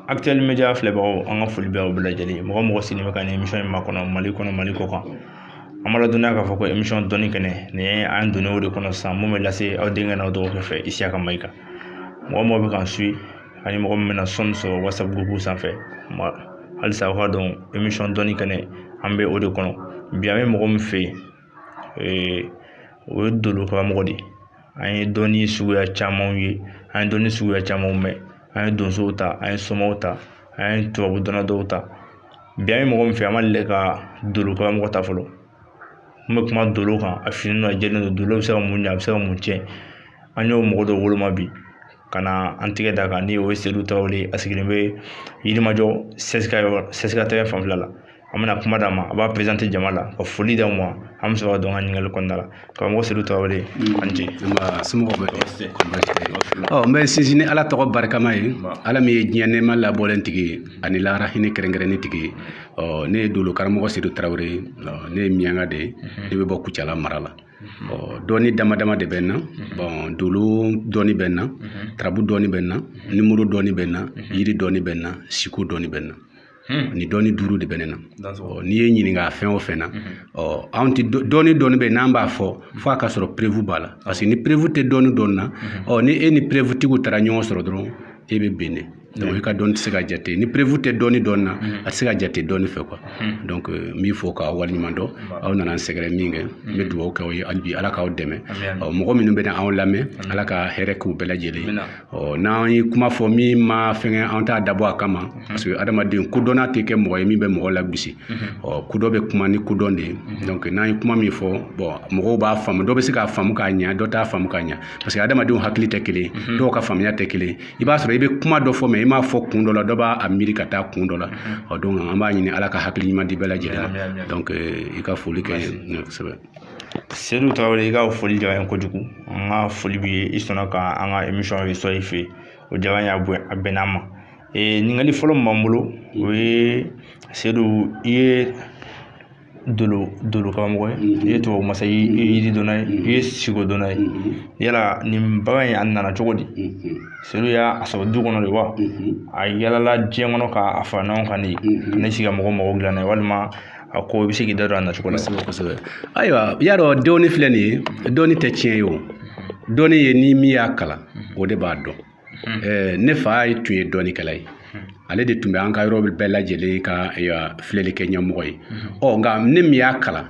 Actuel Media filɛbagaw, an ka foli bɛ aw bɛɛ lajɛlen ye. Mɔgɔ mɔgɔ sigilen bɛ ka nin émission in makɔnɔ Mali kɔnɔ, Mali kɔ kan, an b'a ladɔnniya k'a fɔ ko émission Dɔnni Kɛnɛ nin ye an donnen o de kɔnɔ sisan, mun bɛ lase aw denkɛ n'aw dɔgɔkɛ fɛ, Isiyaka Mayiga. Mɔgɔ mɔgɔ bɛ k'an suit ani mɔgɔ min bɛna sɔnni sɔrɔ WhatsApp groupe sanfɛ, halisa aw k'a dɔn émission Dɔnni Kɛnɛ, an bɛ o de kɔnɔ. Bi an bɛ mɔgɔ min fɛ yen, o ye dolo karamɔgɔ de ye. An ye dɔnni suguya camanw ye, an ye dɔnni suguya camanw mɛn, an ye donsow ta, an ye somaw ta, an ye tubabu dɔnna dɔw ta. Bi an ye mɔgɔ min fɛ, an ma deli ka dolo karamɔgɔ ta fɔlɔ. N bɛ kuma dolo kan, a fini a jɛlen don. Dolo bɛ se ka mun ɲɛ, a bɛ se ka mun tiɲɛ? An y'o mɔgɔ dɔ woloma bi ka na an tigɛ da kan, ni o ye Sedu Tarawele. A sigilen bɛ Yirimajɔ CSK yɔrɔ, CSK terrain fanfɛla la. An bɛna kuma d'a ma, a b'a présenter jama la, ka foli d'aw ma. An bɛ sɔrɔ ka don an ka ɲininkali kɔnɔna la. Karamɔgɔ Sedu Tarawele, an ce. Somɔgɔw bɛ di? Ɔ, n bɛ sinsin ni Ala tɔgɔ barikama ye, Ala min ye diɲɛ nɛɛma labɔlen tigi ye ani lahara hinɛ kɛrɛnkɛrɛnni tigi ye. Ɔ, ne ye dolo karamɔgɔ Sedu Tarawele ye. Ne ye Miɲanka de ye, ne bɛ bɔ Kucala mara la. Ɔ, dɔnni dama dama de bɛ n na. Bɔn, dolo dɔnni bɛ n na, tarabu dɔnni bɛ n na, nimoro dɔnni bɛ n na, yiri dɔnni bɛ n na, siko dɔnni bɛ n na. Ni dɔnni duuru de bɛ ne na. N'i ye ɲininka fɛn o fɛn na, ɔ, anw tɛ dɔnni dɔnni bɛ n'an b'a fɔ f'a ka sɔrɔ preuve b'a la, parce que ni preuve tɛ dɔnni dɔnni na, ɔ, ni e ni preuve tigiw taara ɲɔgɔn sɔrɔ dɔrɔn, e bɛ bin de. Donc i ka dɔnni tɛ se ka jate ni preuve tɛ dɔnni dɔnni na, a tɛ se ka jate dɔnni fɛ quoi. Donc n b'i fo k'aw waleɲuman dɔn. Aw nana n sɛgɛrɛ min kɛ, n bɛ dugawu kɛ aw ye hali bi, Ala k'aw dɛmɛ. Ɔ, mɔgɔ minnu bɛ anw lamɛn, Ala ka hɛrɛ k'u bɛɛ lajɛlen. Ɔ, n'an ye kuma fɔ min ma fɛngɛ, an t'a dabɔ a kama, parce que adamaden kodɔnna tɛ kɛ mɔgɔ ye min bɛ mɔgɔ lagosi. Ɔ, kodɔn bɛ kuma ni kodɔn de ye. Donc n'an ye kuma min fɔ, bɔn, mɔgɔw b'a faamu, dɔ bɛ se k'a faamu k'a ɲɛ, dɔ t'a faamu k'a ɲɛ, parce que adamadenw hakili tɛ kelen ye, dɔw ka faamuya tɛ kelen ye. I b'a sɔrɔ i bɛ kuma dɔ fɔ, mɛ i m'a fɔ kun dɔ la, dɔ b'a miiri ka taa kun dɔ la. Ɔ, donc an b'a ɲini Ala ka hakili ɲuman di bɛɛ lajɛlen ma. Donc i ka foli kɛ kosɛbɛ. Sedu Tarawele, i ka foli diyara n ye kojugu. An ka foli b'i ye. I sɔnna ka an ka émission reçoit i fɛ yen, o diyara n ye, a bonya a bɛnna an ma. Ɲininkali fɔlɔ min b'an bolo, o ye: Sedu, i ye dolo karamɔgɔ ye, i ye tubabu masa ye, i ye yiridɔnna ye, i ye sigodɔnna ye. Yala nin bagan in, a nana cogo di? Sedu y'a sɔrɔ du kɔnɔ de wa, a yalala diɲɛ kɔnɔ k'a fara ɲɔgɔn kan de ka n'i sigi ka mɔgɔw mago dilan n'a ye, walima a ko i bɛ se k'i da don a nacogo la? Kosɛbɛ kosɛbɛ. Ayiwa, i y'a dɔn, dɔnni filɛ nin ye, dɔnni tɛ tiɲɛ ye. O dɔnni ye, ni min y'a kalan, o de b'a dɔn. Ne fa tun ye dɔnnikɛla ye, ale de tun bɛ an ka yɔrɔ bɛɛ lajɛlen ka filɛlikɛ ɲɛmɔgɔ ye. Ɔ, nka ne min y'a kalan,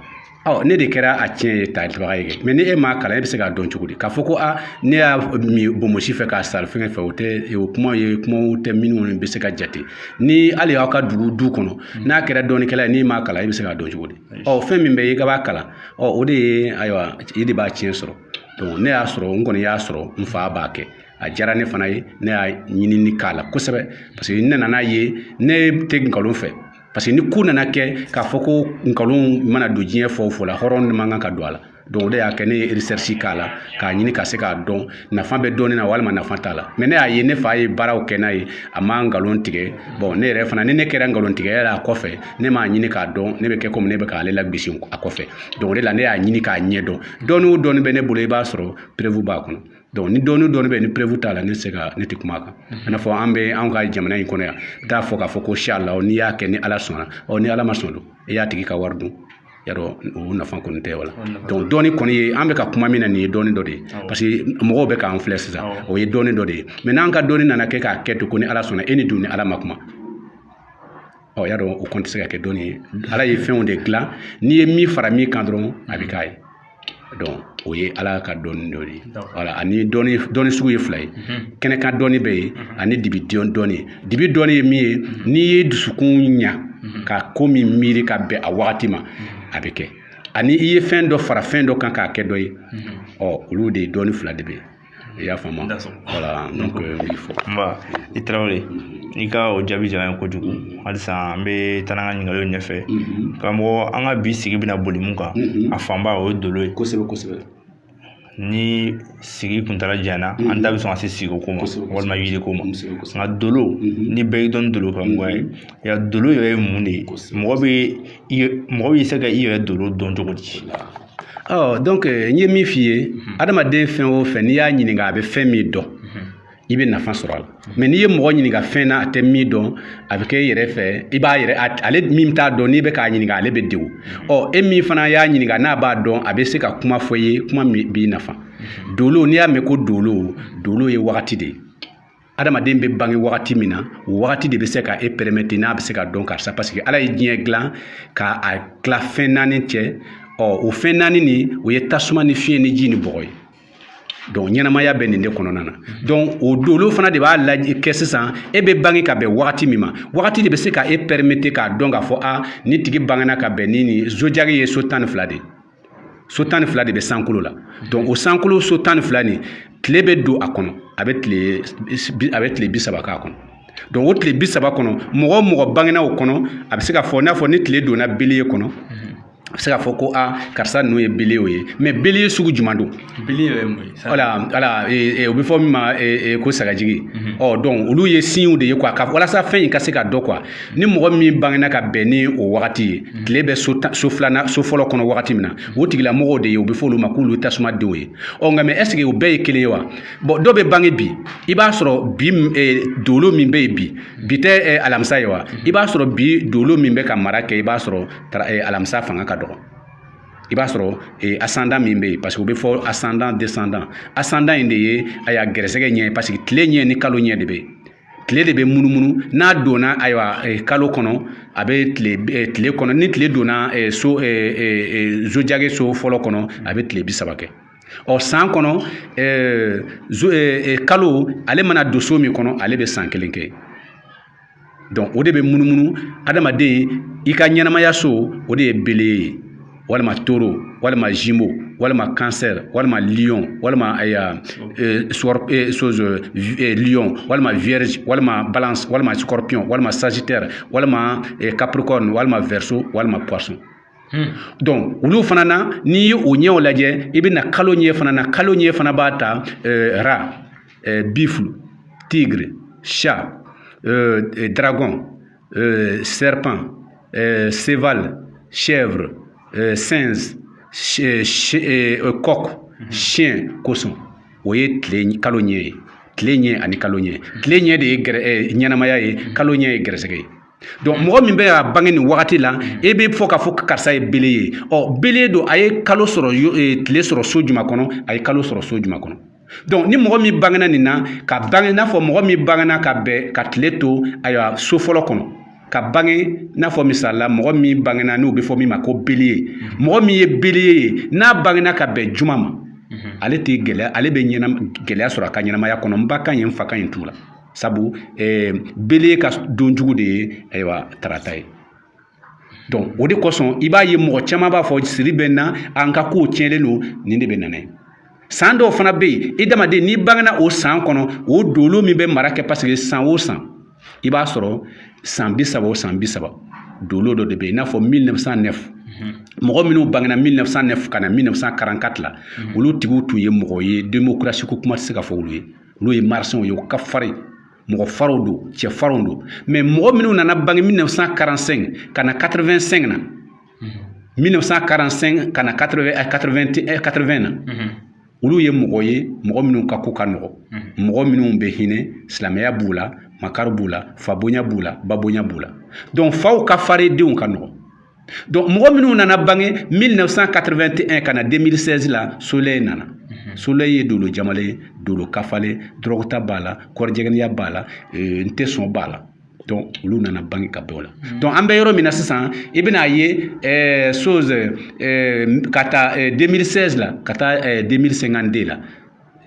ɔ, ne de kɛra a tiɲɛ ye tabaga ye. Mɛ ni e m'a kalan, e bɛ se k'a dɔn cogo di k'a fɔ ko a ne y'a min bonbosi fɛ k'a sari fɛngɛ fɛ? O tɛ o kuma ye, kumaw tɛ minnu bɛ se ka jate. Ni hali aw ka dugu du kɔnɔ, n'a kɛra dɔnnikɛla ye, n'i m'a kalan, e bɛ se k'a dɔn cogo di? Ɔ, fɛn min bɛ yen i ka b'a kalan, ɔ, o de ye, ayiwa, e de b'a tiɲɛ sɔrɔ. Donc ne y'a sɔrɔ, n kɔni y'a sɔrɔ n fa b'a kɛ, a diyara ne fana ye, ne y'a ɲinini k'a la kosɛbɛ, parce que ne nana ye ne tɛ nkalon fɛ, parce que ni ko nana kɛ k'a fɔ ko nkalon mana don diɲɛ fɔ o fɔ la, hɔrɔn man kan ka don a la. Donc o de y'a kɛ ne ye recherche k'a la, k'a ɲini ka se k'a dɔn nafa bɛ dɔɔnin na walima nafa t'a la. Mais ne y'a ye ne fa ye baaraw kɛ n'a ye, a ma nkalon tigɛ. Bon, ne yɛrɛ fana, ni ne kɛra nkalon tigɛ la a kɔfɛ, ne m'a ɲini k'a dɔn, ne bɛ kɛ komi ne bɛ k'ale lagosi a kɔfɛ. Donc o de la ne y'a ɲini k'a ɲɛ dɔn. Dɔɔni o dɔɔni bɛ ne bolo, i b'a sɔrɔ preuve b'a kɔnɔ. Donc ni dɔɔni dɔɔni bɛ, ni preuve t'a la, ne tɛ se ka, ne tɛ kuma a kan. I n'a fɔ an bɛ anw ka jamana in kɔnɔ yan, i t'a fɔ k'a fɔ ko siyala n'i y'a kɛ ni Ala sɔnna. Ɔ, ni Ala ma sɔn don, i y'a tigi ka wari dun, yarɔ, o nafa kɔni tɛ o la. Donc dɔɔni kɔni ye, an bɛ ka kuma min na nin ye, dɔɔni dɔ de ye, parce que mɔgɔw bɛ k'an filɛ sisan, o ye dɔɔni dɔ de ye. Mais n'an ka dɔɔni nana kɛ k'a kɛ ten ko ni Ala sɔnna, e ni dun ni Ala ma kuma, ɔ, y'a dɔn o kɔni tɛ se ka kɛ dɔɔni ye. Ala ye fɛnw de dilan, n'i ye min fara min kan dɔrɔn, a bɛ k'a ye. Donc o ye Ala ka dɔɔni dɔ de ye. Wala, ani dɔɔni dɔɔni sugu ye fila ye: kɛnɛkan dɔɔni bɛ yen ani dibi dɔɔni. Dibi dɔɔni ye min ye, n'i ye dusukun ɲa ka ko min miiri ka bɛn a wagati ma, a bɛ kɛ. Ani i ye fɛn dɔ fara fɛn dɔ kan k'a kɛ dɔ ye, ɔ, olu de ye dɔɔni fila de bɛ yen. I y'a faamu? Wala, donc n b'i fɔ. Nba, i Tarawele, i ka o jaabi diyara n ye kojugu. Halisa an bɛ taa n'an ka ɲininkaliw ɲɛfɛ. Karamɔgɔ, an ka bi sigi bɛna boli mun kan, a fanba o ye dolo ye. Kosɛbɛ kosɛbɛ. Ni sigi kuntala janyana, an da bɛ sɔn ka se sigiko ma walima yiriko ma. Nka dolo, ni bɛɛ y'i dɔn dolo karamɔgɔ ye, ya dolo yɛrɛ ye mun de ye? Mɔgɔ bɛ se ka i yɛrɛ dolo dɔn cogo di? Ɔ, donc n ye min f'i ye, adamaden fɛn o fɛn, n'i y'a ɲininka a bɛ fɛn min dɔn. I bɛ nafa sɔrɔ a la. Mais n'i ye mɔgɔ ɲininka fɛn na, a tɛ min dɔn, a bɛ kɛ e yɛrɛ fɛ, i b'a yɛrɛ, ale min t'a dɔn, n'i bɛ k'a ɲininka, ale bɛ degun. Ɔ, e min fana y'a ɲininka, n'a b'a dɔn, a bɛ se ka kuma fɔ i ye, kuma min b'i nafa. Dolo, n'i y'a mɛn ko dolo, dolo ye wagati de ye. Adamaden bɛ bange wagati min na, o wagati de bɛ se ka e permettre n'a bɛ se ka dɔn karisa, parce que Ala ye diɲɛ dilan ka a tila fɛn naani cɛ. Ɔ, o fɛn naani nin, o ye tasuma ni fiɲɛ ni ji ni bɔgɔ ye. Donc ɲɛnamaya bɛ nin de kɔnɔna na. Donc o dolo fana de b'a lajɛ kɛ sisan, e bɛ bange ka bɛn wagati min ma, wagati de bɛ se ka e permettre k'a dɔn k'a fɔ a ni tigi bangena ka bɛn ni nin zodiaque ye. So 12 de ye, so 12 de bɛ sankolo la. Donc o sankolo so 12 nin, tile bɛ don a kɔnɔ, a bɛ tile 30 k'a kɔnɔ. Donc o tile 30 kɔnɔ, mɔgɔ o mɔgɔ bangena o kɔnɔ, a bɛ se ka fɔ, n'a fɔ ni tile donna bélier kɔnɔ, a bɛ se k'a fɔ ko a karisa ninnu ye bélier ye. Mais bélier sugu jumɛn don? Bélier yɛrɛ ye mun ye? Voilà, o bɛ fɔ min ma ko sagajigi. Ɔ, donc olu ye signes de ye quoi, ka walasa fɛn in ka se ka dɔn quoi. Ni mɔgɔ min bangena ka bɛn ni o wagati ye, tile bɛ so so filanan, so fɔlɔ kɔnɔ wagati min na, o tigilamɔgɔw de ye, u bɛ fɔ olu ma k'olu tasuma denw ye. Ɔ, nka mais est ce que o bɛɛ ye kelen ye wa? Bon, dɔw bɛ bange bi, i b'a sɔrɔ bi dolo min bɛ yen bi, bi tɛ alamisa ye wa? I b'a sɔrɔ bi dolo min bɛ ka mara kɛ, i b'a sɔrɔ alamisa fanga ka dɔgɔ. I b'a sɔrɔ ascendant min bɛ yen, parce que u bɛ fɔ ascendant, descendant, ascendant in de ye ayiwa gɛrɛsɛgɛ ɲɛ ye, parce que tile ɲɛ ni kalo ɲɛ de bɛ yen. Tile de bɛ munumunu, n'a donna ayiwa kalo kɔnɔ, a bɛ tile kɔnɔ. Ni tile donna so zodiaque so fɔlɔ kɔnɔ, a bɛ tile 30 kɛ. Ɔ, san kɔnɔ, kalo ale mana don so min kɔnɔ, ale bɛ san kelen kɛ. Donc o de bɛ munumunu. Adamaden i ka ɲɛnamaya so, o de ye bélier ye, walima taureau, walima jumeau, walima cancer, walima lion, walima aya chose, lion, walima vierge, walima balance, walima scorpion, walima sagittaire, walima capricorne, walima verseau, walima poisson. Donc olu fana na, n'i ye o ɲɛw lajɛ, i bɛna kalo ɲɛ fana na. Kalo ɲɛ fana b'a ta rat, buffle, tigre, chat, dragon, serpent, cheval, chèvre, singe, coq, chien, cochon. O ye tile kalo ɲɛ ye, tile ɲɛ ani kalo ɲɛ. Tile ɲɛ de ye ɲɛnamaya ye, kalo ɲɛ ye gɛrɛsɛgɛ ye. Donc mɔgɔ min bɛ ka bange nin wagati la, e bɛ fɔ k'a fɔ karisa ye bélier ye. Ɔ, bélier don, a ye kalo sɔrɔ, tile sɔrɔ so jumɛn kɔnɔ? A ye kalo sɔrɔ so jumɛn kɔnɔ? Donc ni mɔgɔ min bangena nin na, ka bange, n'a fɔ mɔgɔ min bangena ka bɛn ka tile to ayiwa so fɔlɔ kɔnɔ, ka bange, n'a fɔ misali la, mɔgɔ min bangena n'u bɛ fɔ min ma ko bélier, mɔgɔ min ye bélier ye, n'a bangena ka bɛn juma ma, ale tɛ gɛlɛya, ale bɛ gɛlɛya sɔrɔ a ka ɲɛnamaya kɔnɔ. N ba ka ɲi, n fa ka ɲi t'u la, sabu bélier ka don jugu de ye ayiwa tarata ye. Donc o de kosɔn, i b'a ye mɔgɔ caman b'a fɔ siri bɛ n na, an ka kow tiɲɛlen don. Nin de bɛ na n'a ye. San dɔw fana bɛ yen, i damaden n'i bangena o san kɔnɔ, o dolo min bɛ mara kɛ, parce que san o san, i b'a sɔrɔ san 30 o san 30, dolo dɔ de bɛ yen. I n'a fɔ 1909, mɔgɔ minnu bangena 1909 ka na 1944 la, olu tigiw tun ye mɔgɔ ye, démocratie ko kuma tɛ se ka fɔ olu ye. Olu ye martiens ye, u ka farin, mɔgɔ farinw don, cɛ farinw don. Mais mɔgɔ minnu nana bange 1945 ka na 85 na, 1945 ka na 80, 80 na, olu ye mɔgɔ ye, mɔgɔ minnu ka ko ka nɔgɔ, mɔgɔ minnu bɛ hinɛ, silamɛya b'u la, makari b'u la, fabonya b'u la, babonya b'u la. Donc faw ka farin, denw ka nɔgɔ. Donc mɔgɔ minnu nana bange 1981 ka na 2016 la, soleil nana. Soleil ye dolo jamalen, dolo kafalen, drogue ta b'a la, kɔrɔjɛgɛniya b'a la, n tɛ sɔn b'a la. Donc olu nana bange ka bɛn o la. Donc an bɛ yɔrɔ min na sisan, i bɛna ye chose ka taa 2016 la ka taa 2052 la,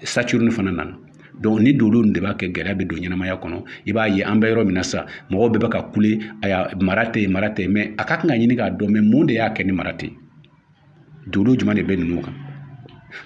Saturne fana nana. Donc ni dolo de b'a kɛ, gɛlɛya bɛ don ɲɛnamaya kɔnɔ. I b'a ye an bɛ yɔrɔ min na sisan, mɔgɔw bɛɛ bɛ ka kule aya mara tɛ yen, mara tɛ yen. Mais a ka kan ka ɲini k'a dɔn, mais mun de y'a kɛ ni mara tɛ yen? Dolo jumɛn de bɛ ninnu kan?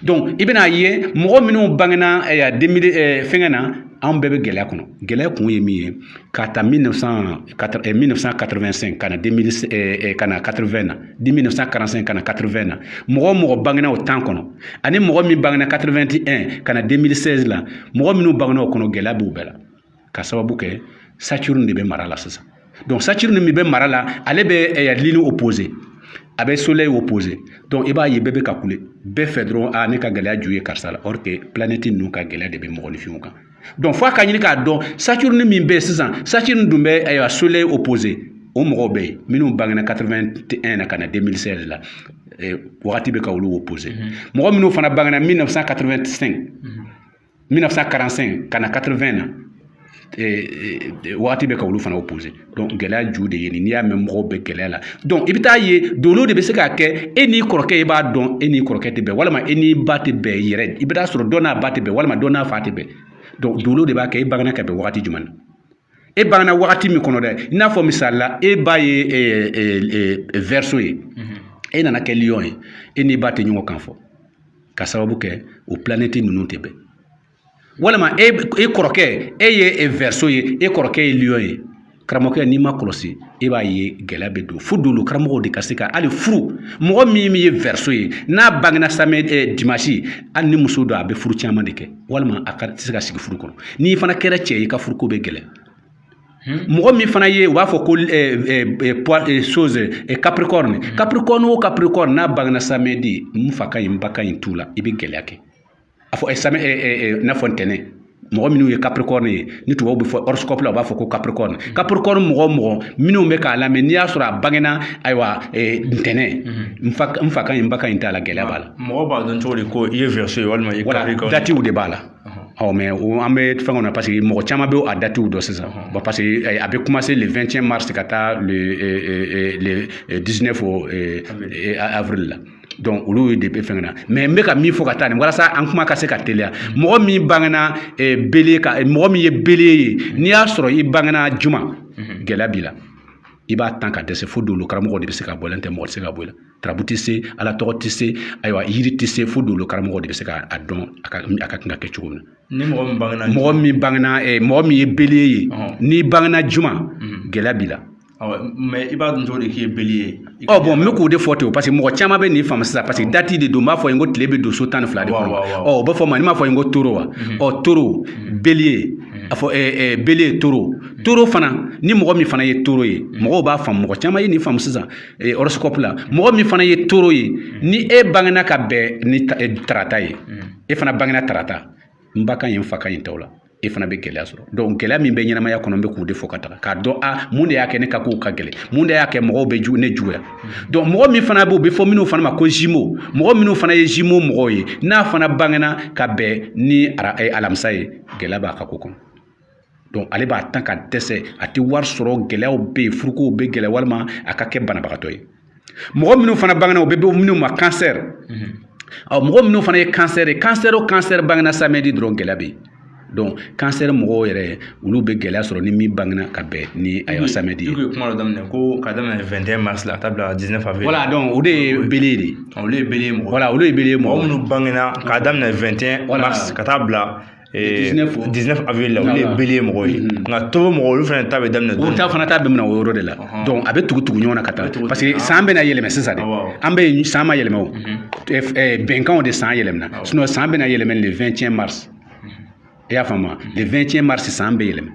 Donc i bɛna ye mɔgɔ minnu bangena 2000 fɛngɛ na, anw bɛɛ bɛ gɛlɛya kɔnɔ. Gɛlɛya kun ye min ye, ka ta 1985 ka na 2000 ka na 80 na, 1945 ka na 80 na, mɔgɔ o mɔgɔ bangena o temps kɔnɔ, ani mɔgɔ min bangena 81 ka na 2016 la, mɔgɔ minnu bangena o kɔnɔ, gɛlɛya b'u bɛɛ la, ka sababu kɛ Saturne de bɛ mara la sisan. Donc Saturne min bɛ mara la, ale bɛ lune opposé, a bɛ soleil opposé. Donc i b'a ye bɛɛ bɛ ka kule bɛɛ fɛ dɔrɔn, a ne ka gɛlɛya ju ye karisa la. Or que planète ninnu ka gɛlɛya de bɛ mɔgɔninfinw kan. Donc fo a ka ɲini k'a dɔn Saturne min bɛ yen sisan, Saturne dun bɛ, ayiwa, Soleil opposé. O mɔgɔw bɛ yen minnu bangena 81 na ka na 2016 la, wagati bɛ ka olu opposé. Mɔgɔ minnu fana bangena 1985, 1945 ka na 80 na, wagati bɛ ka olu fana opposé. Donc gɛlɛya ju de ye nin. N'i y'a mɛn mɔgɔw bɛ gɛlɛya la, donc i bɛ taa ye dolo de bɛ se k'a kɛ. E n'i kɔrɔkɛ, i b'a dɔn e n'i kɔrɔkɛ tɛ bɛn, walima e n'i ba tɛ bɛn yɛrɛ. I bɛ taa sɔrɔ dɔ n'a ba tɛ bɛn, walima dɔ n'a fa tɛ bɛn. Donc dolo de b'a kɛ. E bangena ka bɛn wagati jumɛn na? E bangena wagati min kɔnɔ dɛ, i n'a fɔ misali la, e ba ye Verseau ye, e nana kɛ Lion ye, e n'i ba tɛ ɲɔgɔn kan fɔ ka sababu kɛ o planète ninnu tɛ bɛn. Walima e kɔrɔkɛ, e ye Verseau ye, e kɔrɔkɛ ye Lion ye. Karamɔgɔkɛ, n'i ma kɔlɔsi, e b'a ye gɛlɛya bɛ don. Fo dolo karamɔgɔw de ka se ka hali furu. Mɔgɔ min ye Verseau ye, n'a bangena samedi, dimanche, hali ni muso don, a bɛ furu caman de kɛ, walima a ka tɛ se ka sigi furu kɔnɔ. N'i fana kɛra cɛ ye, i ka furuko bɛ gɛlɛya. Mɔgɔ min fana ye, u b'a fɔ ko chose Capricorne, Capricorne o Capricorne, n'a bangena samedi, n fa ka ɲi, n ba ka ɲi t'u la, i bɛ gɛlɛya kɛ. A fɔ n'a fɔ ntɛnɛn, mɔgɔ minnu ye Capricorne ye, ni tubabu bɛ fɔ horoscope la, u b'a fɔ ko Capricorne. Capricorne mɔgɔ o mɔgɔ minnu bɛ k'a lamɛn, n'i y'a sɔrɔ a bangena, ayiwa, ntɛnɛn, n fa ka ɲi, n ba ka ɲi t'a la, gɛlɛya b'a la. Mɔgɔ b'a dɔn cogo di ko i ye Verseau ye walima i ye Capricorne? Datew de b'a la. Ɔ, mais an bɛ fɛn kɔnɔ, parce que mɔgɔ caman bɛ a datew dɔn sisan. Bon, parce que a bɛ commencer le 21 mars ka taa le 19 avril la. Donc olu de bɛ fɛn na. Mais n bɛ ka min fɔ ka taa nin, walasa an kuma ka se ka teliya, mɔgɔ min bangena bélier ka, mɔgɔ min ye bélier ye, n'i y'a sɔrɔ i bangena juma, gɛlɛya b'i la. I b'a tan ka dɛsɛ. Fo dolo karamɔgɔ de bɛ se ka bɔ i la, n'o tɛ mɔgɔ tɛ se ka bɔ i la. Tarabu tɛ se, ala tɔgɔ tɛ se, ayiwa, yiri tɛ se. Fo dolo karamɔgɔ de bɛ se k'a dɔn a ka kan ka kɛ cogo min na. Ni mɔgɔ min bangena Mɔgɔ min bangena, mɔgɔ min ye bélier ye, n'i bangena juma, gɛlɛya b'i la. Mais i b'a dɔn cogo di k'i ye bélier ye? Ɔ bon, n bɛ k'o de fɔ ten, parce que mɔgɔ caman bɛ nin faamu sisan, parce que date de don. N b'a fɔ yen ko tile bɛ don so 12 de kɔnɔ. Ɔ, o bɛ fɔ ma, n'i m'a fɔ yen ko taureau wa? Ɔ, taureau, bélier, a fɔ bélier, taureau. Taureau fana, ni mɔgɔ min fana ye taureau ye, mɔgɔw b'a faamu, mɔgɔ caman ye nin faamu sisan horoscope la. Mɔgɔ min fana ye taureau ye, ni e bangena ka bɛn ni tarata ye, e fana bangena tarata, n ba ka ɲi, n fa ka ɲi t'aw la, e fana bɛ gɛlɛya sɔrɔ. Donc gɛlɛya min bɛ ɲɛnamaya kɔnɔ, n bɛ k'o de fɔ ka taga k'a dɔn a mun de y'a kɛ ne ka kow ka gɛlɛn, mun de y'a kɛ mɔgɔw bɛ ne juguya. Donc mɔgɔ min fana bɛ, u bɛ fɔ minnu fana ma ko Gémeaux, mɔgɔ minnu fana ye Gémeaux mɔgɔw ye, n'a fana bangena ka bɛn ni alamisa ye, gɛlɛya b'a ka ko kɔnɔ. Donc ale b'a tan ka dɛsɛ, a tɛ wari sɔrɔ, gɛlɛyaw bɛ yen, furukow bɛ gɛlɛya, walima a ka kɛ banabagatɔ ye. Mɔgɔ minnu fana bangena, u bɛ bɔ minnu ma Cancer. Ɔ, mɔgɔ minnu fana ye Cancer ye, Cancer o Cancer bangena samedi dɔrɔn, gɛlɛya bɛ yen. Donc Cancer mɔgɔw yɛrɛ, olu bɛ gɛlɛya sɔrɔ ni min bangena ka bɛn ni, ayiwa, samedi ye. I kun ye kuma dɔ daminɛ ko ka daminɛ 21 mars la ka taa bila 19 avril. Voilà, donc o de ye bélier de ye. Olu ye bélier mɔgɔ. Voilà, olu ye bélier mɔgɔ. Mɔgɔ minnu bangena k'a daminɛ 21 mars ka taa bila 19 avril la, olu ye bélier mɔgɔw ye. Nka taureau mɔgɔw, olu fana ta bɛ daminɛ. Olu ta fana ta bɛ minɛ o yɔrɔ de la. Donc a bɛ tugu tugu ɲɔgɔn na ka taa, parce que san bɛna yɛlɛmɛ sisan de. An bɛ san ma yɛlɛmɛ, o bɛnkanw de san yɛlɛmɛna. Sinon san bɛna yɛlɛmɛ le 21 mars, i y'a faamu? Le 21 mars san bɛ yɛlɛmɛ.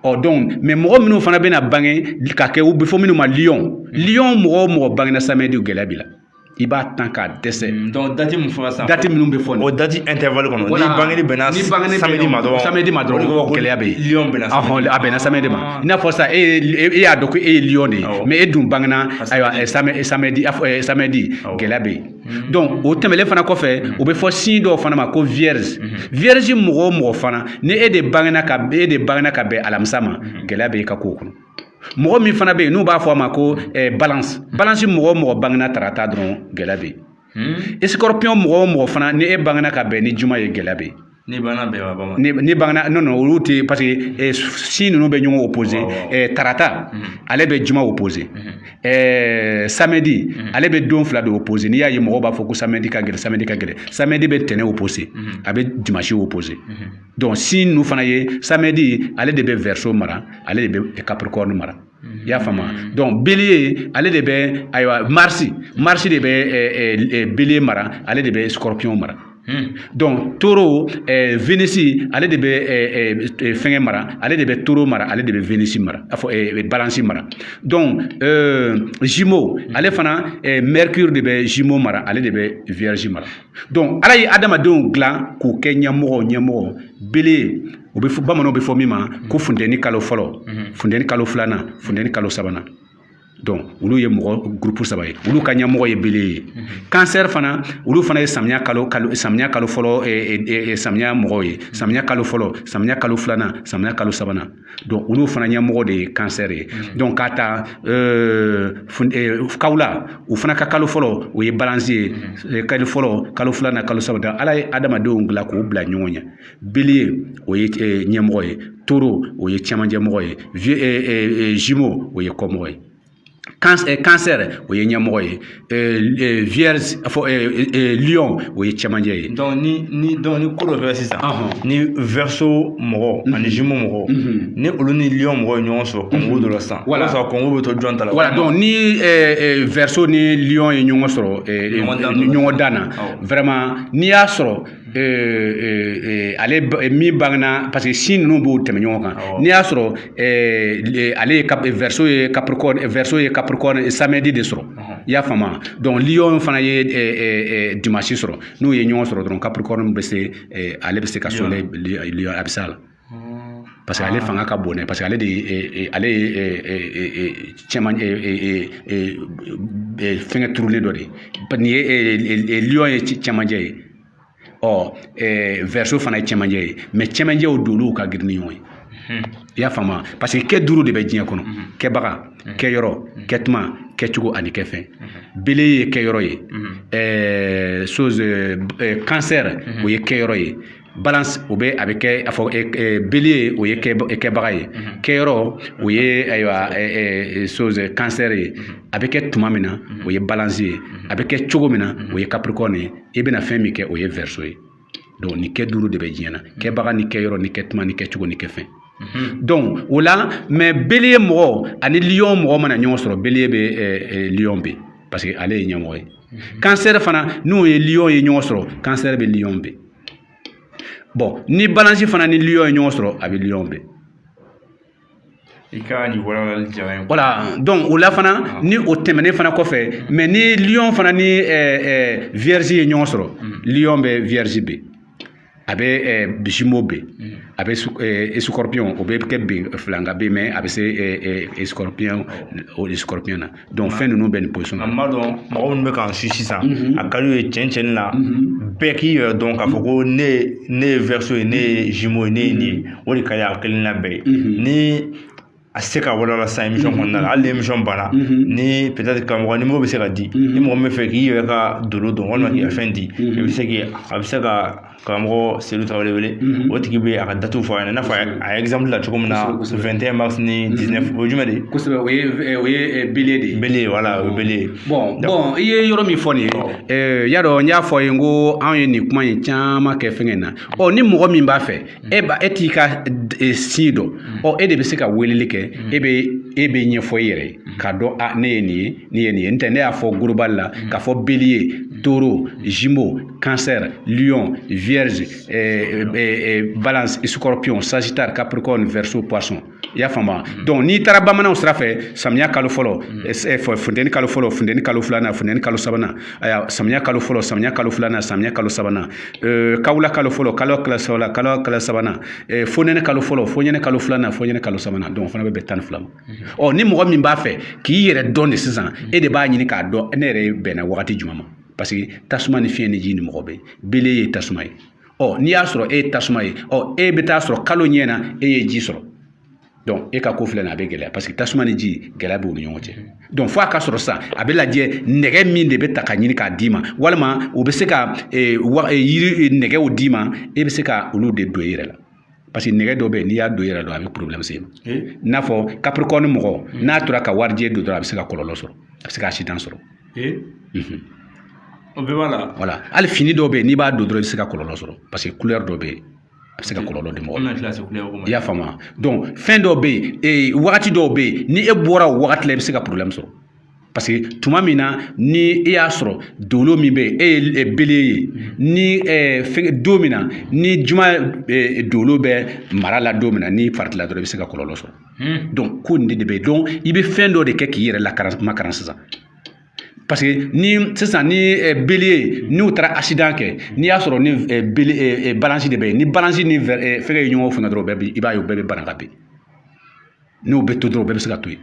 Ɔ, donc mais mɔgɔ minnu fana bɛna bange ka kɛ, u bɛ fɔ minnu ma Lion. Lion mɔgɔ o mɔgɔ bangena samedi, gɛlɛya b'i la, i b'a tan k'a dɛsɛ. Donc date min fɔra sisan, Date minnu bɛ fɔ nin, o date intervalle kɔnɔ, ni bangeli bɛnna samedi ma dɔrɔn, samedi ma dɔrɔn, gɛlɛya bɛ yen. Lion bɛnna. Ɔhɔn, a bɛnna samedi ma. I n'a fɔ sisan, e y'a dɔn ko e ye Lion de ye, mais e dun bangena, ayiwa, samedi, samedi, gɛlɛya bɛ yen. Donc o tɛmɛlen fana kɔfɛ, o bɛ fɔ signe dɔw fana ma ko Vierge. Vierge mɔgɔ o mɔgɔ fana, ni e de bangena ka bɛn alamisa ma, gɛlɛya bɛ i ka kow kɔnɔ. Mɔgɔ min fana bɛ yen n'u b'a fɔ a ma ko Balance, Balance mɔgɔ o mɔgɔ bangena tarata dɔrɔn, gɛlɛya bɛ yen. Scorpion mɔgɔ o mɔgɔ fana, ni e bangena ka bɛn ni juma ye, gɛlɛya bɛ yen. Ni bangena bɛn ba ma. Ni bangena, non non, olu tɛ, parce que signe ninnu bɛ ɲɔgɔn opposé. Tarata, ale bɛ juma opposé. Samedi, ale bɛ don fila de opposé. N'i y'a ye mɔgɔw b'a fɔ ko samedi ka gɛlɛn, samedi ka gɛlɛn, samedi bɛ tɛnɛn opposé, a bɛ dimanche opposé. Donc signe ninnu fana ye, samedi, ale de bɛ Verseau mara, ale de bɛ Capricorne mara, i y'a faamu? Donc Bélier, ale de bɛ, ayiwa, Mars, Mars de bɛ Bélier mara, ale de bɛ Scorpion mara. Donc taureau, Vénus, ale de bɛ fɛngɛ mara, ale de bɛ taureau mara, ale de bɛ Vénus mara, a fɔ Balance mara. Donc Gémeaux, ale fana, Mercure de bɛ Gémeaux mara, ale de bɛ Vierge mara. Donc Ala ye adamadenw dilan k'u kɛ ɲɛmɔgɔ ɲɛmɔgɔ. Bélier O bɛ fɔ, bamananw bɛ fɔ min ma ko funteni kalo fɔlɔ, funteni kalo filanan, funteni kalo sabanan. Donc olu ye mɔgɔ groupe saba ye, olu ka ɲɛmɔgɔ ye bélier ye. Cancer fana, olu fana ye samiya kalo kalo samiya kalo fɔlɔ, samiya mɔgɔw ye, samiya kalo fɔlɔ, samiya kalo filanan, samiya kalo sabanan. Donc olu fana ɲɛmɔgɔ de ye cancer ye. Donc k'a ta kawula, o fana ka kalo fɔlɔ, o ye balance ye, kalo fɔlɔ, kalo filanan, kalo sabanan. Ala ye adamadenw dilan k'o bila ɲɔgɔn ɲɛ. Bélier, o ye ɲɛmɔgɔ ye. Taureau, o ye cɛmancɛ mɔgɔ ye. Jumeau, o ye kɔmɔgɔ ye. Cancer, o ye ɲɛmɔgɔ ye. Vierge, fɔ lion, o ye cɛmancɛ ye. Donc ni ko dɔ kɛra sisan, ni Verseau mɔgɔ ani Jumeau mɔgɔ, ni olu ni lion mɔgɔ ye ɲɔgɔn sɔrɔ concours dɔ la sisan, voilà, sɔrɔ concours bɛ to jɔn ta la? Voilà, donc ni Verseau ni lion ye ɲɔgɔn sɔrɔ ɲɔgɔn dan na, vraiment n'i y'a sɔrɔ ale min bangena, parce que si ninnu b'o tɛmɛ ɲɔgɔn kan, n'i y'a sɔrɔ ale ye Verseau ye Capricorne, Verseau ye Capricorne samedi de sɔrɔ, i y'a faamu? Donc lion fana ye dimanche sɔrɔ. N'u ye ɲɔgɔn sɔrɔ dɔrɔn, Capricorne bɛ se, ale bɛ se ka soleil lion, a bɛ se a la, parce que ale fanga ka bon dɛ, parce que ale de ye, ale ye cɛman fɛngɛ turulen dɔ de ye. Nin ye lion ye, cɛmancɛ ye. Ɔ Verseau fana ye cɛmancɛ ye, mais cɛmancɛw doluw ka girin ni ɲɔgɔn ye, i y'a faamu? Parce que kɛ duuru de bɛ diɲɛ kɔnɔ: kɛbaga, kɛyɔrɔ, kɛtuma, kɛcogo ani kɛfɛn. Bélier ye kɛyɔrɔ ye, chose cancer, o ye kɛyɔrɔ ye. Balance, o bɛ a bɛ kɛ a fɔ bélier, o ye kɛbaga ye. Kɛyɔrɔ, o ye ayiwa chose cancer ye. A bɛ kɛ tuma min na, o ye balance ye. A bɛ kɛ cogo min na, o ye Capricorne ye. I bɛna fɛn min kɛ, o ye Verseau ye. Donc nin kɛ duuru de bɛ diɲɛ na: kɛbaga ni kɛyɔrɔ ni kɛtuma ni kɛcogo ni kɛfɛn. Donc o la, mais bélier mɔgɔ ani lion mɔgɔ mana ɲɔgɔn sɔrɔ, bélier bɛ lion bɛ, parce que ale ye ɲɛmɔgɔ ye. Cancer fana, n'o ye lion ye ɲɔgɔn sɔrɔ, cancer bɛ lion bɛ. Bon, ni balance fana ni lion ye ɲɔgɔn sɔrɔ, a bɛ lion bɛ. I ka nin walawalali diyara n ye. Voilà, donc o la fana, ni o tɛmɛnen fana kɔfɛ, mais ni lion fana ni vierge ye ɲɔgɔn sɔrɔ, lion bɛ vierge bɛ, a bɛ jumeau bɛ, a bɛ scorpion, o bɛ kɛ ben filanka bɛ, mais a bɛ se scorpion, o scorpion na. Donc fɛn ninnu bɛ nin position na. An b'a dɔn mɔgɔ minnu bɛ k'an su sisan, a ka d'u ye tiɲɛ tiɲɛ na, bɛɛ k'i yɛrɛ dɔn k'a fɔ ko ne ye Verseau ye, ne ye Jumeau ye, ne ye nin ye. O de ka di a kelenna bɛɛ ye. Ni a se ka walawala sisan émission kɔnɔna la, hali ni émission banna, ni peut-être karamɔgɔ numéro bɛ se ka di, ni mɔgɔ min bɛ fɛ k'i yɛrɛ ka dolo dɔn walima k'i ka fɛn di, i bɛ se k'i a bɛ se ka karamɔgɔ Seydou Tarawele wele, o tigi bɛ a ka date fɔ a ɲɛna, i n'a fɔ a ye exemple la cogo min na, 21 mars ni 19, o ye jumɛn de ye? Kosɛbɛ, o ye bélier de ye. Bélier, voilà, o ye bélier. Bon, i ye yɔrɔ min fɔ nin ye, y'a dɔn n y'a fɔ ye n ko anw ye nin kuma in caman kɛ fɛngɛ in na. Ɔ ni mɔgɔ min b'a fɛ, e ba e t'i ka signe dɔn, ɔ e de bɛ se ka weleli kɛ, e bɛ ɲɛfɔ i yɛrɛ ye k'a dɔn, a ne ye nin ye, ne ye nin ye. N tɛ ne y'a fɔ global la k'a fɔ bélier, taureau, jumeau, cancer, lion, vierge, balance, scorpion, sagittaire, capricorne, verseau, poisson, i y'a faamu? Donc n'i taara bamananw sira fɛ, samiya kalo fɔlɔ, funteni kalo fɔlɔ, funteni kalo filanan, funteni kalo sabanan, ayiwa, samiya kalo fɔlɔ, samiya kalo filanan, samiya kalo sabanan, kawula kalo fɔlɔ, kalo kalo sabanan, kalo kalo sabanan, fonɛnɛ kalo fɔlɔ, fonɛnɛ kalo filanan, fonɛnɛ kalo sabanan. Donc o fana bɛ bɛn 12 ma. Ɔ ni mɔgɔ min b'a fɛ k'i yɛrɛ dɔn de sisan, e de b'a ɲini k'a dɔn ne yɛrɛ bɛnna wagati jumɛn ma, parce que tasuma ni fiɲɛ ni ji ni mɔgɔ bɛ. Bélier ye tasuma ye. Ɔ n'i y'a sɔrɔ e ye tasuma ye, ɔ e bɛ taa sɔrɔ kalo ɲɛ na e ye ji sɔrɔ. Donc e ka ko filɛ nin ye, a bɛ gɛlɛya, parce que tasuma ni ji, gɛlɛya b'u ni ɲɔgɔn cɛ. Donc fo a ka sɔrɔ sisan, a bɛ lajɛ nɛgɛ min de bɛ ta ka ɲini k'a d'i ma, walima u bɛ se ka yiri nɛgɛw d'i ma, e bɛ se ka olu de don i yɛrɛ la, parce que nɛgɛ dɔw bɛ yen, n'i y'a don i yɛrɛ la, a bɛ problème se i ma. I n'a fɔ Capricorne mɔgɔ, n'a tora ka warijɛ don dɔrɔn, a bɛ se ka kɔlɔlɔ sɔrɔ, a bɛ se ka accident sɔrɔ. O bɛɛ b'a la. Voilà, hali fini dɔw bɛ yen, n'i b'a don dɔrɔn, i bɛ se ka kɔlɔlɔ sɔrɔ, parce que couleur dɔ bɛ yen, a bɛ se ka kɔlɔlɔ di mɔgɔ ma. I y'a faamu? Donc fɛn dɔw bɛ yen, wagati dɔw bɛ yen, ni e bɔra o wagati la, i bɛ se ka problème sɔrɔ, parce que tuma min na ni e y'a sɔrɔ dolo min bɛ yen, e ye bélier ye, ni fɛn don min na ni juma dolo bɛ mara la, don min na n'i faratila dɔrɔn, i bɛ se ka kɔlɔlɔ sɔrɔ. Donc ko nin de bɛ yen. Donc i bɛ fɛn dɔ de kɛ k'i yɛrɛ makaran sisan. Parce que ni sisan ni bélier n'u taara accident kɛ, n'i y'a sɔrɔ ni bélier balance de bɛ yen, ni balance ni fɛngɛ ye ɲɔgɔn fɛngɛ dɔrɔn, bɛɛ bi, i b'a ye u bɛɛ bɛ bana ka bin. N'u bɛ to dɔrɔn, u bɛɛ bɛ se ka to yen.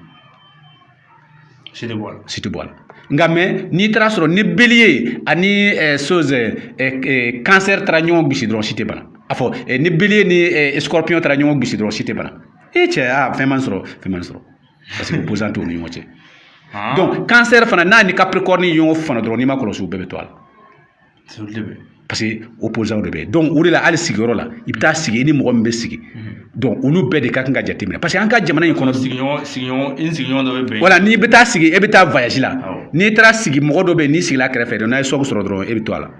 Si tɛ bɔ a la. Si tɛ bɔ a la. Nka mais n'i taara sɔrɔ ni bélier ani chose cancer taara ɲɔgɔn gosi dɔrɔn, si tɛ bana. A fɔ ni bélier ni scorpion taara ɲɔgɔn gosi dɔrɔn, si tɛ bana. E cɛ, aa, fɛn man sɔrɔ, fɛn man sɔrɔ, parce que opposant t'u ni ɲɔgɔn cɛ. Donc cancer fana n'a ni capricorne ɲɔgɔn fana dɔrɔn, n'i ma kɔlɔsi, u bɛɛ bɛ to a la, parce que opposant de bɛ yen. Donc o de la, hali sigiyɔrɔ la, i bɛ taa sigi i ni mɔgɔ min bɛ sigi, donc olu bɛɛ de ka kan ka jateminɛ, parce que an ka jamana in kɔnɔ. Sigiɲɔgɔn, sigiɲɔgɔn, i sigiɲɔgɔn dɔ bɛ bɛn. Voilà, n'i bɛ taa sigi, e bɛ taa voyage la, n'i taara sigi mɔgɔ dɔ bɛ yen, n'i sigila kɛrɛfɛ dɔrɔn, n'a ye choc sɔrɔ dɔrɔn, e bɛ to a la.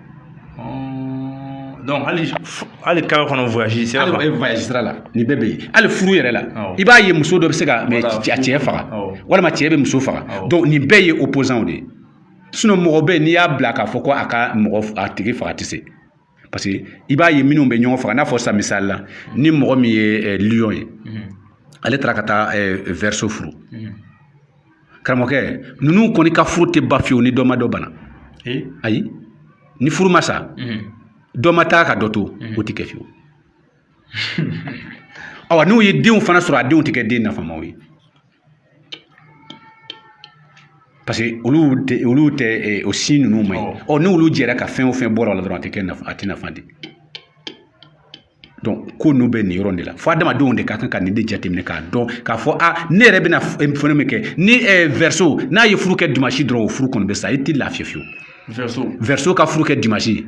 Donc hali carré kɔnɔ, voyage sira. Hali voyage sira la, nin bɛɛ bɛ yen. Hali furu yɛrɛ la, i b'a ye muso dɔ bɛ se ka a cɛ faga, walima cɛ bɛ muso faga. Donc nin bɛɛ ye opposant de ye. Sinon mɔgɔ bɛ yen, n'i y'a bila k'a fɔ ko a ka mɔgɔ a tigi faga, tɛ se, parce que i b'a ye minnu bɛ ɲɔgɔn faga, n'a fɔ sa misali la, ni mɔgɔ min ye lion ye, ale taara ka taa verseau furu, karamɔgɔkɛ, ninnu kɔni ka furu tɛ ba fiyewu ni dɔ ma dɔ bana. Ayi, ni furu ma sa, dɔ ma taa ka dɔ to, o tɛ kɛ fiyewu. Awa, n'u ye denw fana sɔrɔ, a denw tɛ kɛ den nafamaw ye, parce que olu tɛ o si ninnu ma ɲi. Ɔ, n'olu jɛra ka fɛn o fɛn bɔra o la dɔrɔn, a tɛ kɛ nafa, a tɛ nafa di. Donc ko ninnu bɛ nin yɔrɔ de la, fo adamadenw de ka kan ka nin de jateminɛ k'a dɔn k'a fɔ a ne yɛrɛ bɛna fɛn min kɛ ni verseau n'a ye furu kɛ dimanche dɔrɔn, o furu kɔni bɛ sa, i tɛ lafiya fiyewu. Verseau. Verseau ka furu kɛ dimanche,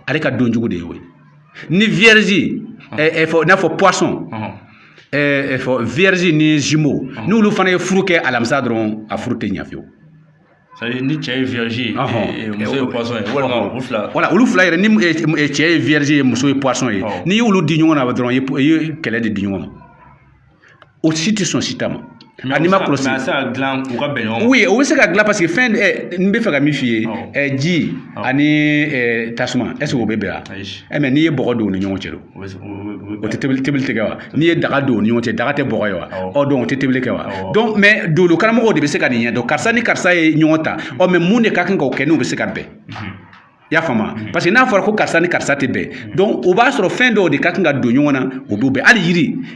ale ka don jugu de ye o ye. Ni vierge, n'a fɔ poisson, fɔ vierge ni jumeau, n'olu fana ye furu kɛ alamisa dɔrɔn, a furu tɛ ɲɛ fiyewu. C'est-à-dire ni cɛ ye vierge ye, muso ye poisson ye, walima u fila. Voilà, olu fila yɛrɛ, ni cɛ ye vierge ye, muso ye poisson ye, n'i y'olu di ɲɔgɔn ma dɔrɔn, i ye kɛlɛ de di ɲɔgɔn ma. O si tɛ sɔn si ta ma. A n'i ma kɔlɔsi. Mais a bɛ se ka dilan u ka bɛn ɲɔgɔn ma. Oui, o bɛ se ka dilan, parce que fɛn n bɛ fɛ ka min f'i ye, ji ani tasuma, est ce que o bɛ bɛn wa? Ɛ, mais n'i ye bɔgɔ don u ni ɲɔgɔn cɛ don, o tɛ tobili tɛ kɛ wa? N'i ye daga don u ni ɲɔgɔn cɛ, daga tɛ bɔgɔ ye wa? Ɔ, donc o tɛ tobili kɛ wa? Donc mais dolo karamɔgɔw de bɛ se ka nin ɲɛdɔn, karisa ni karisa ye ɲɔgɔn ta, ɔ, mais mun de ka kan k'o kɛ n'u bɛ se ka bɛn? I y'a faamu? Parce que n'a fɔra ko karisa ni karisa tɛ bɛn, donc o b'a sɔrɔ fɛn dɔw de ka kan ka don ɲɔgɔn na, o b'u bɛn. Hali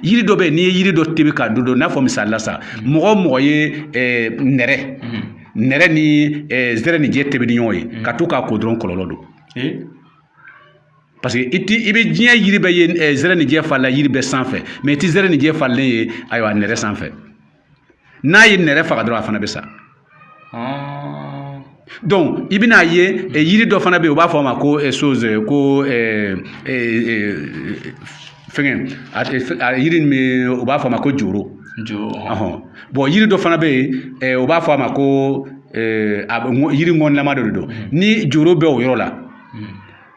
yiri dɔ bɛ yen, n'i ye yiri dɔ tobi k'a don, n'a fɔ misali la sa, mɔgɔ o mɔgɔ ye nɛrɛ ni zɛrɛ ni jɛ tobi ni ɲɔgɔn ye ka to k'a ko dɔrɔn, kɔlɔlɔ don. Parce que i ti i bɛ diɲɛ yiri bɛɛ ye zɛrɛ ni jɛ falila yiri bɛɛ sanfɛ, mais i ti zɛrɛ ni jɛ falilen ye, ayiwa, nɛrɛ sanfɛ. N'a ye nɛrɛ faga dɔrɔn, a fana bɛ sa. Donc i bɛna ye yiri dɔ fana bɛ yen, u b'a fɔ a ma ko chose ko fɛngɛ, a yiri min u b'a fɔ a ma ko joro. Bon, yiri dɔ fana bɛ yen, u b'a fɔ a ma ko yiri ŋɔnilama dɔ de don. Ni joro bɛ o yɔrɔ la,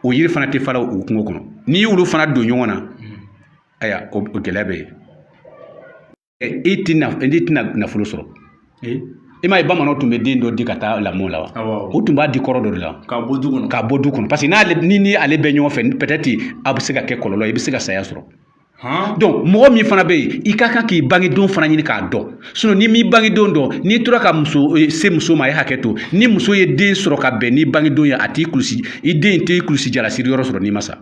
o yiri fana tɛ falen o kungo kɔnɔ. N'i y'olu fana don ɲɔgɔn na, ayiwa, o gɛlɛya bɛ yen. I tɛna nafolo sɔrɔ. I m'a ye, bamananw tun bɛ den dɔ di ka taa lamɔ la wa? O tun b'a di kɔrɔ dɔ de la. K'a bɔ du kɔnɔ. K'a bɔ du kɔnɔ, parce que n'ale ni ale bɛ ɲɔgɔn fɛ, peut-être a bɛ se ka kɛ kɔlɔlɔ ye, i bɛ se ka saya sɔrɔ. Donc mɔgɔ min fana bɛ yen, i ka kan k'i bangedon fana ɲini k'a dɔn. Sinon n'i m'i bangedon dɔn, n'i tora ka muso se muso ma, a ye hakɛ to, ni muso ye den sɔrɔ ka bɛn n'i bangedon ye, a t'i kulusi, i den t'i kulusi jalasiri yɔrɔ sɔrɔ n'i ma sa.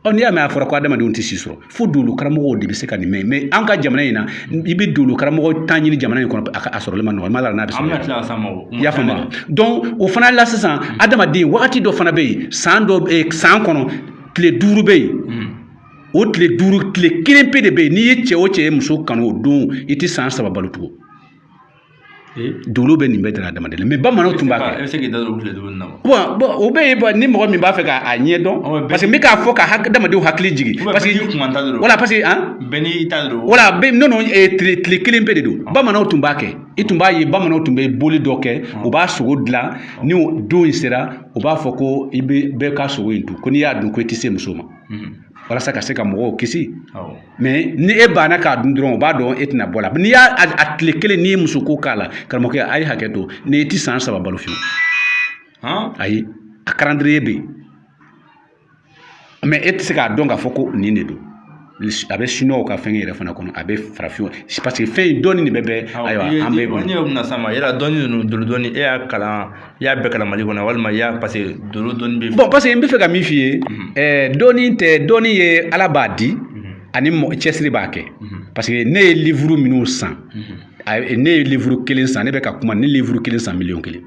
Ɔ, n'i y'a mɛn a fɔra ko adamadenw tɛ si sɔrɔ, fo dolo karamɔgɔw de bɛ se ka nin mɛn. Mais an ka jamana in na, i bɛ dolo karamɔgɔ tan ɲini jamana in kɔnɔ, a sɔrɔli ma nɔgɔn. I ma d'a la n'a bɛ sɔrɔ. I y'a faamu? Donc o fana la sisan, adamaden wagati dɔ fana bɛ yen, san dɔ, san kɔnɔ tile 5 bɛ yen, o tile 5, tile kelen pe de bɛ yen, n'i ye cɛ o cɛ ye muso kanu o don, i tɛ san 3 balo tugun. Dolo bɛ nin bɛɛ dara adamaden la, mais bamananw tun b'a kɛ. E bɛ se k'i da don o tile 5 na wa? Bon, o bɛ yen, ni mɔgɔ min b'a fɛ k'a ɲɛ dɔn, parce que n bɛ k'a fɔ ka adamadenw hakili jigin. Parce que kun ta don. Voilà, parce que han. Bɛɛ n'i ta don. Voilà, bɛɛ non non, tile kelen pe de don. Bamananw tun b'a kɛ. I tun b'a ye, bamananw tun bɛ boli dɔ kɛ, u b'a sogo dilan, ni don in sera, u b'a fɔ ko i bɛ bɛɛ ka sogo in dun, ko n'i y'a dun, ko i tɛ se muso ma. Walasa ka se ka mɔgɔw kisi. Mais ni e banna k'a dun dɔrɔn, o b'a dɔn e tɛna bɔ la. N'i y'a a tile kelen, n'i ye muso ko k'a la, karamɔgɔkɛ, a ye hakɛ to, ni i tɛ san 3 balo fiyewu. Ayi, a calendrier bɛ yen, mais e tɛ se k'a dɔn k'a fɔ ko nin de don. A bɛ chinois ka fɛn yɛrɛ fana kɔnɔ, a bɛ farafinw, parce que fɛn in dɔnni de bɛ bɛɛ. Ayiwa, an bɛ ne y'o bɛna s'a ma. Yala dɔnni ninnu, dolo dɔnni, e y'a kalan, i y'a bɛɛ kalan Mali kɔnɔ, walima i y'a, parce que dolo dɔnni bɛ. Bon, parce que n bɛ fɛ ka min f'i ye, dɔnni tɛ, dɔnni ye Ala b'a di ani cɛsiri b'a kɛ. Parce que ne ye livre minnu san, ne ye livre kelen san, ne bɛ ka kuma, ne livre kelen san 1,000,000.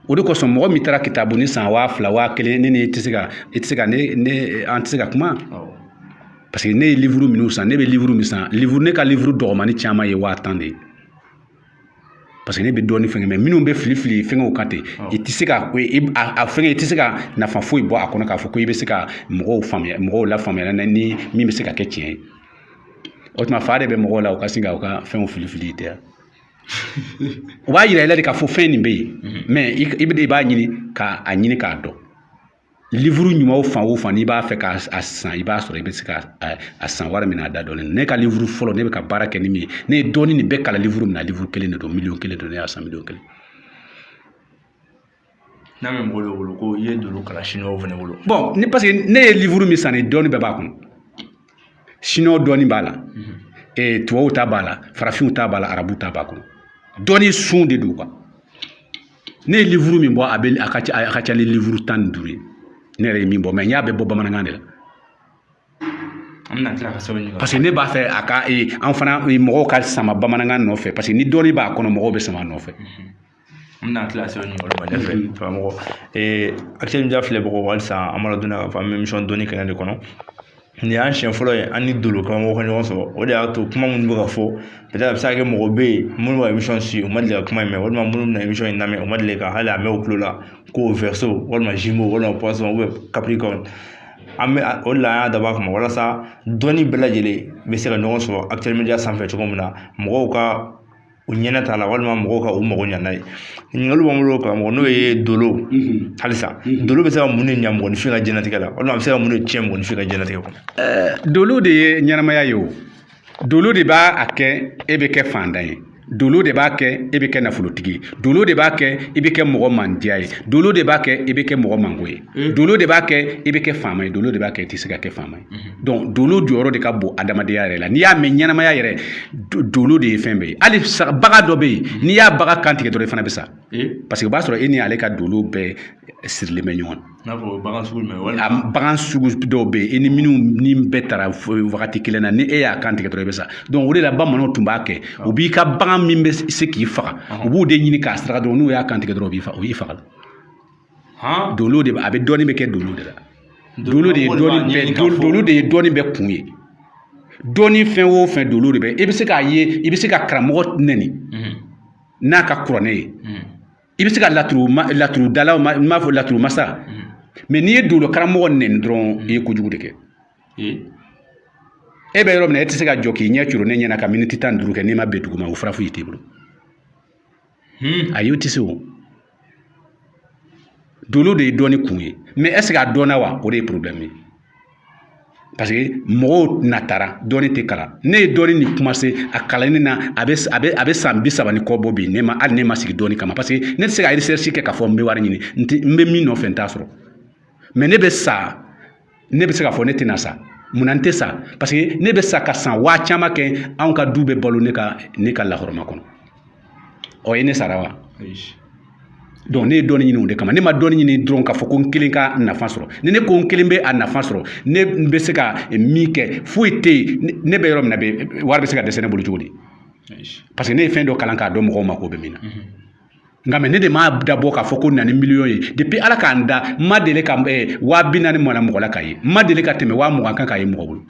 O de kosɔn mɔgɔ min taara kitabuni san 2000, 1000, ne ni tɛ se ka, i tɛ se ka ne an tɛ se ka kuma. Parce que ne ye livre minnu san, ne bɛ livre min san, livre, ne ka livre dɔgɔmani caman ye 10,000 de ye. Parce que ne bɛ dɔɔni fɛngɛ, mais minnu bɛ fili fili fɛngɛw kan ten, i tɛ se ka a fɛngɛ, i tɛ se ka nafa foyi bɔ a kɔnɔ k'a fɔ ko i bɛ se ka mɔgɔw faamuya, mɔgɔw lafaamuya ni min bɛ se ka kɛ tiɲɛ ye. O tuma fa de bɛ mɔgɔw la, u ka sin ka u ka fɛnw fili fili tɛ. O b'a yira i la de k'a fɔ fɛn nin bɛ yen, mais i b'a ɲini k'a ɲini k'a dɔn. Livre ɲuman o fan o fan, n'i b'a fɛ k'a san, i b'a sɔrɔ, i bɛ se ka a san wari min na, a da dɔnnen. Ne ka livre fɔlɔ, ne bɛ ka baara kɛ ni min ye, ne ye dɔɔni nin bɛɛ kalan livre min na, livre kelen de don, 1,000,000 don, ne y'a san 1,000,000. N'a bɛ mɔgɔ dɔw bolo ko i ye dolo kalan chinois fana bolo. Bon, ni parce que ne ye livre min san, ni dɔɔni bɛɛ b'a kɔnɔ. Chinois dɔɔni b'a la, tubabuw ta b'a la, farafinw ta b'a la, arabuw ta b'a kɔnɔ. Dɔɔni sun de don quoi. Ne ye livre min bɔ, a bɛ a ka ca ni livre 15 ye. Ne yɛrɛ ye min bɔ, mais n y'a bɛɛ bɔ bamanankan de la. An bɛna tila ka sɛbɛn ɲini. Parce que ne b'a fɛ a ka an fana mɔgɔw ka sama bamanankan nɔfɛ, parce que ni dɔɔni b'a kɔnɔ, mɔgɔw bɛ sama a nɔfɛ. An bɛna tila sɛbɛn ɲini olu ma ɲɛfɛ. Karamɔgɔ, Actuel Media filɛbagaw, halisa an b'a ladɔnniya k'a fɔ an bɛ émission dɔnni kɛnɛ de kɔnɔ. Nin y'an siɲɛ fɔlɔ ye an ni dolo karamɔgɔ ka ɲɔgɔn sɔrɔ. O de y'a to kuma minnu bɛ ka fɔ, peut-être a bɛ se ka kɛ mɔgɔ bɛ yen minnu b'a émission suit, u ma deli ka kuma in mɛn, walima minnu bɛna émission in lamɛn, u ma deli ka hali a mɛn u tulo la ko Verseau walima Gémeaux walima Poisson ou bien Capricorne. An bɛ o de la, an y'a dabɔ a kama walasa dɔnni bɛɛ lajɛlen bɛ se ka ɲɔgɔn sɔrɔ Actuel Media sanfɛ cogo min na, mɔgɔw ka u ɲɛnɛ t'a la, walima mɔgɔw ka u mago ɲɛ n'a ye. Ɲininkaliw b'an bolo karamɔgɔ, n'o ye dolo. Halisa dolo bɛ se ka mun de ɲa mɔgɔninfin ka diɲɛlatigɛ la, walima a bɛ se ka mun de tiɲɛ mɔgɔninfin ka diɲɛlatigɛ kɔnɔ? Dolo de ye ɲɛnamaya ye. O dolo de b'a a kɛ e bɛ kɛ fantan ye, dolo de b'a kɛ e bɛ kɛ nafolotigi ye, dolo de b'a kɛ i bɛ kɛ mɔgɔ mandiya ye, dolo de b'a kɛ i bɛ kɛ mɔgɔ mango ye, dolo de b'a kɛ i bɛ kɛ faama ye, dolo de b'a kɛ i tɛ se ka kɛ faama ye. Donc dolo jɔyɔrɔ de ka bon adamadenya yɛrɛ la. N'i y'a mɛn ɲɛnamaya yɛrɛ, dolo de ye fɛn bɛɛ ye. Hali bagan dɔ bɛ yen, n'i y'a bagan kan tigɛ dɔrɔn, i fana bɛ sa, parce que o b'a sɔrɔ e ni ale ka dolo bɛɛ sirilen bɛ ɲɔgɔn na. N'a fɔ bagan sugu jumɛn? Walima bagan sugu dɔw bɛ yen, i ni minnu ni bɛɛ taara wagati kelen na, ni e y'a kan tigɛ dɔrɔn, i bɛ sa. Donc o de la bamananw tun b'a kɛ, u b'i ka bagan min bɛ se k'i faga, u b'o de ɲini k'a saraka dɔrɔn. N'u y'a kan tigɛ dɔrɔn, u b'i faga, u b'i faga. Dolo de a bɛ dɔɔni bɛ kɛ dolo de la. Dolo de ye dɔɔni bɛɛ, dolo de ye dɔɔni bɛɛ kun ye. Dɔɔni fɛn o fɛn, dolo de bɛ. I bɛ se k'a ye, i bɛ se ka karamɔgɔ nɛni n'a ka kuranɛ ye, i bɛ se ka laturu laturudalaw, n b'a fɔ laturu masa, mais n'i ye dolo karamɔgɔ nɛni dɔrɔn, i ye kojugu de kɛ. E bɛ yɔrɔ min na, e tɛ se ka jɔ k'i ɲɛ curo ne ɲɛna ka miniti 15 kɛ n'i ma bɛn dugu ma, o fura foyi t'e bolo. Ayi, o tɛ se. O dolo de ye dɔɔni kun ye, mais est ce que a dɔnna wa? O de ye problème ye, parce que mɔgɔw natara dɔɔni tɛ kalan. Ne ye dɔɔni nin commencé a kalanni na, a bɛ san 30 ni kɔ bɔ bi. Ne ma hali ne ma sigi dɔɔni kama, parce que ne tɛ se ka recherche kɛ k'a fɔ n bɛ wari ɲini, n tɛ n bɛ min nɔfɛ, n t'a sɔrɔ. Mais ne bɛ sa, ne bɛ se k'a fɔ ne tɛna sa. Munna n tɛ sa? Parce que ne bɛ sa ka san waa caman kɛ, anw ka du bɛ balo ne ka lahɔrɔma kɔnɔ. Ɔ, e ne sara wa? Donc ne ye dɔɔni ɲini o de kama. Ne ma dɔɔni ɲini dɔrɔn k'a fɔ ko n kelen ka nafa sɔrɔ. Ni ne ko n kelen bɛ a nafa sɔrɔ, ne bɛ se ka min kɛ, foyi tɛ yen. Ne bɛ yɔrɔ min na bɛ, wari bɛ se ka dɛsɛ ne bolo cogo di? Parce que ne ye fɛn dɔ kalan k'a dɔn mɔgɔw mako bɛ min na. Nka mais ne de m'a dabɔ k'a fɔ ko na ni miliyɔn ye. Depuis Ala k'an da, n ma deli ka 40,000 mara mɔgɔ la k'a ye, n ma deli ka tɛmɛ 20,000 kan k'a ye mɔgɔ bolo.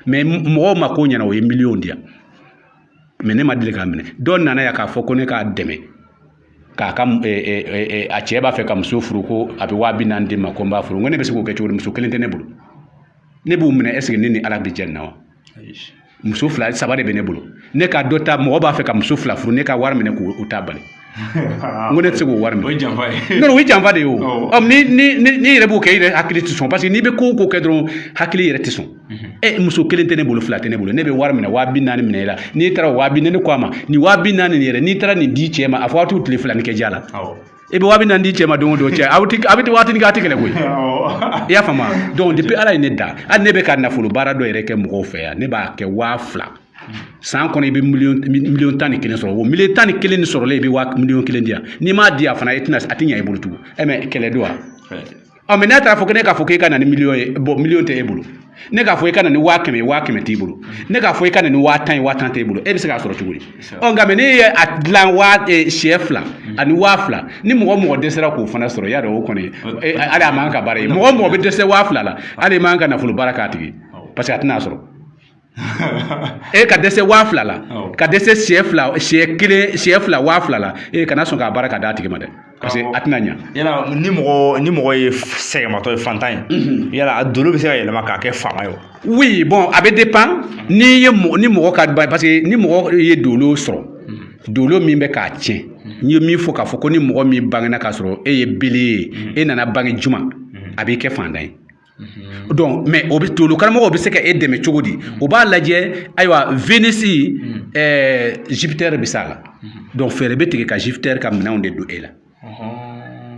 Mais mɔgɔw ma ko ɲɛna, o ye miliyɔn di yan, mais ne ma deli k'a minɛ. Dɔw nana yan k'a fɔ ko ne k'a dɛmɛ k'a ka a cɛ b'a fɛ ka muso furu, ko a bɛ 40,000 di ma, ko n b'a furu. N ko ne bɛ se k'o kɛ cogo di? Muso kelen tɛ ne bolo, ne b'u minɛ. Est ce que ne ni Ala bɛ jɛ nin na wa? Muso fila saba de bɛ ne bolo, ne ka dɔ ta, mɔgɔ b'a fɛ ka muso fila furu, ne ka wari minɛ k'o ta bali. N ko ne tɛ se k'o wari minɛ. O ye janfa ye. Non, o ye janfa de ye. O ni ni ni yɛrɛ b'o kɛ, i yɛrɛ hakili tɛ sɔn, parce que n'i bɛ ko o ko kɛ dɔrɔn, hakili yɛrɛ tɛ sɔn. E muso kelen tɛ ne bolo, fila tɛ ne bolo, ne bɛ wari minɛ, 40,000 minɛ e la. N'i taara 40,000, ne ko a ma nin 40,000 nin yɛrɛ, n'i taara nin di cɛ ma, a fɔ aw t'u tile fila ni kɛ ja la. I bɛ 40 000 di cɛ ma don o don, cɛ aw tɛ a bɛ waati kɛ, a tɛ kɛlɛ koyi. I y'a faamu? Donc depuis Ala ye ne da, hali ne bɛ ka nafolo baara dɔ yɛrɛ kɛ mɔgɔw fɛ yan, ne b'a kɛ 2000 san kɔnɔ, i bɛ miliyɔn 11 sɔrɔ. O miliyɔn 11 nin sɔrɔlen, i bɛ 1 miliyɔn di yan. N'i m'a di yan fana, e tɛna, a tɛ ɲɛ i bolo tugun. Ɛ, mais kɛlɛ don wa? Ɔ, mais n'a taara fɔ ko ne k'a fɔ k'e ka na ni miliyɔn ye, bon, miliyɔn tɛ e bolo. Ne k'a fɔ i ka na ni 100 000 ye, 100 000 t'i bolo. Ne k'a fɔ i ka na ni 10 000 ye, 10 000 t'e bolo. E bɛ se k'a sɔrɔ cogo di? Ɔ, nka mais ne ye a dilan waa siyɛ fila ani 2000, ni mɔgɔ mɔgɔ dɛsɛra k'o fana sɔrɔ, i y'a dɔn o kɔni, hali a man ka baara ye. Mɔgɔ mɔgɔ bɛ dɛsɛ 2000 la, hali i man ka nafolo baara k'a tigi, parce que a tɛna sɔrɔ. E ka dɛsɛ 2000 la, ka dɛsɛ siyɛ fila, siyɛ kelen, siyɛ fila 2000 la, e kana sɔn k'a baara ka d'a tigi ma dɛ, parce que a tɛna ɲa. Yala ni mɔgɔ ye sɛgɛnmatɔ ye, fantan ye, yala a dolo bɛ se ka yɛlɛma k'a kɛ faama ye wa? Oui, bon, a bɛ dépend n'i ye mɔgɔ ni mɔgɔ ka, parce que ni mɔgɔ ye dolo sɔrɔ, dolo min bɛ k'a tiɲɛ, n ye min fɔ k'a fɔ ko ni mɔgɔ min bangena k'a sɔrɔ e ye bele ye, e nana bange juma, a b'i kɛ fantan ye. Donc mais o bɛ dolo karamɔgɔw bɛ se ka e dɛmɛ cogo di? O b'a lajɛ, ayiwa, Venus, Jupiter bɛ s'a la, donc fɛɛrɛ bɛ tigɛ ka Jupiter ka minɛnw de don e la.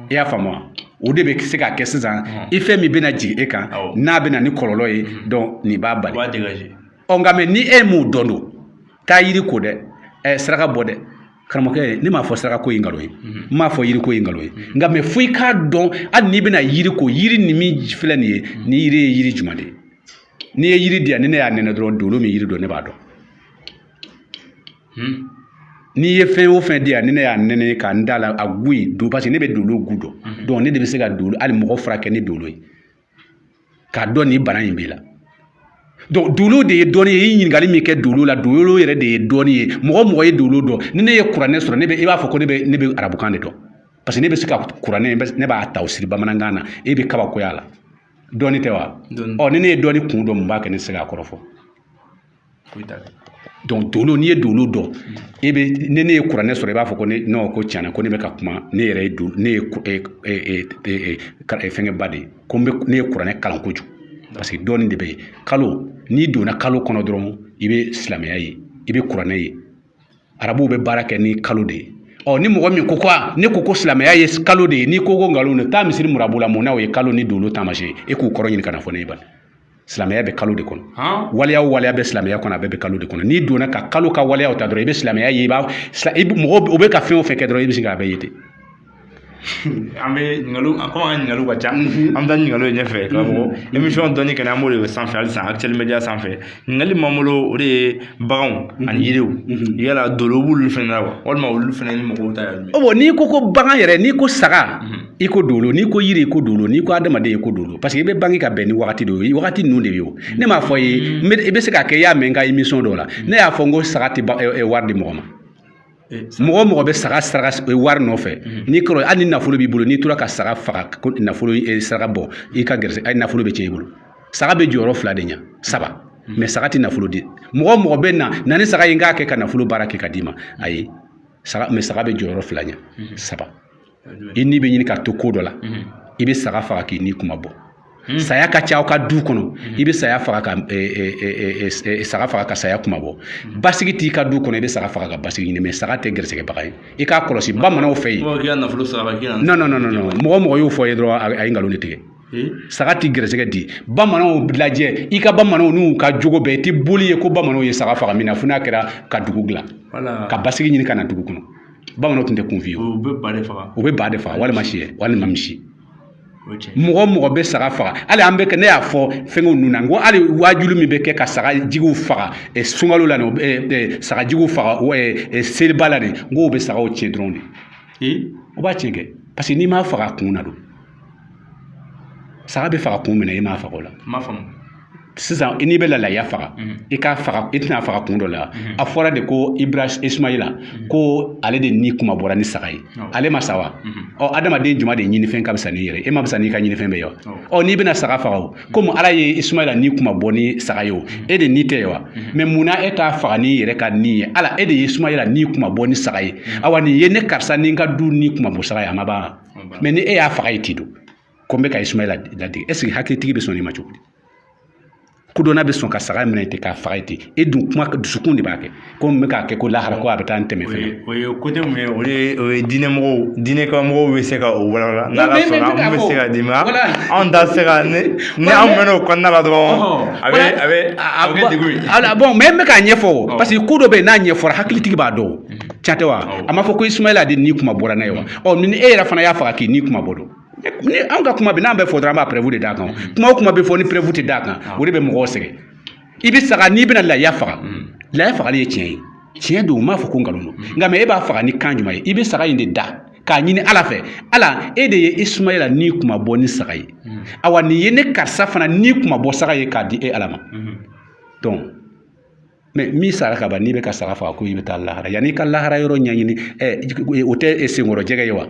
I y'a faamu wa? O de bɛ se ka kɛ sisan i fɛn min bɛna jigin e kan, n'a bɛ na ni kɔlɔlɔ ye, donc nin b'a bali. Ɔ, nka mais ni e m'o dɔn, don taa yiri ko dɛ, saraka bɔ dɛ, karamɔgɔkɛ. Ne m'a fɔ saraka ko ye nkalon ye, n m'a fɔ yiri ko ye nkalon ye, nka mais fo i k'a dɔn, hali n'i bɛna yiri ko, yiri nin min filɛ nin ye, ni yiri ye yiri jumɛn de ye? N'i ye yiri di yan, ni ne y'a nɛnɛ dɔrɔn, dolo min yiri dɔn, ne b'a dɔn. N'i ye fɛn o fɛn di yan, ni ne y'a nɛnɛ ka n da la, a gu ye don, parce que ne bɛ dolo gu dɔn. Donc ne de bɛ se ka dolo, hali mɔgɔ furakɛ ni dolo ye, k'a dɔn nin bana in b'i la. Donc dolo de ye dɔnni ye. I ye ɲininkali min kɛ dolo la, dolo yɛrɛ de ye dɔnni ye. Mɔgɔ mɔgɔ ye dolo dɔn, ni ne ye kuranɛ sɔrɔ, ne bɛ, i b'a fɔ ko ne bɛ arabukan de dɔn, parce que ne bɛ se ka kuranɛ, ne b'a ta o siri bamanankan na, e bɛ kabakoya la. Dɔnni tɛ wa? Ɔ, ni ne ye dɔnni kun dɔn, mun b'a kɛ ne tɛ se k'a kɔrɔ fɔ? Donc dolo, n'i ye dolo dɔn, e bɛ, ni ne ye kuranɛ sɔrɔ, i b'a fɔ ko ne non, ko tiɲɛna, ko ne bɛ ka kuma, ne yɛrɛ ye dolo, ne ye fɛngɛ ba de ye, ko n bɛ, ne ye kuranɛ kalan kojugu, parce que dɔɔni de bɛ yen. Kalo, n'i donna kalo kɔnɔ dɔrɔn, i bɛ silamɛya ye, i bɛ kuranɛ ye. Arabuw bɛ baara kɛ ni kalo de ye. Ɔ, ni mɔgɔ min ko ko ne ko ko silamɛya ye kalo de ye, n'i ko ko nkalon don, taa misiri murabu la, mun na o ye kalo ni dolo taamasiyɛn ye? E k'u kɔrɔ ɲini ka na fɔ ne ye bani. Silamɛya bɛ kalo de kɔnɔ. Waleya o waleya bɛ silamɛya kɔnɔ, a bɛɛ bɛ kalo de kɔnɔ. N'i donna ka kalo ka waleyaw ta dɔrɔn, i bɛ silamɛya ye. I b'a mɔgɔ o bɛ ka fɛn o fɛn kɛ dɔrɔn, i bɛ sin k'a bɛɛ ye ten. An bɛ ɲininkaliw, komi an ka ɲininkaliw ka ca, an bɛ taa ɲininkaliw ɲɛfɛ. Karamɔgɔ, émission dɔnni kɛnɛ, an b'o de sanfɛ halisa, Actuel Media sanfɛ. Ɲininkali min b'an bolo, o de ye baganw ani yiriw. Yala dolo b'olu fɛnɛ la wa, walima olu fɛnɛ ni mɔgɔw ta ye jumɛn? Bon, n'i ko ko bagan yɛrɛ, n'i ko saga, i ko dolo, n'i ko yiri, i ko dolo, n'i ko adamaden, i ko dolo, parce que i bɛ bange ka bɛn ni wagati dɔ ye, wagati ninnu de bɛ yen. O ne m'a fɔ ye, i bɛ se k'a kɛ, i y'a mɛn n ka émission dɔw la, ne y'a fɔ n ko saga tɛ wari di mɔgɔ ma. Mɔgɔ mɔgɔ bɛ saga saraka wari nɔfɛ, n'i kɔrɔ, hali ni nafolo b'i bolo, n'i tora ka saga faga ko nafolo saraka bɔ, i ka gɛrɛsɛgɛ nafolo bɛ tiɲɛ i bolo. Saga bɛ jɔyɔrɔ fila de ɲɛ saba, mais saga tɛ nafolo di. Mɔgɔ mɔgɔ bɛ na na ni saga ye, n k'a kɛ ka nafolo baara kɛ ka d'i ma, ayi. Saga, mais saga bɛ jɔyɔrɔ fila ɲɛ saba. I ni bɛ ɲini ka to ko dɔ la, i bɛ saga faga k'i ni kuma bɔ. Saya ka ca aw ka du kɔnɔ, i bɛ saya faga ka saga faga ka saya kuma bɔ. Basigi t'i ka du kɔnɔ, i bɛ saga faga ka basigi ɲini. Mais saga tɛ gɛrɛsɛgɛbaga ye, i k'a kɔlɔsi bamananw fɛ yen. Non, non, non, non, mɔgɔ mɔgɔ y'o fɔ ye dɔrɔn, a ye nkalon de tigɛ. Saga ti gɛrɛsɛgɛ di. Bamananw lajɛ, i ka bamananw n'u ka jogo bɛɛ, i ti boli ye ko bamananw ye saga faga min na, fo n'a kɛra ka dugu dilan, ka basigi ɲini ka na dugu kɔnɔ. Bamananw tun tɛ kun f'i ye. U bɛ ba de faga. U bɛ ba de faga, walima sɛ, walima misi. Mɔgɔ mɔgɔ bɛ saga faga, hali an bɛ kɛ, ne y'a fɔ fɛngɛw ninnu na, n ko hali waajuli min bɛ kɛ ka saga jigiw faga sunkalo la nin, sagajigiw faga seliba la nin, n k'o bɛ sagaw tiɲɛ dɔrɔn de. O b'a tiɲɛ kɛ, parce que n'i m'a faga a kun na don, saga bɛ faga kun min na, i m'a faga o la. Sisan n'i bɛ lalaya faga, i k'a faga, i tɛna faga kun dɔ la. A fɔra de ko Ibrahim, Ismaila, ko ale de ni kuma bɔra ni saga ye, ale ma sa wa? Ɔ, adamaden juma de ɲinifɛn ka fisa n'i yɛrɛ, e ma fisa n'i ka ɲinifɛn bɛɛ ye wa? Ɔ, n'i bɛna saga faga, o komi Ala ye Ismaila ni kuma bɔ ni saga ye, o e de ni tɛ ye wa? Mais munna e t'a faga n'i yɛrɛ ka ni ye? Ala e de ye Ismaila ni kuma bɔ ni saga ye, awa nin ye ne karisa ni n ka du ni kuma bɔ saga ye, a ma ban. Mais ni e y'a faga, i t'i don ko n bɛ ka Ismaila ladege, est ce que hakilitigi bɛ sɔn nin ma cogo di? Kodɔnna bɛ sɔn ka saga minɛ ten k'a faga ten. E dun kuma dusukun de b'a kɛ ko n bɛ k'a kɛ ko lahara ko a bɛ taa n tɛmɛ fɛnɛ. O ye côté mun ye, o ye diinɛmɔgɔw, diinɛkaramɔgɔw bɛ se ka o walawala. N'Ala sɔnna, an bɛ se ka d'i ma. Anw ta se ka ni anw mɛnna o kɔnɔna la dɔrɔn, a bɛ kɛ degun ye. Ala, bon, mais n bɛ k'a ɲɛfɔ o, parce que ko dɔ bɛ yen, n'a ɲɛfɔra, hakilitigi b'a dɔn. Tiɲɛ tɛ wa? A ma fɔ ko Ismaïla de ni kuma bɔra n'a ye wa? Ɔ, ni e yɛrɛ fana y'a faga k'i ni kuma bɔ don. Ni anw ka kuma bɛ, n'an bɛ fɔ dɔrɔn, an b'a preuve de d'a kan. Kuma o kuma bɛ fɔ ni preuve tɛ d'a kan, o de bɛ mɔgɔw sɛgɛn. I bɛ saga, n'i bɛna laya faga, laya fagali ye tiɲɛ ye, tiɲɛ don, u m'a fɔ ko nkalon don. Nka mais e b'a faga ni kan jumɛn ye? I bɛ saga in de da k'a ɲini Ala fɛ: Ala, e de ye Ismaïla ni kuma bɔ ni saga ye, awa nin ye ne karisa fana ni kuma bɔ saga ye k'a di e Ala ma. Donc mais min sara ka ban, n'i bɛ ka saga faga ko i bɛ taa lahara, yanni i ka lahara yɔrɔ ɲɛɲini, o tɛ senkɔrɔ jɛgɛ ye wa?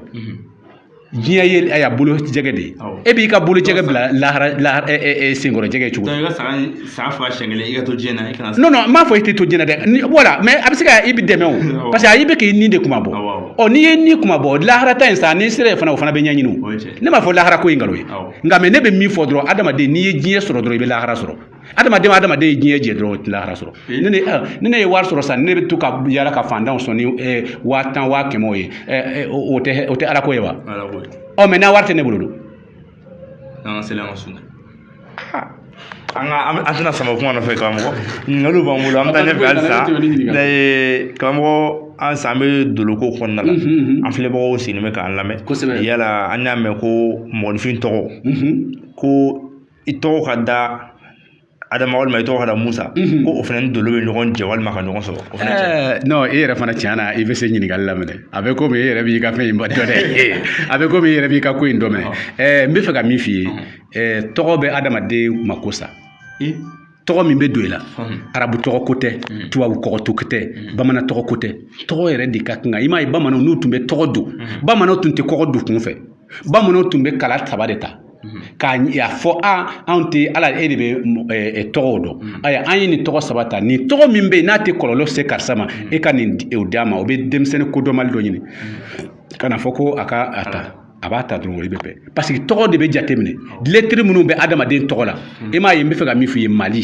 Diɲɛ ye a bolo jɛgɛ de ye. E b'i ka bolo jɛgɛ bila lahara, lahara senkɔrɔ jɛgɛ cogo. I ka saga faga siɲɛ kelen, i ka to diɲɛ na, i kana. Non, non, n m'a fɔ i tɛ to diɲɛ na dɛ. Voilà, mais a bɛ se ka i bɛ dɛmɛ o, parce que a i bɛ k'i ni de kuma bɔ. Ɔ, n'i ye ni kuma bɔ lahara ta in sa, n'i sera yen fana, o fana bɛ ɲɛɲini o. Ne m'a fɔ lahara ko in nkalon ye, nka mais ne bɛ min fɔ dɔrɔn, adamaden, n'i ye diɲɛ sɔrɔ dɔrɔn, i bɛ lahara sɔrɔ. Adamaden, adamaden ye diɲɛ jɛ dɔrɔn, o tɛ lahara sɔrɔ. Ni ne ye wari sɔrɔ sisan, ne bɛ to ka yala ka fantanw sɔn ni 10 000, 100 000 ye, o tɛ Ala ko ye wa? Ɔ, mais n'a wari tɛ ne bolo don. An ka seli, an ka sun, an ka an tɛna sama kuma nɔfɛ. Karamɔgɔ, ɲininkaliw b'an bolo, an bɛ taa ɲɛfɛ halisa. Karamɔgɔ, an san an bɛ doloko kɔnɔna la, an filɛbagaw sigilen bɛ k'an lamɛn. Yala an y'a mɛn ko mɔgɔninfin tɔgɔ, ko i tɔgɔ ka da Adama walima i tɔgɔ ka da Musa, ko o fana ni dolo bɛ ɲɔgɔn jɛ walima ka ɲɔgɔn sɔrɔ, o fana cɛ? Non, e yɛrɛ fana, tiɲɛ na, i bɛ se ɲininkali la minɛ. A bɛ komi e yɛrɛ b'i ka fɛn in dɔn dɛ, a bɛ komi i yɛrɛ b'i ka ko in dɔn. Mɛ n bɛ fɛ ka min f'i ye, tɔgɔ bɛ adamaden mako sa. Tɔgɔ min bɛ don i la, arabu tɔgɔ ko tɛ, tubabu kɔgɔ ko tɛ, bamanan tɔgɔ ko tɛ, tɔgɔ yɛrɛ de ka kan. I m'a ye, bamananw n'u tun bɛ tɔgɔ don, bamananw tun tɛ kɔgɔ don kun fɛ, bamananw tun bɛ kala saba de ta k'a fɔ: a, anw tɛ Ala, e de bɛ tɔgɔw dɔn. Ayiwa, an ye nin tɔgɔ saba ta, nin tɔgɔ min bɛ yen n'a tɛ kɔlɔlɔ se karisa ma, e ka nin o d'a ma. O bɛ denmisɛnnin kodɔnbali dɔ ɲini ka na fɔ ko a ka a ta, a b'a ta dɔrɔn, o bɛ bɛn, parce que tɔgɔ de bɛ jateminɛ, lettre minnu bɛ adamaden tɔgɔ la. I m'a ye, n bɛ fɛ ka min f'i ye, Mali,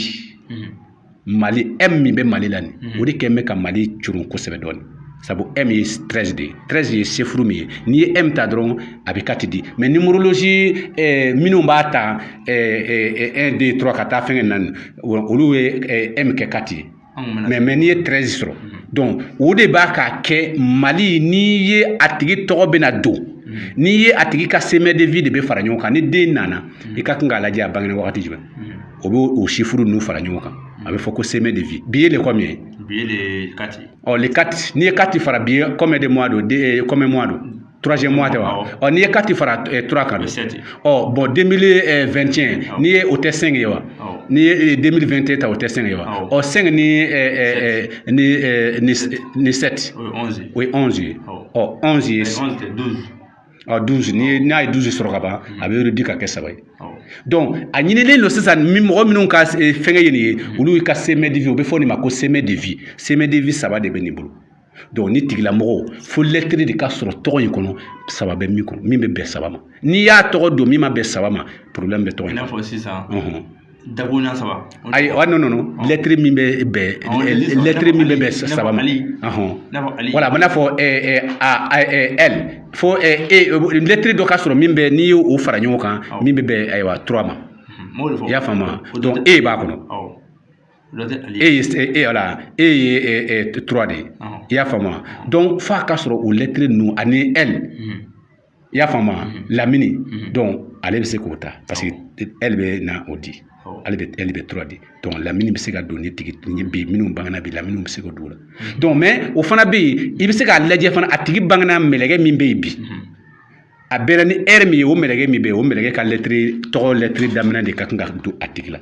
Mali, M min bɛ Mali la nin, o de kɛn bɛ ka Mali coron kosɛbɛ dɔɔnin. Sabu M ye 13 de ye, 13 ye chiffre min ye, n'i ye M ta dɔrɔn, a bɛ 4 di. Mais numérologie minnu b'a ta 1, 2, 3 ka taa fɛngɛ naani, olu ye M kɛ 4 ye. Mais n'i ye 13 sɔrɔ, donc o de b'a k'a kɛ Mali. N'i ye a tigi tɔgɔ bɛna don, n'i ye a tigi ka chemin de vie de bɛ fara ɲɔgɔn kan. Ni den nana, i ka kan k'a lajɛ a bangena wagati jumɛn, o b'o o chiffre ninnu fara ɲɔgɔn kan, a bɛ fɔ ko chemin de vie. Bi ye le combien? Bi ye le 4. Ɔ, le 4, n'i ye 4 fara bi ye, combien de mois don? Combien mois don? Troisième mois tɛ wa? Ɔ, n'i ye 4 fara 3 kan don, ɔ, bon, 2021, n'i ye o tɛ 5 ye wa? N'i ye 2021 ta, o tɛ 5 ye wa? Ɔ, 5 ni 7, o ye 11 ye. Ɔ, 11 ye, ɔ, 12, ni n'a ye 12 sɔrɔ ka ban, a bɛ réduit ka kɛ 3 ye. Donc a ɲinilen don sisan, mɔgɔ minnu ka fɛngɛ ye nin ye, olu ka chemin de vie, o bɛ fɔ nin ma ko chemin de vie. Chemin de vie saba de bɛ nin bolo. Donc ni tigilamɔgɔ, fo lettre de ka sɔrɔ tɔgɔ in kɔnɔ, saba bɛ min kɔnɔ, min bɛ bɛn saba ma. N'i y'a tɔgɔ don min ma bɛn saba ma, problème bɛ tɔgɔ in. I n'a fɔ sisan, dakuruɲa saba. Ayi, non, non, non, lettre min bɛ bɛn, lettre min bɛ bɛn saba ma. Voilà, i n'a fɔ A, L, fo E, lettre dɔ ka sɔrɔ min bɛ, n'i y'o fara ɲɔgɔn kan, min bɛ bɛn, ayiwa, 3 ma. I y'a faamu? Donc E b'a kɔnɔ. E ye E, voilà, E ye 3 de ye. I y'a faamu? Donc f'a ka sɔrɔ o lettre ninnu ani L. I y'a faamu? Lamini. Donc ale bɛ se k'o ta parce que L bɛ na o di. Ale bɛ, L bɛ 3 di. Donc lamini bɛ se ka don ni tigi ni bi minnu bangena bi, lamini bɛ se ka don o la. Donc mais o fana bɛ yen, i bɛ se k'a lajɛ fana, a tigi bangena mɛlɛkɛ min bɛ yen bi, a bɛnna ni heure min ye, o mɛlɛkɛ min bɛ yen, o mɛlɛkɛ ka lettre tɔgɔ, lettre daminɛ de ka kan ka don a tigi la.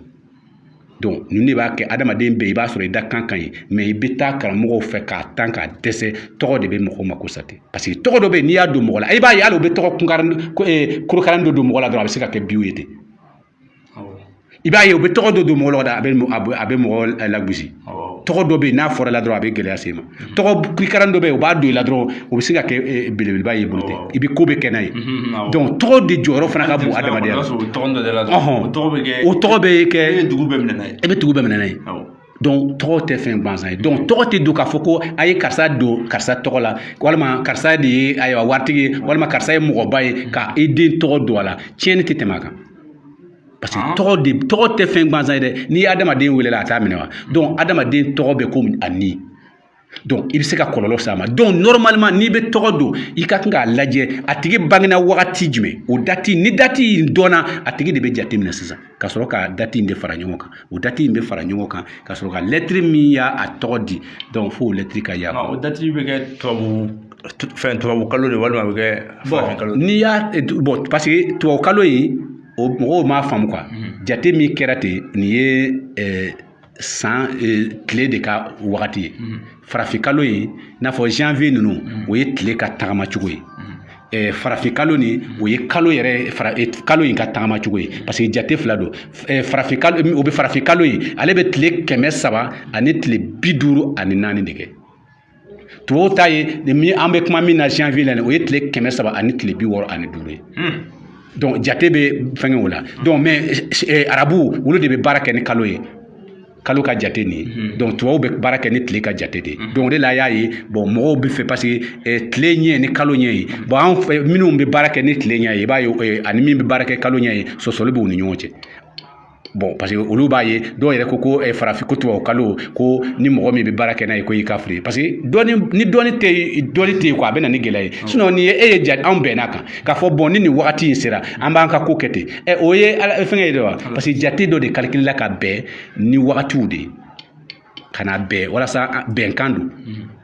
Donc ninnu de b'a kɛ adamaden bɛɛ, i b'a sɔrɔ i da kan ka ɲi, mais i bɛ taa karamɔgɔw fɛ k'a tan k'a dɛsɛ, tɔgɔ de bɛ mɔgɔw mako sa ten. Parce que tɔgɔ dɔ bɛ yen, n'i y'a don mɔgɔ la, i b'a ye hali u bɛ tɔgɔ kunkarin korokaran dɔ don mɔgɔ la dɔrɔn, a bɛ se ka kɛ biw ye ten. I b'a ye, u bɛ tɔgɔ dɔ don mɔgɔ la, a bɛ mɔgɔ lagosi. Tɔgɔ dɔ bɛ yen, n'a fɔra la dɔrɔn, a bɛ gɛlɛya se i ma. Tɔgɔ kirikaran dɔ bɛ yen, o b'a don i la dɔrɔn, o bɛ se ka kɛ belebeleba y'i bolo tɛ, i bɛ ko bɛ kɛ n'a ye. Donc tɔgɔ de jɔyɔrɔ fana ka bon adamadenya la. O tɔgɔ bɛ kɛ e dugu bɛɛ minɛ n'a ye. E bɛ dugu bɛɛ minɛ n'a ye. Donc tɔgɔ tɛ fɛn gansan ye. Donc tɔgɔ tɛ don k'a fɔ ko a ye karisa don karisa tɔgɔ la, walima karisa de ye, ayiwa, waritigi ye, walima karisa ye mɔgɔba ye, ka i den tɔgɔ don a la. Tiɲɛni tɛ tɛmɛ a kan, parce que tɔgɔ de, tɔgɔ tɛ fɛn gansan ye dɛ. N'i ye adamaden wele a t'a minɛ wa? Donc adamaden tɔgɔ bɛ komi a ni. Donc i bɛ se ka kɔlɔlɔ s'a ma. Donc normalement, n'i bɛ tɔgɔ don, i ka kan k'a lajɛ a tigi bangena wagati jumɛn, o date. Ni date in dɔnna, a tigi de bɛ jate minɛ sisan, ka sɔrɔ ka date in de fara ɲɔgɔn kan. O date in bɛ fara ɲɔgɔn kan ka sɔrɔ ka lettre min y'a a tɔgɔ di. Donc fo o lettre ka y'a. O date bɛ kɛ tubabu fɛn, tubabu kalo de, walima a bɛ kɛ farafin kalo? N'i y'a bon, parce que tubabu kalo in, o mɔgɔw m'a faamu quoi. Jate min kɛra ten, nin ye san tile de ka wagati ye. Farafin kalo in, n'a fɔ janvier ninnu, o ye tile ka tagamacogo ye. Farafin kalo nin, o ye kalo yɛrɛ fara kalo in ka tagamacogo ye, parce que jate fila don. Farafin kalo, o bɛ farafin kalo in, ale bɛ tile 354 de kɛ. Tubabuw ta ye min, an bɛ kuma min na janvier la, o ye tile 365 ye. Donc jate bɛ fɛngɛ o la. Donc mais arabu, olu de bɛ baara kɛ ni kalo ye, kalo ka jate nin ye. Donc tubabuw bɛ baara kɛ ni tile ka jate de ye. Donc o de la a y'a ye, bon, mɔgɔw bɛ fɛ, parce que tile ɲɛ ni kalo ɲɛ ye. Bon, an fɛ, minnu bɛ baara kɛ ni tile ɲɛ ye, i b'a ye, ani min bɛ baara kɛ kalo ɲɛ ye, sɔsɔli b'u ni ɲɔgɔn cɛ. Bon, parce que olu b'a ye, dɔw yɛrɛ ko ko farafin ko tubabu kalo, ko ni mɔgɔ min bɛ baara kɛ n'a ye, ko i ka fili, parce que dɔɔni ni dɔɔni tɛ, dɔɔni tɛ yen quoi, a bɛ na ni gɛlɛya ye. Sinon ni e ye ja, anw bɛnn'a kan k'a fɔ, bon, ni nin wagati in sera, an b'an ka ko kɛ ten. Ɛ, o ye ala fɛngɛ ye de wa? Parce que jate dɔ de calcul la ka bɛn ni wagatiw de ye, ka na bɛn walasa bɛnkan don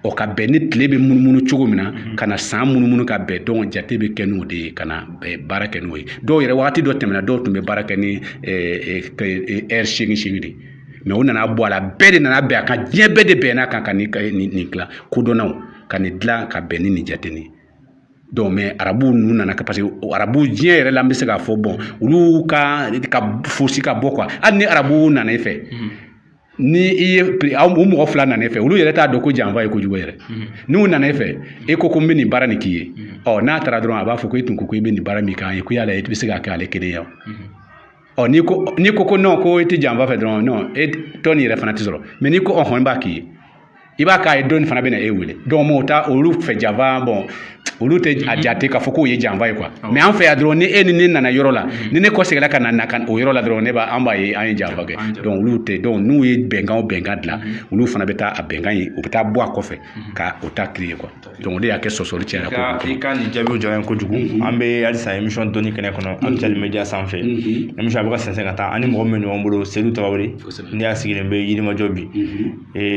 ɔ, ka bɛn ni tile bɛ munumunu cogo min na, ka na san munumunu ka bɛn. Donc jate bɛ kɛ n'o de ye, ka na baara kɛ n'o ye. Dɔw yɛrɛ, wagati dɔ tɛmɛna, dɔw tun bɛ baara kɛ ni heure seegin seegin de, mais o nana bɔ a la, bɛɛ de nana bɛn a kan, diɲɛ bɛɛ de bɛnna kan ka nin dilan, kodɔnnaw ka nin dilan ka bɛn ni nin jate nin ye. Donc mais arabuw ninnu nana, parce que arabu diɲɛ yɛrɛ la, an bɛ se k'a fɔ, bon, olu ka fosi ka bɔ quoi. Hali ni arabuw nana i fɛ, ni i ye o mɔgɔ fila nana e fɛ, olu yɛrɛ t'a dɔn ko janfa ye kojugu yɛrɛ. N'u nana e fɛ, e ko ko n bɛ nin baara nin k'i ye, ɔ, n'a taara dɔrɔn, a b'a fɔ ko e tun ko ko i bɛ nin baara min k'an ye, ko yala e bɛ se k'a kɛ ale kelen ye wa? Ɔ, n'i ko non, ko i tɛ janfa fɛ dɔrɔn, non, e tɔ nin yɛrɛ fana tɛ sɔrɔ. Mais n'i ko ɔhɔn, n b'a k'i ye, i b'a k'a ye, dɔɔni fana bɛ na e wele. Donc o ta olu fɛ janfa, bon, olu tɛ a jate k'a fɔ k'o ye janfa ye quoi. Mais an fɛ yan dɔrɔn, ni e ni ne nana yɔrɔ la, ni ne kɔseginna ka na ka o yɔrɔ la dɔrɔn, ne b'a an b'a ye an ye janfa kɛ. Donc olu tɛ. Donc n'u ye bɛnkan o bɛnkan dilan, olu fana bɛ taa a bɛnkan ye, u bɛ taa bɔ a kɔfɛ ka o ta créer quoi. Donc o de y'a kɛ sɔsɔli cayara. Ko i ka nin jaabiw diyara n ye kojugu. An bɛ halisa émission dɔnni kɛnɛ kɔnɔ, Actuel Media sanfɛ. Émission a bɛ ka sɛnsɛn ka taa. An ni mɔgɔ min bɛ ɲɔgɔn bolo, Seydou Tarawele, ne y'a sigilen bɛ Yirimajɔ bi,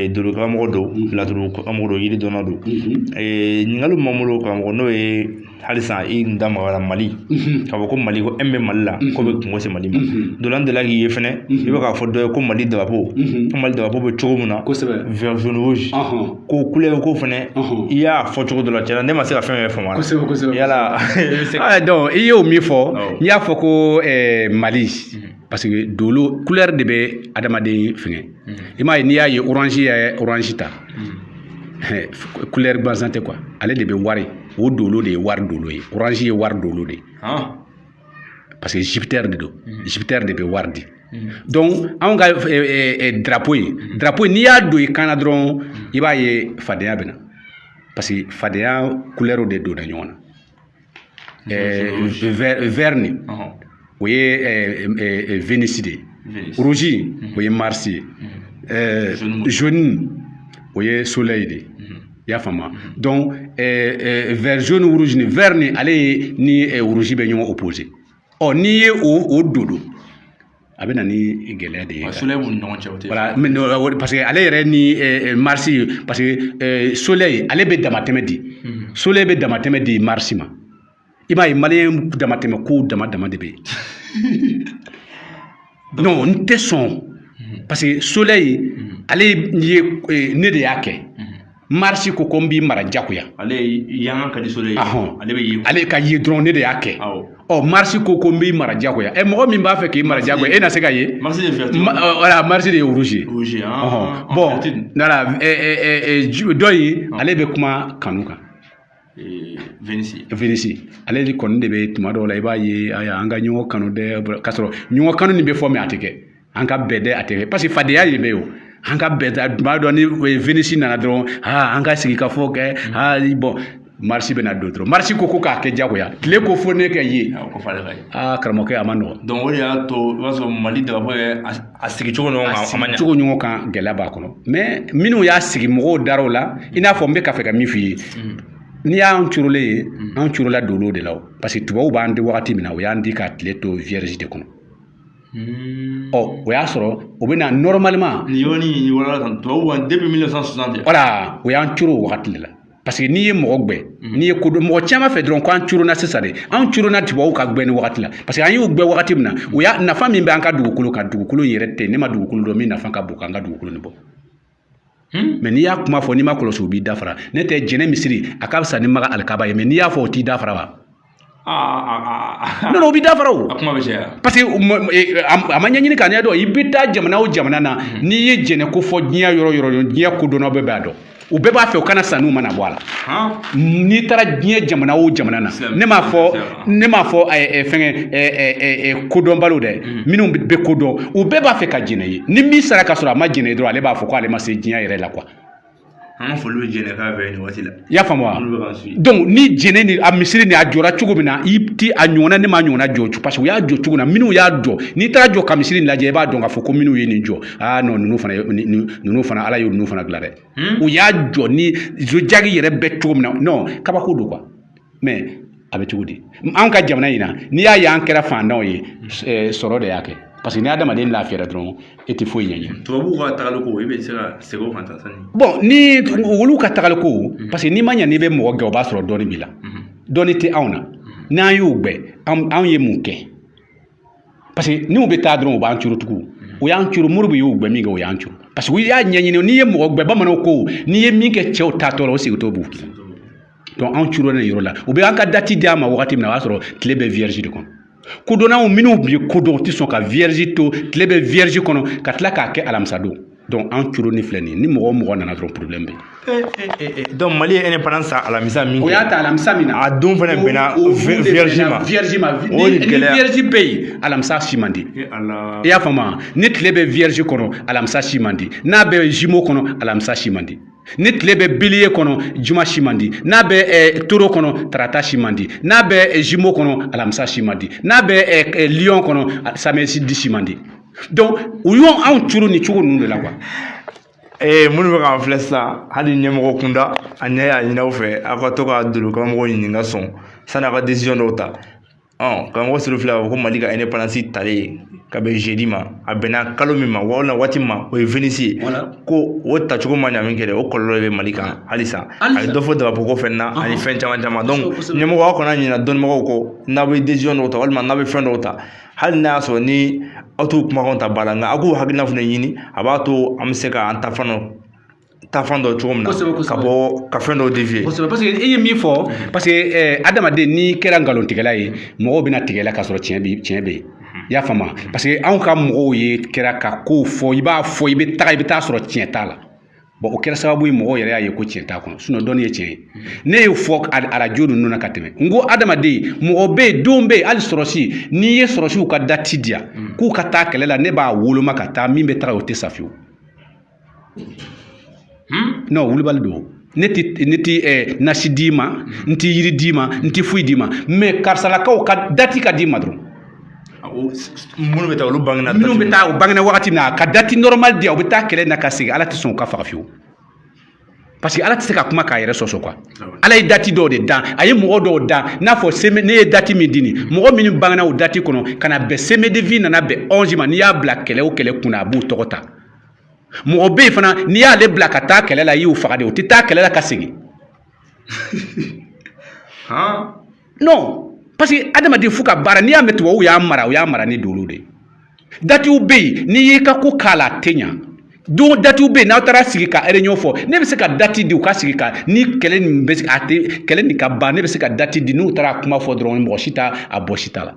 dolo karamɔgɔ don, laturu karamɔgɔ don, yiri dɔnna don. Ɲininkali min b'an bolo, karamɔgɔ, n'o ye halisa i da magara Mali, k'a fɔ ko Mali, ko e bɛ Mali la, ko bɛ kungo se Mali ma. Dɔ la, n delila k'i ye fɛnɛ, i bɛ k'a fɔ dɔ ye ko Mali drapeau, ko Mali drapeau bɛ cogo min na, vert, jaune, rouge, ko couleur ko fɛnɛ, i y'a fɔ cogo dɔ la, tiɲɛna ne ma se ka fɛn fɛn faamu a la. Kosɛbɛ. Yala i bɛ se ka Donc i y'o min fɔ, n'i y'a fɔ ko Mali, parce que dolo couleur de bɛ adamaden fɛngɛ. I m'a ye, n'i y'a ye orange ye orange ta, couleur gansan tɛ quoi, ale de bɛ wari, o dolo de ye wari dolo ye, orange ye wari dolo de ye, parce que Jupiter de don, Jupiter de bɛ wari di. Donc anw ka drapeau ye, drapeau n'i y'a don i kan na dɔrɔn, i b'a ye fadenya bɛ na, parce que fadenya couleur de donna ɲɔgɔn na. Vert nin, o ye Vénus de ye, rouge o ye Mars ye, jaune o ye soleil de ye. I y'a faamu? Donc vert, jaune, rouge ni vert ni ale ye ni rouge bɛ ɲɔgɔn opposé. Ɔ, n'i ye o don, a bɛ na ni gɛlɛya de ye. Soleil b'u ni ɲɔgɔn cɛ, o tɛ? Voilà, mais parce que ale yɛrɛ ni Mars, parce que soleil ale bɛ damatɛmɛ di, soleil bɛ damatɛmɛ di Mars ma. I b'a ye, maliyɛn damatɛmɛ kow dama dama de bɛ yen. Non, n tɛ sɔn, parce que soleil ale ye ne de y'a kɛ. Mars ko n b'i mara jagoya. Ale yanga ka di soleil ye. Ale bɛ ye. Ale ka ye dɔrɔn, ne de y'a kɛ. Ɔ, Mars ko n b'i mara diyagoya. Ɛ, mɔgɔ min b'a fɛ k'i mara diyagoya, e na se ka ye. Mars de vertu. Voilà, Mars de ye rouge ye. Rouge. Ɔhɔn. Bon, voilà, dɔ in, ale bɛ kuma kanu kan. Vénus. Vénus, ale de kɔni de bɛ tuma dɔw la, i b'a ye, ayiwa, an ka ɲɔgɔn kanu dɛ, k'a sɔrɔ ɲɔgɔn kanu nin bɛ fɔ, mais a tɛ kɛ. An ka bɛn dɛ, a tɛ kɛ, parce que fadenya de bɛ yen o. An ka bɛn tuma dɔ, ni Vénus nana dɔrɔn, aa, an ka sigi ka fɔ kɛ. Aa, bon, Mars bɛna don dɔrɔn, Mars ko k'a kɛ diyagoya, tile ko fo ne ka ye. Ko f'ale ka ye. Aa, karamɔgɔkɛ, a ma nɔgɔn. Donc o de y'a to i b'a sɔrɔ Mali drapeau yɛrɛ, a sigi cogo ɲɔgɔn kan, a ma ɲa. Cogo ɲɔgɔn kan, gɛlɛya b'a kɔnɔ. Mais minnu y'a sigi, mɔgɔw dar'o la. I n'a fɔ n bɛ ka fɛ ka min f'i ye, n'i y'an curulen ye, an curula dolo de la o, parce que tubabuw b'an di wagati min na, o y'an di ka tile to vierge de kɔnɔ. Ɔ, o y'a sɔrɔ o bɛ na normalement. Nin yɔrɔnin nin wɔrɔ la, tubabuw b'an depuis 1960. Voilà, o y'an curu o wagati de la, parce que n'i ye mɔgɔ gbɛ, n'i ye ko dɔn mɔgɔ caman fɛ dɔrɔn, k'an curuna sisan de, an curuna tubabuw ka gbɛ ni wagati la, parce que an y'u gbɛ wagati min na, o y'a nafa min bɛ an ka dugukolo kan, dugukolo in yɛrɛ tɛ. Ne ma dugukolo dɔn min nafa ka bon k'an ka dugukolo nin bɔ. Mais n'i y'a kuma fɔ, n'i ma kɔlɔsi, o b'i dafara. Ne tɛ jɛnɛ misiri, a ka fisa ni maga alikaba ye, mais n'i y'a fɔ, o t'i dafara wa? Non, non, o b'i dafara o. A kuma bɛ caya. Parce que a ma ɲɛɲini k'a ɲɛdɔn. I bɛ taa jamana o jamana na, n'i ye jɛnɛ ko fɔ diɲɛ yɔrɔ yɔrɔ, diɲɛ kodɔnnaw bɛɛ b'a dɔn. U bɛɛ b'a fɛ u kana sanniw mana bɔ a la. N'i taara diɲɛ jamana o jamana na, ne m'a fɔ fɛngɛ kodɔnbaliw dɛ, minnu bɛ kodɔn, u bɛɛ b'a fɛ ka jɛnɛ ye. Ni min sara ka sɔrɔ a ma jɛnɛ dɔrɔn, ale b'a fɔ ko ale ma se diɲɛ yɛrɛ la quoi. An ka foli bɛ jɛnɛ k'a bɛɛ nin waati la. I y'a faamu wa? Donc ni jɛnɛ ni a misiri ni a jɔra cogo min na, i ti a ɲɔgɔnna, ne m'a ɲɔgɔnna jɔ, parce que u y'a jɔ cogo min na, minnu y'a jɔ, n'i taara jɔ ka misiri lajɛ, i b'a dɔn k'a fɔ ko minnu ye nin jɔ, aa non, ninnu fana, ninnu fana, Ala ye ninnu fana dilan dɛ. U y'a jɔ ni zodiaque yɛrɛ bɛ cogo min na, non, kabako don quoi. Mais a bɛ cogo di anw ka jamana in na? N'i y'a ye an kɛra fantanw ye, sɔrɔ de y'a kɛ, parce que ni adamaden lafiyara dɔrɔn, e tɛ foyi ɲɛɲini. Tubabuw ka tagaliko, i bɛ se ka segin o kan tan sani. Bon, ni olu ka tagaliko, parce que n'i ma ɲɛ n'i bɛ mɔgɔ gɛn, o b'a sɔrɔ dɔɔni b'i la. Dɔɔni tɛ anw na, n'an y'u gbɛ, anw ye mun kɛ? Parce que n'u bɛ taa dɔrɔn, u b'an curu tugun. O y'an curu, Moribo y'u gbɛ min kɛ, o y'an curu, parce que u y'a ɲɛɲini. N'i ye mɔgɔ gbɛ, bamananw ko n'i ye min kɛ cɛw taatɔ la, o segintɔ b'u k'i la. Donc anw curula nin yɔrɔ la. U bɛ an ka date di an ma wagati min na, o y'a sɔrɔ tile bɛ vierge de kɔnɔ. Kodɔnnaw minnu bɛ kodɔn, u tɛ sɔn ka vierge to tile bɛ vierge kɔnɔ ka tila k'a kɛ alamisa don. Donc an curo ni filɛ nin ye, ni mɔgɔ o mɔgɔ nana dɔrɔn, problème bɛ yen. Donc Mali ye indépendance ta alamisa min kɛ, o y'a ta alamisa min na, a don fana bɛnna vierge ma. Vierge ma. Ni vierge bɛ yen, alamisa si man di. I y'a faamu? Ni tile bɛ vierge kɔnɔ, alamisa si man di. N'a bɛ jumeau kɔnɔ, alamisa si man di. Ni tile bɛ bélier kɔnɔ, juma si man di. N'a bɛ taureau kɔnɔ, tarata si man di. N'a bɛ jumeau kɔnɔ, alamisa si man di. N'a bɛ lion kɔnɔ, samedi si man di. Donc u y'o anw curu nin cogo ninnu de la quoi. Ee, minnu bɛ k'an filɛ sisan, hali ɲɛmɔgɔ kunda, a ɲɛ y'a ɲini aw fɛ, aw ka to ka dolo karamɔgɔ ɲininka sɔn sani aw ka décision dɔw ta. Ɔ, karamɔgɔ Seydou filɛ, a fɔ ko Mali ka indépendance talen ka bɛn jeudi ma, a bɛnna kalo min ma walima waati min ma, o ye Vénus ye. Ko o tacogo ma ɲa min kɛ dɛ, o kɔlɔlɔ de bɛ Mali kan halisa. A ye dɔ fɔ drapeau ko fɛnɛ na ani fɛn caman caman. Donc ɲɛmɔgɔ, aw kana ɲinɛ dɔnnibagaw kɔ n'aw bɛ décision dɔw ta walima n'aw bɛ fɛn dɔw ta, hali n'a y'a sɔrɔ ni aw t'u kumakanw ta ba la, nka aw k'u hakilina fana ɲini. A b'a to an bɛ se k'an ta fan dɔ taafan dɔ cogo min na ka bɔ ka fɛn dɔw dévier. Kosɛbɛ, parce que i ye min fɔ, parce que adamaden, n'i kɛra nkalontigɛla ye, mɔgɔw bɛna tigɛ la k'a sɔrɔ tiɲɛ bɛ, tiɲɛ bɛ yen. I y'a faamu? Parce que anw ka mɔgɔw ye kɛra ka kow fɔ, i b'a fɔ, i bɛ taga, i bɛ taa sɔrɔ tiɲɛ t'a la. Bon, o kɛra sababu ye, mɔgɔw yɛrɛ y'a ye ko tiɲɛ t'a kɔnɔ. Sinon dɔnni ye tiɲɛ ye. Ne y'o fɔ arajo ninnu na ka tɛmɛ, n ko adamaden, mɔgɔ bɛ yen, don bɛ yen, hali sɔrɔsi, n'i ye sɔrɔsiw ka date di yan k'u ka taa kɛlɛ la, ne b'a woloma ka taa, min bɛ taga, o tɛ sa fiyewu. Non, wulibali don. Ne ti nasi d'i ma, n ti yiri d'i ma, n ti foyi d'i ma, mais karisalakaw ka date ka d'i ma dɔrɔn. Minnu bɛ taa, olu bangena. Minnu bɛ taa, u bangena wagati min na, ka date normal di yan, u bɛ taa kɛlɛ na ka segin, Ala tɛ sɔn u ka faga fiyewu, parce que Ala tɛ se ka kuma k'a yɛrɛ sɔsɔ quoi. Ala ye date dɔw de dan, a ye mɔgɔ dɔw dan, n'a fɔ semaine ne ye date min di nin mɔgɔ minnu bangena o date kɔnɔ ka na bɛn semaine de vie nana bɛn 11 ma, n'i y'a bila kɛlɛ o kɛlɛ kunna, a b'u tɔgɔ ta. Mɔgɔ bɛ yen fana, n'i y'ale bila ka taa kɛlɛ la, i y'u faga de, o tɛ taa kɛlɛ la ka segin. Non, parce que adamaden f'u ka baara, n'i y'a mɛn tubabuw y'an mara, u y'an mara ni dolo de ye. Datew bɛ yen, n'i y'i ka ko k'a la, a tɛ ɲa. Don datiw bɛ yen, n'aw taara sigi ka réunion fɔ, ne bɛ se ka date di, u ka sigi ka ni kɛlɛ nin bɛ, a tɛ kɛlɛ nin ka ban, ne bɛ se ka date di. N'u taara kuma fɔ dɔrɔn, mɔgɔ si t'a a bɔ si t'a la.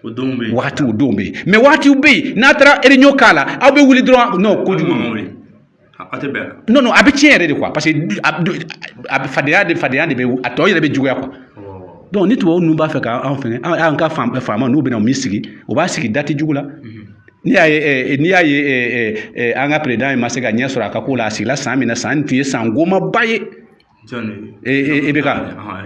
O don bɛ yen. Wagatiw don bɛ yen, mais wagatiw bɛ yen, n'a taara réunion k'a la, aw bɛ wuli dɔrɔn, non, kojugu. A tɛ bɛn. Non, non, a bɛ tiɲɛ yɛrɛ de quoi, parce que a bɛ fadenya de bɛ a tɔ yɛrɛ bɛ juguya quoi. Donc ni tubabu ninnu b'a fɛ k'an fɛngɛ, an ka faama n'u bɛna min sigi, u b'a sigi date jugu la. N'i y'a ye an ka président ma se ka ɲɛ sɔrɔ a ka ko la, a sigila san min na, san tun ye san gomaba ye. IBK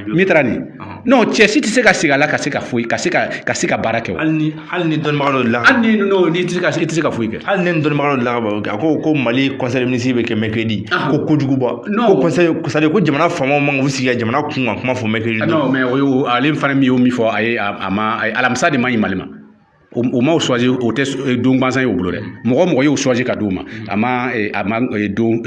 min taara nin, non, cɛ si tɛ se ka sigi a la ka se ka foyi ka se ka baara kɛ o. Hali ni dɔnnibaga dɔ la. Hali ni non, n'i tɛ se ka, i tɛ se ka foyi kɛ. Hali ni dɔnnibaga dɔ la ka baro kɛ, a ko ko Mali conseil des ministres bɛ kɛ mercredi, ko kojuguba, ko conseil, c'est à dire ko jamana faamaw man k'u sigi ka jamana kun kan kuma fɔ mercredi. Non, mais o ye ale fana min y'o min fɔ, a ye a ma alamisa de man ɲi Mali ma. O ma o choisi, o tɛ don gansan ye o bolo dɛ. Mɔgɔ o mɔgɔ y'o choisi ka d'o ma, a ma don,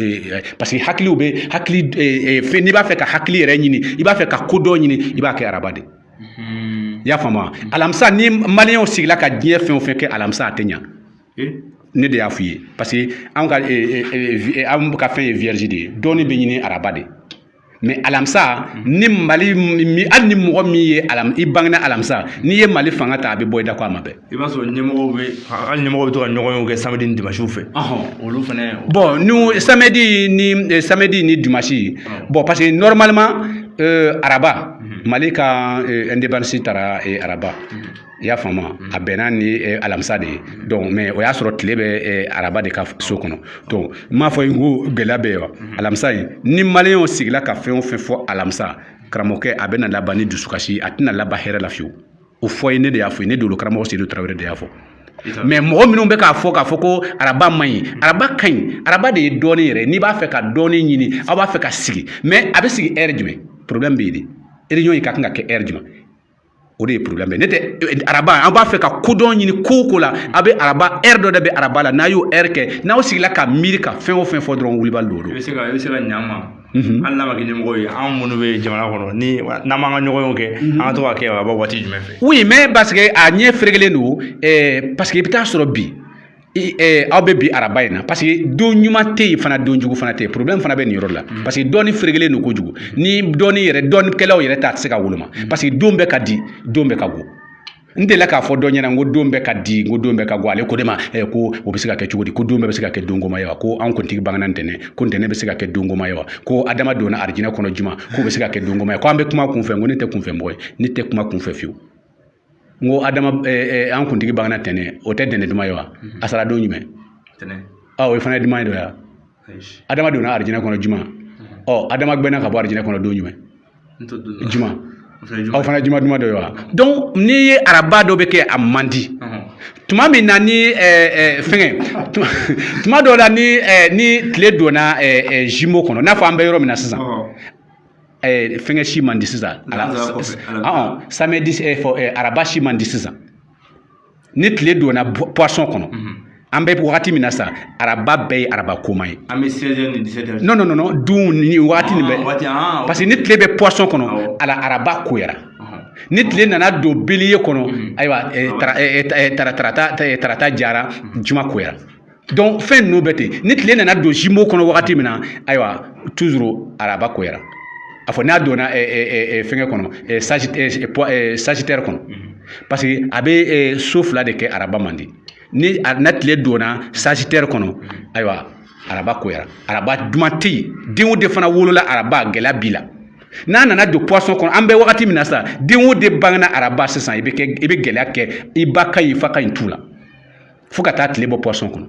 parce que hakiliw bɛ hakili fɛn. N'i b'a fɛ ka hakili yɛrɛ ɲini, i b'a fɛ ka kodɔn ɲini, i b'a kɛ araba de. I y'a faamu wa? Alamisa, ni maliyɛnw sigila ka diɲɛ fɛn o fɛn kɛ alamisa, a tɛ ɲa. Ne de y'a f'i ye, parce que anw ka fɛn ye vierge de ye. Dɔɔni bɛ ɲini araba de, mais alamisa ni Mali, hali ni mɔgɔ min ye i bangena alamisa, n'i ye Mali fanga ta, a bɛ bɔ i da ko a ma bɛn. I b'a sɔrɔ ɲɛmɔgɔw bɛ, hali ɲɛmɔgɔw bɛ to ka ɲɔgɔn kɛ samedi ni dimanche fɛ, olu fɛnɛ. Bon, ni samedi ni dimanche, bon, parce que normalement araba, Mali ka indépendance taara araba, i y'a faamu, a bɛnna ni alamisa de ye. Donc mais o y'a sɔrɔ tile bɛ araba de ka so kɔnɔ. Donc n m'a fɔ ko gɛlɛya bɛ yen wa? Alamisa in, ni maliyɛnw sigila ka fɛn o fɛn fɔ alamisa, karamɔgɔkɛ, a bɛ na laban ni dusukasi, a tɛna laban hɛrɛ la fiyewu. O fɔ ye, ne de y'a fɔ ye, ne dolo karamɔgɔ Seydou Tarawele de y'a fɔ. Mais mɔgɔ minnu bɛ k'a fɔ k'a fɔ ko araba man ɲi, araba ka ɲi. Araba de ye dɔɔni yɛrɛ. N'i b'a fɛ ka dɔɔni ɲini, aw b'a fɛ ka sigi, mais a bɛ sigi heure jumɛn? Problème bɛ yen de. Réunion in ka kan ka kɛ heure jumɛn? O de ye problème ye. Ne tɛ araba, an b'a fɛ ka kodɔn ɲini ko o ko la, a bɛ araba, heure dɔ de bɛ araba la. N'a y'o heure kɛ, n'aw sigila ka miiri ka fɛn o fɛn fɔ dɔrɔn, wulibali don o don. I bɛ se ka ɲa an ma, hali n'a ma kɛ ɲɛmɔgɔ ye, an minnu bɛ jamana kɔnɔ, ni n'an m'an ka ɲɔgɔnyew kɛ, an ka to ka kɛ a bɔ waati jumɛn fɛ? Oui, mais parce que a ɲɛ ferekelen don, parce que i bɛ taa sɔrɔ bi aw bɛ bi araba in na, parce que don ɲuman tɛ yen fana, don jugu fana tɛ yen. Problème fana bɛ nin yɔrɔ la, parce que dɔɔni ferekelen don kojugu. Ni dɔɔni yɛrɛ, dɔɔnikɛlaw yɛrɛ ta tɛ se ka woloma, parce que don bɛɛ ka di, don bɛɛ ka go. N delila k'a fɔ dɔ ɲɛna n ko don bɛɛ ka di, n ko don bɛɛ ka go. Ale ko ne ma ko o bɛ se ka kɛ cogo di, ko don bɛɛ bɛ se ka kɛ don goma ye wa? Ko anw kuntigi bangena ntɛnɛn, ko ntɛnɛn bɛ se ka kɛ don goma ye wa? Ko Adama donna arijinɛ kɔnɔ juma, k'o bɛ se ka kɛ don goma ye? Ko an bɛ kuma kunfɛ. N ko ne tɛ kunfɛ mɔgɔ ye, ne tɛ kuma kunfɛ fiyewu. N ko Adama, an kuntigi bangena ntɛnɛn, o tɛ ntɛnɛn duman ye wa? A sara don jumɛn? Ɔ, o fana ye duman ye dɔ ya. Adama donna arijinɛ kɔnɔ juma, ɔ, Adama gbɛnna ka bɔ arijinɛ kɔnɔ don jumɛn? Juma. Aw fana juma duman dɔ ye wa? Donc n'i ye araba dɔ bɛ kɛ, a man di tuma min na ni fɛngɛ, tuma dɔw la, ni tile donna jumeau kɔnɔ, n'a fɔ an bɛ yɔrɔ min na sisan, fɛngɛ si man di sisan, samedi fɔ araba si man di sisan. Ni tile donna poisson kɔnɔ, an bɛ wagati min na sisan, araba bɛɛ ye araba koma ye. An bɛ 16 ni 17. Non, non, non, non, dun ni wagati nin bɛɛ, parce que ni tile bɛ poisson kɔnɔ, ala araba koyara. Ni tile nana don bélier kɔnɔ, ayiwa, tarata tarata jara, juma koyara. Donc fɛn ninnu bɛ ten. Ni tile nana don jumeau kɔnɔ wagati min na, ayiwa, toujours araba koyara. A fɔ n'a donna fɛngɛ kɔnɔ, sagittaire kɔnɔ, parce que a bɛ so fila de kɛ, araba man di. Ni na tile donna sagittaire kɔnɔ, ayiwa, araba koyara, araba duman tɛ yen. Den o den fana wolola araba, gɛlɛya b'i la. N'a nana don poisson kɔnɔ, an bɛ wagati min na sisan, den o den bangena araba sisan, i bɛ kɛ, i bɛ gɛlɛya kɛ, i ba ka ɲi, i fa ka ɲi t'u la, fo ka taa tile bɔ poisson kɔnɔ.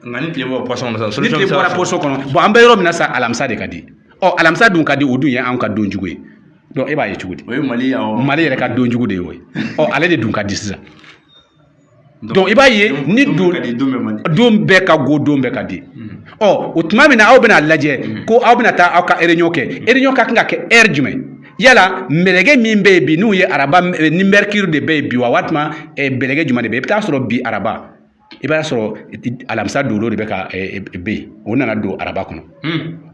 Nka ni tile bɔ poisson kɔnɔ sisan, ni tile bɔra poisson kɔnɔ, bon, an bɛ yɔrɔ min na sisan, alamisa de ka di. Ɔ, alamisa dun ka di, o dun ye anw ka don jugu ye. Donc e b'a ye cogo di? O ye Mali, awɔ. Mali yɛrɛ ka don jugu de ye o ye. Ɔ, ale de dun ka di sisan. Donc i b'a ye ni don don bɛɛ ka go, don bɛɛ ka di. Ɔ, o tuma min na aw bɛna lajɛ ko aw bɛna taa aw ka réunion kɛ, réunion ka kan ka kɛ heure jumɛn? Yala mɛlɛkɛ min bɛ yen bi, n'u ye araba ni mercure de bɛ yen bi wa, walima bɛlɛkɛ jumɛn de bɛ yen? I bɛ taa sɔrɔ bi araba, i b'a sɔrɔ alamisa dolo de bɛ ka bɛ yen, o nana don araba kɔnɔ.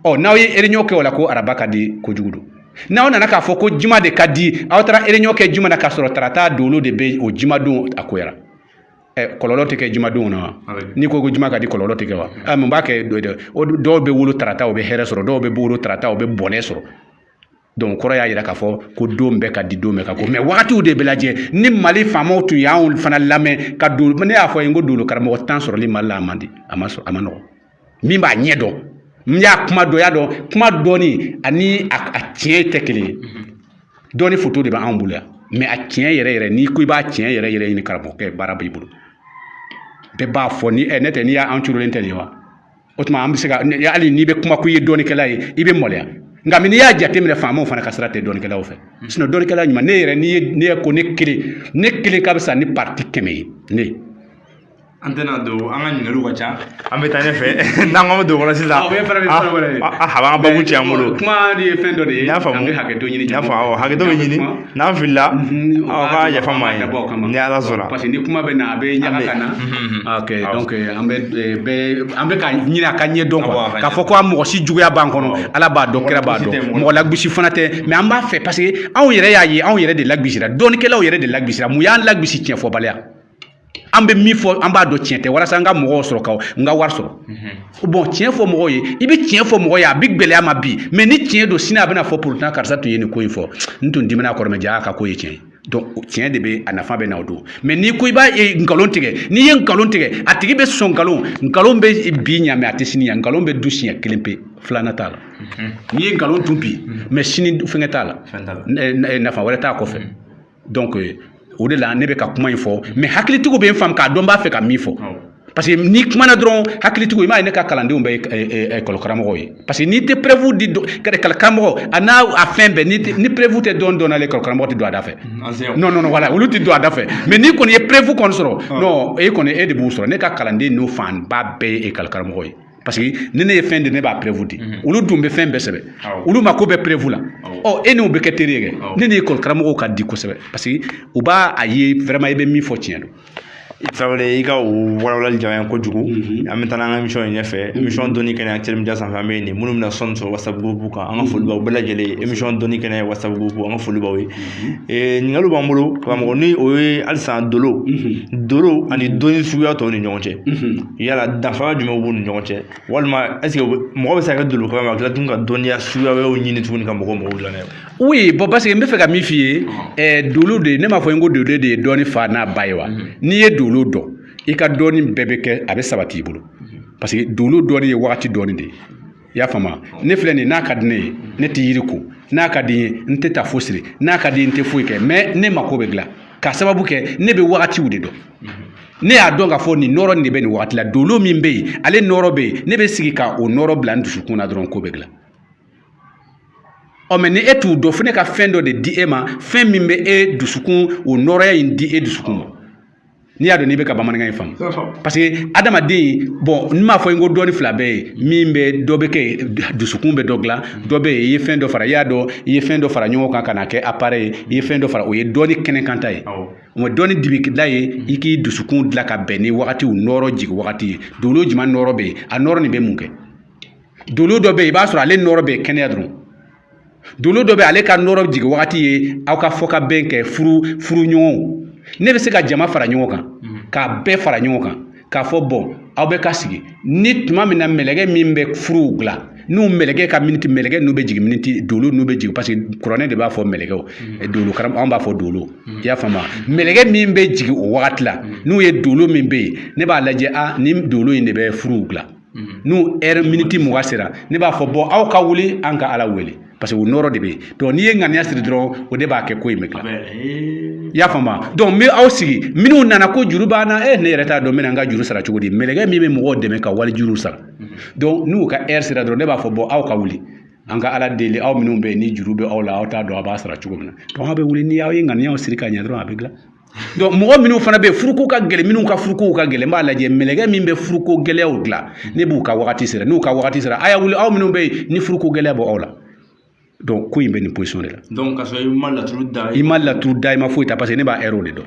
Ɔ, n'aw ye réunion kɛ o la, ko araba ka di kojugu don. N'aw nana k'a fɔ ko juma de ka di, aw taara réunion kɛ juma na, k'a sɔrɔ tarata dolo de bɛ o juma don, a koyara. Kɔlɔlɔ tɛ kɛ jumadenw na wa? N'i ko ko juma ka di, kɔlɔlɔ tɛ kɛ wa? Mun b'a kɛ? Dɔw bɛ wolo tarata, u bɛ hɛrɛ sɔrɔ, dɔw bɛ wolo tarata, u bɛ bɔnɛ sɔrɔ. Donc kɔrɔ y'a jira k'a fɔ ko don bɛɛ ka di, don bɛɛ ka ko, mais wagatiw de bɛ lajɛ. Ni Mali faamaw tun y'anw fana lamɛn ka don, ne y'a fɔ ye, n ko dolo karamɔgɔ 10 sɔrɔli Mali la, a man di, a ma sɔrɔ, a ma nɔgɔn. Min b'a ɲɛ dɔn, n y'a kuma dɔn, y'a dɔn kuma dɔɔni ani a tiɲɛ tɛ kelen ye. Dɔɔni photo de bɛ anw bolo yan, mais a tiɲɛ yɛrɛ yɛrɛ, n'i ko i b'a tiɲɛ yɛrɛ yɛrɛ ɲini, karamɔgɔkɛ baara b'i bolo. Bɛɛ b'a fɔ ni ne tɛ, n'i y'an curulen tɛ nin ye wa? O tuma an bɛ se ka, hali n'i bɛ kuma ko i ye dɔɔnikɛla ye, i bɛ maloya. Nka n'i y'a jateminɛ, faamaw fana ka sira tɛ dɔɔnikɛlaw fɛ. Sinon dɔɔnikɛla ɲuman, ne yɛrɛ, n'i ye ne ko ne kelen, ne kelen ka fisa ni parti 100 ye ne. An tɛna don, an ka ɲininkaliw ka ca, an bɛ taa ɲɛfɛ. N'an ko an bɛ don o kɔnɔ sisan, o fana bɛ fɛn wɛrɛ ye. A b'an ka babu tiɲɛ an bolo. Kuma de ye fɛn dɔ de ye. N y'a faamu. An bɛ hakɛto ɲini. N y'a faamu, awɔ, hakɛto bɛ ɲini. N'an filila, aw ka yafa ma ye ni Ala sɔnna. Parce que ni kuma bɛ na, a bɛ ɲaga ka na. Ok, donc an bɛ bɛɛ, an bɛ ka ɲini a ka ɲɛ dɔn quoi, k'a fɔ ko a mɔgɔ si juguya b'an kɔnɔ, Ala b'a dɔn, kira b'a dɔn, mɔgɔ lagosi fana tɛ. Mais an b'a fɛ, parce que anw yɛrɛ y'a ye, anw yɛrɛ de lagosira, dɔnnikɛlaw yɛrɛ de lagosira. Mun y'an lagosi? Tiɲɛfɔbaliya. An bɛ min fɔ, an b'a dɔn tiɲɛ tɛ, walasa an ka mɔgɔw sɔrɔ, ka n ka wari sɔrɔ. Bon, tiɲɛ fɔ mɔgɔw ye, i bɛ tiɲɛ fɔ mɔgɔw ye, a bɛ gɛlɛya ma bi, mais ni tiɲɛ don, sini a bɛna fɔ pourtant karisa tun ye nin ko in fɔ, n tun dimina a kɔrɔ, mais jaa a ka ko ye tiɲɛ ye. Donc tiɲɛ de bɛ a nafa bɛ na o don. Mais n'i ko i b'a nkalon tigɛ, n'i ye nkalon tigɛ, a tigi bɛ sɔn nkalon. Nkalon bɛ bi ɲa, mais a tɛ sini ɲa. Nkalon bɛ du siɲɛ kelen pe, filanan t'a la. N'i ye nkalon dun bi, mais sini fɛngɛ t'a la, nafa wɛrɛ t'a kɔfɛ. Donc o de la ne bɛ ka kuma in fɔ, mais hakilitigiw bɛ n faamu k'a dɔn n b'a fɛ ka min fɔ, parce que n'i kumana dɔrɔn, hakilitigiw, i m'a ye, ne ka kalandenw bɛɛ ye école karamɔgɔw ye, parce que n'i tɛ preuve di karamɔgɔ a n'a a fɛn bɛɛ, ni preuve tɛ dɔn dɔn na, école karamɔgɔ tɛ don a da fɛ. Non, non, non, voilà, olu tɛ don a da fɛ. Mais n'i kɔni ye preuve kɔni sɔrɔ, non, e kɔni, e de b'u sɔrɔ. Ne ka kalanden n'o fanba bɛɛ ye école karamɔgɔ ye, parce que ni ne ye fɛn di, ne b'a preuve di. Olu dun bɛ fɛn bɛɛ sɛbɛn, olu ma ko bɛ preuve la. Ɔ, e n'u bɛ kɛ teri ye kɛ. Ne ni école karamɔgɔw ka di kosɛbɛ, parce que u b'a a ye vraiment i bɛ min fɔ, tiɲɛ don. I Tarawele, i ka o walawalali diyara n ye kojugu. An bɛ taa n'an ka émission ye ɲɛfɛ. Émission dɔnni kɛnɛ Actuel Media sanfɛ, an bɛ yen minnu bɛna sɔnni sɔrɔ WhatsApp groupe kan, an ka foli b'aw bɛɛ lajɛlen ye. Émission dɔnni kɛnɛ WhatsApp groupe, an ka foli b'aw ye. Ɲininkaliw b'an bolo, karamɔgɔ, ni o ye halisa dolo dolo ani dɔnni suguya tɔw ni ɲɔgɔn cɛ, yala danfara jumɛn b'u ni ɲɔgɔn cɛ? Walima est ce que mɔgɔ bɛ se ka kɛ dolo karamɔgɔ ka tila tuguni ka dɔnniya suguya wɛrɛw ɲini tuguni ka mɔgɔw mago dilan n'a ye? Oui, bon, parce que n bɛ fɛ ka min f'i ye, dolo de, ne m'a fɔ n ko dolo de ye dɔnni fa n'a ba ye wa? N'i ye dolo dɔn, i ka dɔnni bɛɛ bɛ kɛ, a bɛ sabati i bolo, parce que dolo dɔnni ye wagati dɔɔni de ye. I y'a faamu? Ne filɛ nin, n'a ka di ne ye, ne tɛ yiri ko, n'a ka di n ye, n tɛ taa fo siri, n'a ka di n ye, n tɛ foyi kɛ, mais ne mako bɛ dilan k'a sababu kɛ ne bɛ wagatiw de dɔn. Ne y'a dɔn k'a fɔ nin nɔrɔ nin de bɛ nin wagati la. Dolo min bɛ yen, ale nɔrɔ bɛ yen, ne bɛ sigi ka o nɔrɔ bila n dusukun na dɔrɔn, ko bɛ dilan. Ɔ, mais ni e t'u dɔn, fo ne ka fɛn dɔ de di e ma, fɛn min bɛ e dusukun, o nɔrɔya in di e dusukun ma. N'i y'a dɔn n'i bɛ ka bamanankan in faamu, parce que adamaden, bon, n m'a fɔ n ko dɔɔni fila bɛ yen, min bɛ dɔ bɛ kɛ dusukun bɛ dɔ dilan, dɔ bɛ yen, i ye fɛn dɔ fara, i y'a dɔn, i ye fɛn dɔ fara ɲɔgɔn kan ka na kɛ appareil ye, i ye fɛn dɔ fara, o ye dɔɔni kɛnɛkanta ye. Nka dɔɔni dibikila ye i k'i dusukun dilan ka bɛn ni wagatiw nɔrɔ jigin wagati ye. Dolo jumɛn nɔrɔ bɛ yen? A nɔrɔ nin bɛ mun kɛ? Dolo dɔ bɛ yen, i b'a sɔrɔ ale nɔrɔ bɛ yen kɛnɛya dɔrɔn. Dolo dɔ bɛ, ale ka nɔrɔ jigin wagati ye aw ka fɔ ka bɛn kɛ, furu ɲɔgɔnw. Ne bɛ se ka jama fara ɲɔgɔn kan, k'a bɛɛ fara ɲɔgɔn kan, k'a fɔ bɔn, aw bɛ ka sigi ni tuma min na, mɛlɛkɛ min bɛ furuw dilan, n'u mɛlɛkɛ ka miniti, mɛlɛkɛ n'u bɛ jigin miniti, dolo n'u bɛ jigin, parce que kuranɛ de b'a fɔ mɛlɛkɛw, dolo karam, anw b'a fɔ dolo, i y'a faamu? Mɛlɛkɛ min bɛ jigin o wagati la, n'u ye dolo min bɛ yen, ne b'a lajɛ, a ni dolo in de bɛ furuw dilan. N'u heure miniti 20 sera, ne b'a fɔ bɔn, aw ka wuli, an ka Ala wele, parce que o nɔrɔ de bɛ yen. Donc n'i ye ŋaniya siri dɔrɔn, o de b'a kɛ ko in bɛ dilan, i y'a faamu? Donc n bɛ aw sigi, minnu nana ko juru b'an na, ne yɛrɛ t'a dɔn n bɛna n ka juru sara cogo di. Mɛlɛkɛ min bɛ mɔgɔw dɛmɛ ka wali juru sara, donc n'u ka heure sera dɔrɔn, ne b'a fɔ bɔn, aw ka wuli, an ka Ala deli. Aw minnu bɛ yen ni juru bɛ aw la, aw t'a dɔn aw b'a sara cogo min na, donc aw bɛ wuli, ni aw ye ŋaniyaw siri ka ɲɛ dɔrɔn, a bɛ dilan. Donc mɔgɔ minnu fana bɛ yen, furuko ka gɛlɛn, minnu ka furukow ka gɛlɛn, n b'a lajɛ mɛlɛkɛ min bɛ furuko gɛlɛyaw dilan, ne b'u ka wagati sera, n'u ka wagati sera, a y'a wuli, aw minnu bɛ yen ni furuko gɛlɛya bɛ aw la. Donc ko in bɛ nin position de la. Donc ka sɔrɔ i ma laturu da. I ma laturu da, i ma foyi ta, parce que ne b'a heure de dɔn.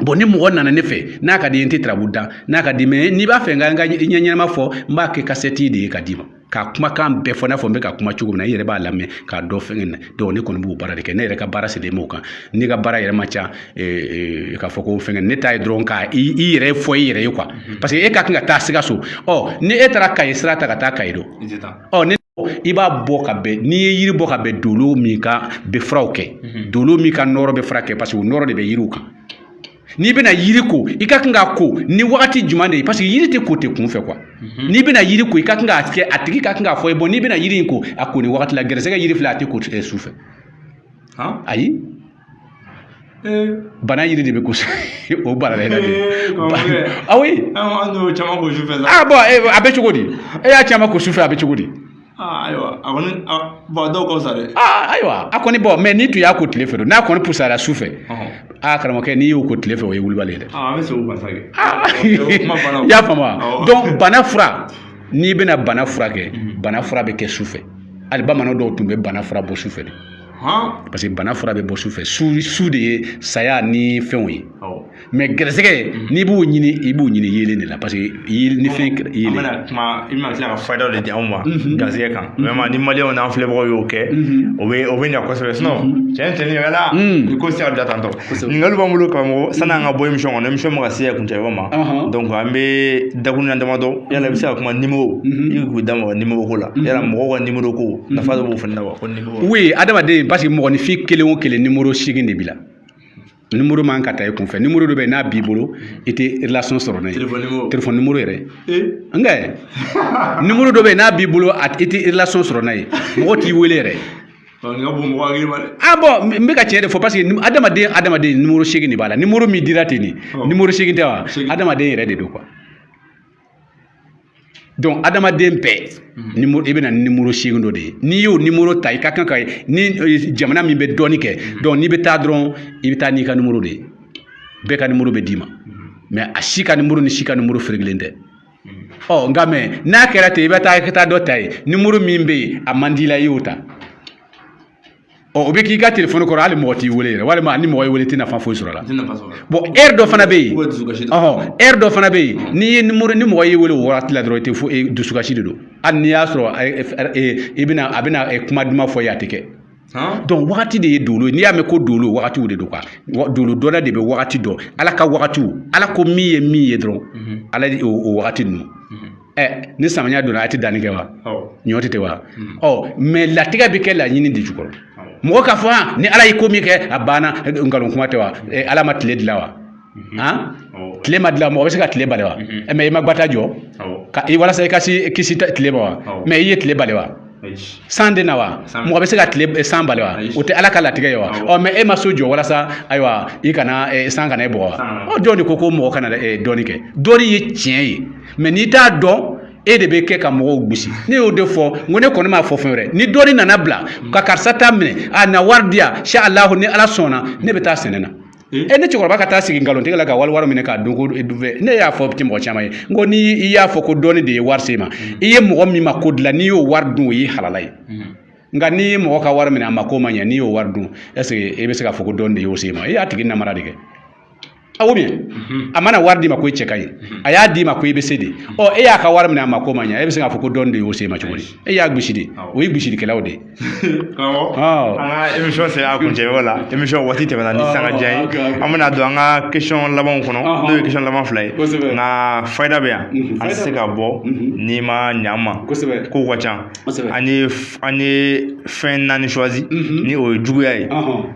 Bon, ni mɔgɔ nana ne fɛ, n'a ka di n ye, n tɛ turabu da, n'a ka di, mais n'i b'a fɛ n ka ɲɛ ɲɛnama fɔ, n b'a kɛ kasɛti de ye ka d'i ma. Ka kumakan bɛɛ fɔ n'a fɔ n bɛ ka kuma cogo min na, i yɛrɛ b'a lamɛn k'a dɔn fɛn na. Donc ne kɔni b'o baara de kɛ. Ne yɛrɛ ka baara sigilen b'o kan. Ne ka baara yɛrɛ ma ca k'a fɔ ko fɛn, ne ta ye dɔrɔn ka i yɛrɛ fɔ i yɛrɛ ye quoi, parce que e ka kan ka taa Sikaso. Ɔ, ni e taara Kayi sira ta ka taa Kayi don, ɔ, ni i b'a bɔ ka bɛn, n'i ye yiri bɔ ka bɛn dolo min kan bɛ furaw kɛ, dolo min ka nɔrɔ bɛ fura kɛ, parce que o nɔrɔ de bɛ yiriw kan. N'i bɛna yiri ko, i ka kan k'a ko ni wagati jumɛn de ye? Parce que yiri tɛ ko ten kun fɛ quoi. N'i bɛna yiri ko, i ka kan k'a kɛ, a tigi ka kan k'a fɔ ye, bon, n'i bɛna yiri in ko, a ko ni wagati la. Gɛrɛsɛgɛ yiri filɛ, a tɛ ko su fɛ. Ayi, bana yiri de bɛ ko o bana la. Ah oui. An y'o caman ko su fɛ. Ah bon, a bɛ cogo di? E y'a caman ko su fɛ, a bɛ cogo di? Ayiwa, a kɔni, bon, dɔw ka fisa dɛ. Ah, ayiwa, a kɔni, bon, mais n'i tun y'a ko tile fɛ don, n'a kɔni pusayara su fɛ, ah, karamɔgɔkɛ, n'i y'o ko tile fɛ, o ye wulibali ye dɛ. Ah, an bɛ segin o kan sa kɛ. I y'a faamu wa? Donc bana fura, n'i bɛna bana furakɛ, bana fura bɛ kɛ su fɛ. Hali bamanan dɔw tun bɛ bana fura bɔ su fɛ de, parce que bana fura bɛ bɔ su fɛ. Su de ye saya ni fɛnw ye. Mais gɛrɛsɛgɛ, n'i b'o ɲini, i b'o ɲini yeelen de la, parce que ni fɛn yeelen. An bɛna kuma, i bɛna tila ka fayida de di anw ma gɛrɛsɛgɛ kan. Vraiment, ni maliyɛnw n'an filɛbagaw y'o kɛ, o bɛ ɲɛ kosɛbɛ. Sinon tiɲɛ tiɲɛ yɛrɛ la, nin ko tɛ se ka bila tantɔ. Ɲininkali b'an bolo, karamɔgɔ, sanni an ka bɔ émission kɔnɔ. Émission bɛ ka se kuncɛ yɔrɔ ma, donc an bɛ dakuruɲa damadɔ. Yala i bɛ se ka kuma numéro, i k'u da maga numéro ko la? Yala mɔgɔw ka numéro ko, nafa dɔ b'o fana na wa, ko numéro? Oui, adamaden, parce que mɔgɔninfin kelen o kelen, numéro 8 de b'i la. Numéro man ka ta i kunfɛ. Numéro dɔ bɛ yen, n'a b'i bolo, i tɛ relation sɔrɔ n'a ye. Téléphone numéro yɛrɛ. Nka numéro dɔ bɛ yen, n'a b'i bolo, i tɛ relation sɔrɔ n'a ye, mɔgɔ t'i wele yɛrɛ. Ah bon, n bɛ ka tiɲɛ de fɔ, parce que adamaden numéro 8 de b'a la. Numéro min dira ten nin, numéro 8 tɛ wa? Adamaden yɛrɛ de don quoi. Donc adamaden bɛɛ numéro, i bɛna ni numéro 8 dɔ de ye. N'i y'o numéro ta, i ka kan ka ni jamana min bɛ dɔɔni kɛ. Donc n'i bɛ taa dɔrɔn, i bɛ taa n'i ka numéro de ye. Bɛɛ ka numéro bɛ d'i ma, mais a si ka numéro ni si ka numéro ferekelen tɛ. Ɔ, nka mais n'a kɛra ten, i bɛ taa ka taa dɔ ta yen, numéro min bɛ yen, a man di i la, i y'o ta. Ɔ, o bɛ k'i ka telefɔni kɔrɔ, hali mɔgɔ t'i wele yɛrɛ, walima ni mɔgɔ y'i wele, i tɛ nafa foyi sɔrɔ a la. Bon, heure dɔ fana bɛ yen, ɔhɔn, heure dɔ fana bɛ yen, n'i ye numéro, ni mɔgɔ y'i wele o wagati la dɔrɔn, i tɛ fo dusukasi de don. Hali n'i y'a sɔrɔ i bɛna, a bɛna kuma duman fɔ i ye, a tɛ kɛ. Donc wagati de ye dolo ye. N'i y'a mɛn ko dolo, wagatiw de don quoi. Dolo dɔnna de bɛ wagati dɔn, Ala ka wagatiw. Ala ko min ye min ye dɔrɔn, Ala o wagati ninnu. Ɛ, ni samiya donna, a tɛ danni kɛ wa? Ɲɔ tɛ wa? Ɔ, mais latigɛ bɛ kɛ laɲini de jukɔrɔ. Mɔgɔ k'a fɔ han, ni Ala ye ko min kɛ, a banna, nkalon kuma tɛ wa? Ala ma tile dilan wa? Han, tile ma dilan, mɔgɔ bɛ se ka tile bali wa? Mais i ma gbata jɔ ka i walasa i ka si kisi tile ma wa? Mais i ye tile bali wa? San tɛ na wa? Mɔgɔ bɛ se ka tile san bali wa? O tɛ Ala ka latigɛ ye wa? Ɔ, mais e ma so jɔ walasa, ayiwa, i kana san kana e bugɔ wa? Ɔ, jɔn de ko ko mɔgɔ kana dɔɔni kɛ? Dɔɔni ye tiɲɛ ye, mais n'i t'a dɔn, e de bɛ kɛ ka mɔgɔw gosi. Ne y'o de fɔ, n ko ne kɔni m'a fɔ fɛn wɛrɛ. Ni dɔɔni nana bila ka karisa ta minɛ, a na wari di yan, sha Alahu, ni Ala sɔnna, ne bɛ taa sɛnɛ na. E, ne cɛkɔrɔba ka taa sigi nkalontigɛ la ka wali wari minɛ k'a dun ko ne y'a fɔ ti mɔgɔ caman ye, n ko ni i y'a fɔ ko dɔɔni de ye wari se ma, i ye mɔgɔ min ma ko dilan, n'i y'o wari dun, o y'i halala ye. Nka n'i ye mɔgɔ ka wari minɛ, a ma ko ma ɲɛ, n'i y'o wari dun, est ce que i bɛ se k'a fɔ ko dɔɔni de y'o se ma? I y'a tigi namara de kɛ. Aw bien, a mana wari d'i ma ko i cɛ ka ɲi, a y'a d'i ma ko i bɛ se de. Ɔ, e y'a ka wari minɛ, a ma ko ma ɲɛ, e bɛ se k'a fɔ ko dɔɔni de y'o se ma cogo di? E y'a gosi de, o ye gosilikɛlaw de ye. Karamɔgɔ, an ka émission sera a kuncɛyɔrɔ la. Émission waati tɛmɛna ni sanga diya ye. An bɛna don an ka question labanw kɔnɔ, n'o ye question laban fila ye. Nka fayida bɛ yan, an tɛ se ka bɔ n'i ma ɲɛ an ma. Kow ka ca. An ye fɛn naani choisi, ni o ye juguya ye,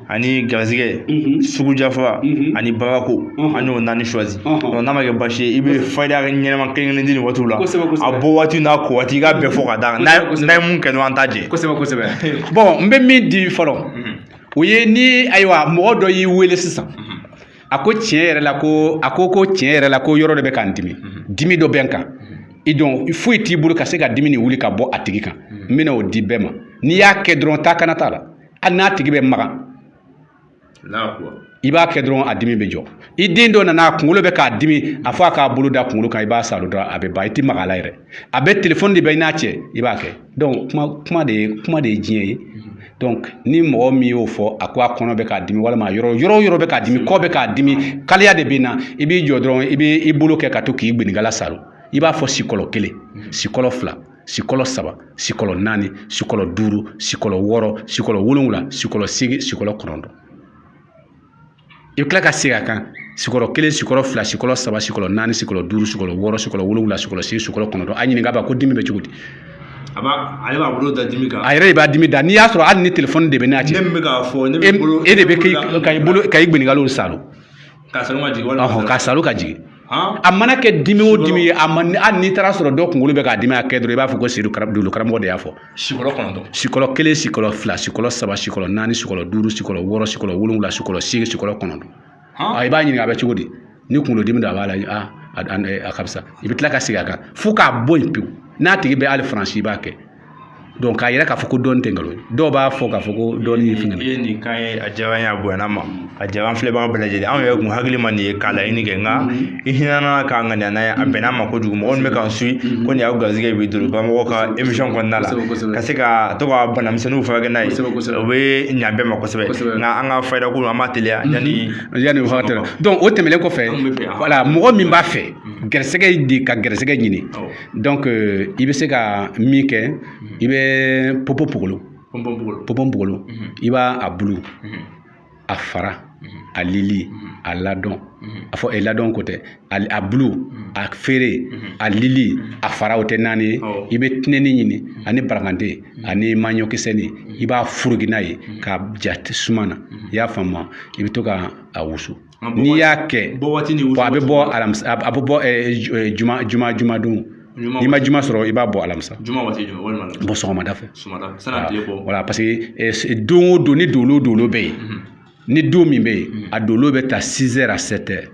ani garisɛgɛ, sugujafa ani bagako. An y'o naani choisi. Donc n'a ma kɛ baasi ye, i bɛ fayida ɲɛnama kelen kelen di nin waatiw la, a bɔ waati n'a ko waati, i k'a bɛɛ fɔ ka d'a kan. N'a ye mun kɛ dɔrɔn, an t'a jɛ. Kosɛbɛ, kosɛbɛ. Bon, n bɛ min di fɔlɔ, o ye ni, ayiwa, mɔgɔ dɔ y'i wele sisan, a ko tiɲɛ yɛrɛ la ko, a ko ko tiɲɛ yɛrɛ la ko yɔrɔ dɔ bɛ k'an dimi, dimi dɔ bɛ n kan. I dɔn, foyi t'i bolo ka se ka dimi nin wuli ka bɔ a tigi kan. N bɛna o di bɛɛ ma. N'i y'a kɛ dɔrɔn, taa kana t'a la, hali n'a tigi bɛ magan, i b'a kɛ dɔrɔn, a dimi bɛ jɔ. I den dɔ nana, a kunkolo bɛ k'a dimi, a fɔ a k'a bolo da kunkolo kan, i b'a salo dɔrɔn, a bɛ ban. I tɛ maga a la yɛrɛ. A bɛ telefɔni de bɛ i n'a cɛ, i b'a kɛ. Donc kuma de ye diɲɛ ye. Donc ni mɔgɔ min y'o fɔ, a ko a kɔnɔ bɛ k'a dimi, walima yɔrɔ yɔrɔ yɔrɔ bɛ k'a dimi, kɔ bɛ k'a dimi, kaliya de bɛ na, i b'i jɔ dɔrɔn, i b'i bolo kɛ ka to k'i gbenikala salo. I b'a fɔ sikɔlɔ kelen, sikɔlɔ fila. sikɔlɔ 3, sikɔlɔ 4, sikɔlɔ 5, sikɔlɔ 6, sikɔlɔ 7, sikɔlɔ 8, sikɔlɔ 9. I bɛ tila ka segin a kan, sikɔlɔ 1, sikɔlɔ 2, sikɔlɔ 3, sikɔlɔ 4, sikɔlɔ 5, sikɔlɔ 6, sikɔlɔ 7, sikɔlɔ 8, sikɔlɔ 9. A ɲininka ba ko dimi bɛ cogo di? Ale b'a bolo da dimi kan. A yɛrɛ de b'a dimi da. N'i y'a sɔrɔ hali ni telefɔni de bɛ n'a cɛ. Ne min bɛ k'a fɔ, ne bɛ bolo. E de bɛ ka i bolo ka i ɲininkaliw salo. K'a salo ka jigin walima. Ɔhɔn, k'a salo ka jigin. A mana kɛ dimi o dimi ye, a ma hali n'i taara sɔrɔ dɔ kunkolo bɛ k'a dimi a kɛ dɔrɔn, i b'a fɔ ko Seydou dolo karamɔgɔ de y'a fɔ. Sikɔlɔ 9. Sikɔlɔ 1, sikɔlɔ 2, sikɔlɔ 3, sikɔlɔ 4, sikɔlɔ 5, sikɔlɔ 6, sikɔlɔ 7, sikɔlɔ 8, sikɔlɔ 9. I b'a ɲininka a bɛ cogo di? Ni kunkolodimi don a b'a la, a ka fisa. I bɛ tila ka segin a kan fo k'a bɔ yen pewu. N'a tigi bɛ hali Faransi i b'a kɛ. Donc k'a yira k'a fɔ ko dɔnni tɛ nkalon ye. Dɔw b'a fɔ k'a fɔ ko dɔnni ye fɛn. I ye nin kan ye, a diyara n ye, a bonyana ma, a diyara an filɛbaga bɛɛ lajɛlen. Anw yɛrɛ kun hakili ma nin ye k'a laɲini kɛ, nka i hinɛna k'a ŋaniya n'a ye, a bɛn'a ma kojugu. Mɔgɔ min bɛ k'an suit ko nin y'aw garisɛgɛ bi dolo karamɔgɔ ka émission kɔnɔna la, ka se ka to ka banamisɛnninw furakɛ n'a ye, o bɛ ɲa bɛɛ ma kosɛbɛ. Nka an ka fayida ko an b'a teliya yanni wagati la. Donc o tɛmɛnen kɔfɛ, voilà, mɔgɔ min b'a fɛ gɛrɛsɛgɛ de ka gɛrɛsɛgɛ ɲini, donc i bɛ se ka min kɛ, i bɛ popopogolo, popopogolo, i b'a a bulu, a fara, a lili, a ladɔn, a fɔ ladɔn ko tɛ, a bulu, a feere, a lili, a fara, o tɛ 4 ye. I bɛ tinɛni ɲini ani barakante ani maɲɔkisɛni, i b'a furuki n'a ye k'a ja suma na. I y'a faamu? I bɛ to ka a wusu. N'i y'a kɛ, a bɛ bɔ alamisa, a bɛ bɔ juma juma jumadon. N'i ma juma sɔrɔ, i b'a bɔ alamisa. Juma waati jumɛn walima? Bɔ sɔgɔmada fɛ. Voilà, parce que don o don ni dolo dolo bɛ yen, ni don min bɛ yen, a dolo bɛ ta 6 heures à 7 heures,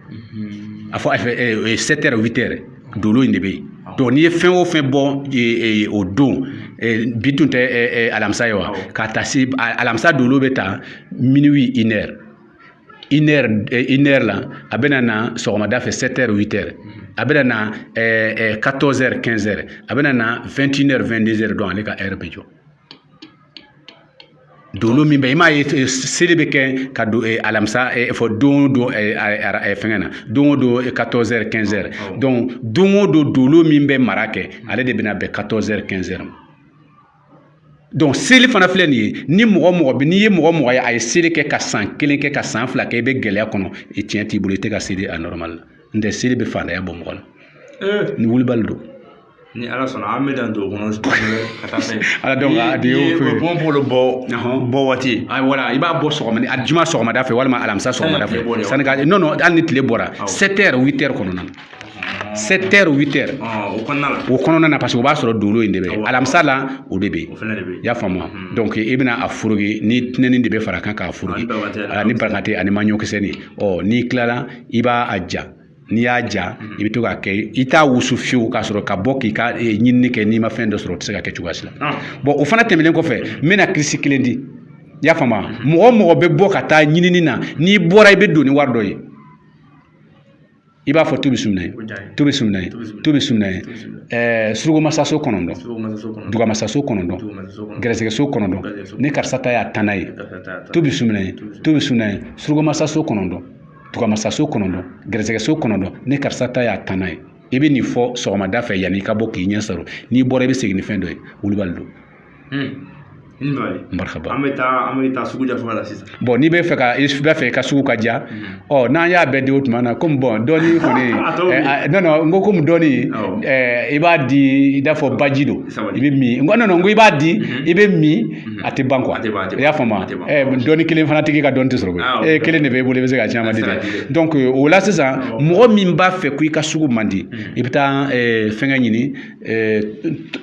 a fɔ 7 heures 8 heures, dolo in de bɛ yen. Donc n'i ye fɛn o fɛn bɔ o don, bi tun tɛ alamisa ye wa, k'a ta se alamisa dolo bɛ ta minuit 1 heure, 1 heure 1 heure la, a bɛ na sɔgɔmada fɛ 7 heures 8 heures, a bɛ na 14 heures 15 heures, a bɛ na 21 heures 22 heures. Donc ale ka heure bɛ jɔ. Dolo min bɛ, i m'a ye, seli bɛ kɛ ka don alamisa fɔ don o don fɛngɛ na, don o don 14 heures 15 heures. Donc don o don dolo min bɛ mara kɛ, ale de bɛna bɛn 14 heures 15 heures ma. Donc seli fana filɛ nin ye, ni mɔgɔ mɔgɔ bɛ, n'i ye mɔgɔ mɔgɔ ye a ye seli kɛ ka san 1 kɛ, ka san 2 kɛ, i bɛ gɛlɛya kɔnɔ, i tiɲɛ t'i bolo, i tɛ ka seli a normal la. N tɛ seli bɛ fantanya bɔ mɔgɔ la. Ni wulibali don. Ni Ala sɔnna, an bɛ dan dugu kɔnɔ ka taa fɛ. Ala donc a de y'o fɛ. Bɔn bɔ bɔ waati. Ah voilà, i b'a bɔ sɔgɔma, a juma sɔgɔmada fɛ walima alamisa sɔgɔmada fɛ. Sani ka non non, hali ni tile bɔra 7 heures 8 heures kɔnɔna na. 7 heures 8 heures. O kɔnɔna la. O kɔnɔna na, parce que o b'a sɔrɔ dolo in de bɛ yen. Alamisa la o de bɛ yen. I y'a faamu? Donc i bɛna a furuki ni tinɛni de bɛ fara kan k'a furuki. Ani barakante ani maɲɔkisɛni. Ɔ n'i tilala, i b'a a ja. N'i y'a ja, i bɛ to k'a kɛ, i t'a wusu fiyewu k'a sɔrɔ ka bɔ k'i ka ɲinini kɛ. N'i ma fɛn dɔ sɔrɔ, o tɛ se ka kɛ cogoya si la. Bon, o fana tɛmɛnen kɔfɛ, n bɛna kirisi kelen di. I y'a faamu? Mɔgɔ o mɔgɔ bɛ bɔ ka taa ɲinini na, n'i bɔra i bɛ don ni wari dɔ ye. I b'a fɔ tubi suminɛ, tubi suminɛ, tubi suminɛ, surukumasaso 9, dugamasaso 9, gɛrɛsɛgɛso 9, ni karisa ta y'a 10 ye, tubi suminɛ, tubi suminɛ, surukumasaso 9, dugamasaso 9, gɛrɛsɛgɛso 9, ni karisa ta y'a 10 ye. I bɛ nin fɔ sɔgɔmada fɛ yanni i ka bɔ k'i ɲɛ sɔrɔ. N'i bɔra, i bɛ segin ni fɛn dɔ ye, wulibali don. Marhaba. An bɛ taa sugu ja fɔlɔ la sisan. Bon, n'i bɛ fɛ ka i b'a fɛ i ka sugu ka diya, ɔ n'an y'a bɛɛ di o tuma na, komi bon dɔɔni kɔni, non non, n ko komi dɔɔni, i b'a di i n'a fɔ baji don, i bɛ min, n ko non non, n ko i b'a di, i bɛ min, a tɛ ban quoi. I y'a faamu? Dɔɔni kelen fana tigi ka dɔɔni tɛ sɔrɔ koyi. Kelen de b'e bolo, i bɛ se ka caman di dɛ. Donc o la sisan, mɔgɔ min b'a fɛ ko i ka sugu man di, i bɛ taa fɛngɛ ɲini,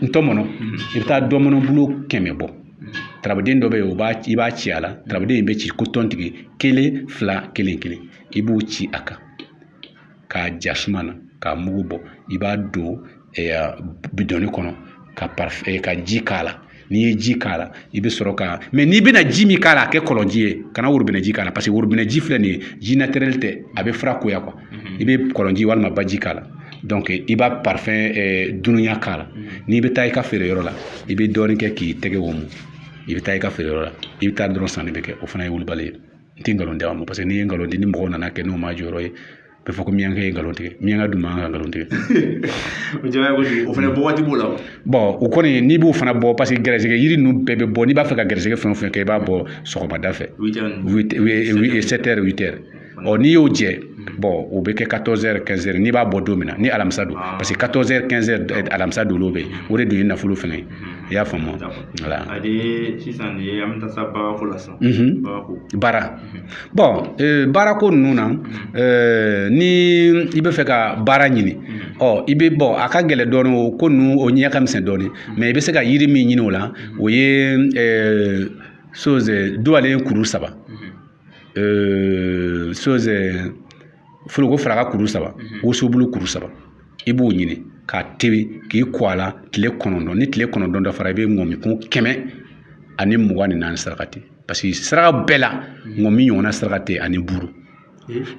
ntɔmɔnɔ, i bɛ taa dɔmɔnɔbulu 100 bɔ. Tarabaden dɔ bɛ yen, i b'a ci a la. Tarabaden in bɛ ci ko tɔntigi 1 2 1 1, i b'o ci a kan k'a ja suma na k'a mugu bɔ, i b'a don bidɔnni kɔnɔ ka ji k'a la. N'i ye ji k'a la, i bɛ sɔrɔ ka, mais n'i bɛna ji min k'a la, a kɛ kɔlɔnji ye, kana worobinɛ ji k'a la, parce que worobinɛ ji filɛ nin ye, ji naturel tɛ, a bɛ fura koya quoi. I bɛ kɔlɔnji walima baji k'a la. Donc i b'a parfum dununya k'a la. N'i bɛ taa i ka feereyɔrɔ la, i bɛ dɔɔnin kɛ k'i tɛgɛ o mu. I bɛ taa i ka feereyɔrɔ la, i bɛ taa dɔrɔn sanni bɛ kɛ, o fana ye wulibali ye. N tɛ nkalon di aw ma, parce que n'i ye nkalon di, ni mɔgɔw nana kɛ n'o ma jɔyɔrɔ ye. Bɛ fɔ ko miyankɛ ye nkalon tigɛ, miyanka dun man kan ka nkalon tigɛ. O jaabi kojugu, o fana bɔ waati b'o la. Bon, o kɔni n'i b'o fana bɔ, parce que gɛrɛsɛgɛ yiri ninnu bɛɛ bɛ bɔ, n'i b'a fɛ ka gɛrɛsɛgɛ fɛn o fɛn kɛ, i b'a bɔ sɔgɔmada fɛ, 7 heures, 8 heures. Ɔ, n'i y'o jɛ, bon, o bɛ kɛ 14 heures, 15 heures, n'i b'a bɔ don min na, ni alamisa don, parce que 14 heures, 15 heures, alamisa don bɛ yen, o de dun ye nafolo fɛngɛ ye, i y'a faamu, voilà. Ale sisan de, an bɛ taa sa baarako la sisan. Baarako. Baara, bon, baarako ninnu na, ni i bɛ fɛ ka baara ɲini, ɔ, i bɛ bɔn, a ka gɛlɛn dɔɔnin, o ko ninnu o ɲɛ ka misɛn dɔɔnin, mais i bɛ se ka yiri min ɲini o la, o ye chose duwalen kuru 3, chose foroko faraka kuru 3, wosobulu kuru 3, i b'o ɲini k'a tebi k'i ko a la tile 9. Ni tile 9 dafara, i bɛ ŋɔmikun 124 sarakati, parce que saraka bɛɛ la, ŋɔmi ɲɔgɔnna saraka tɛ ani buru.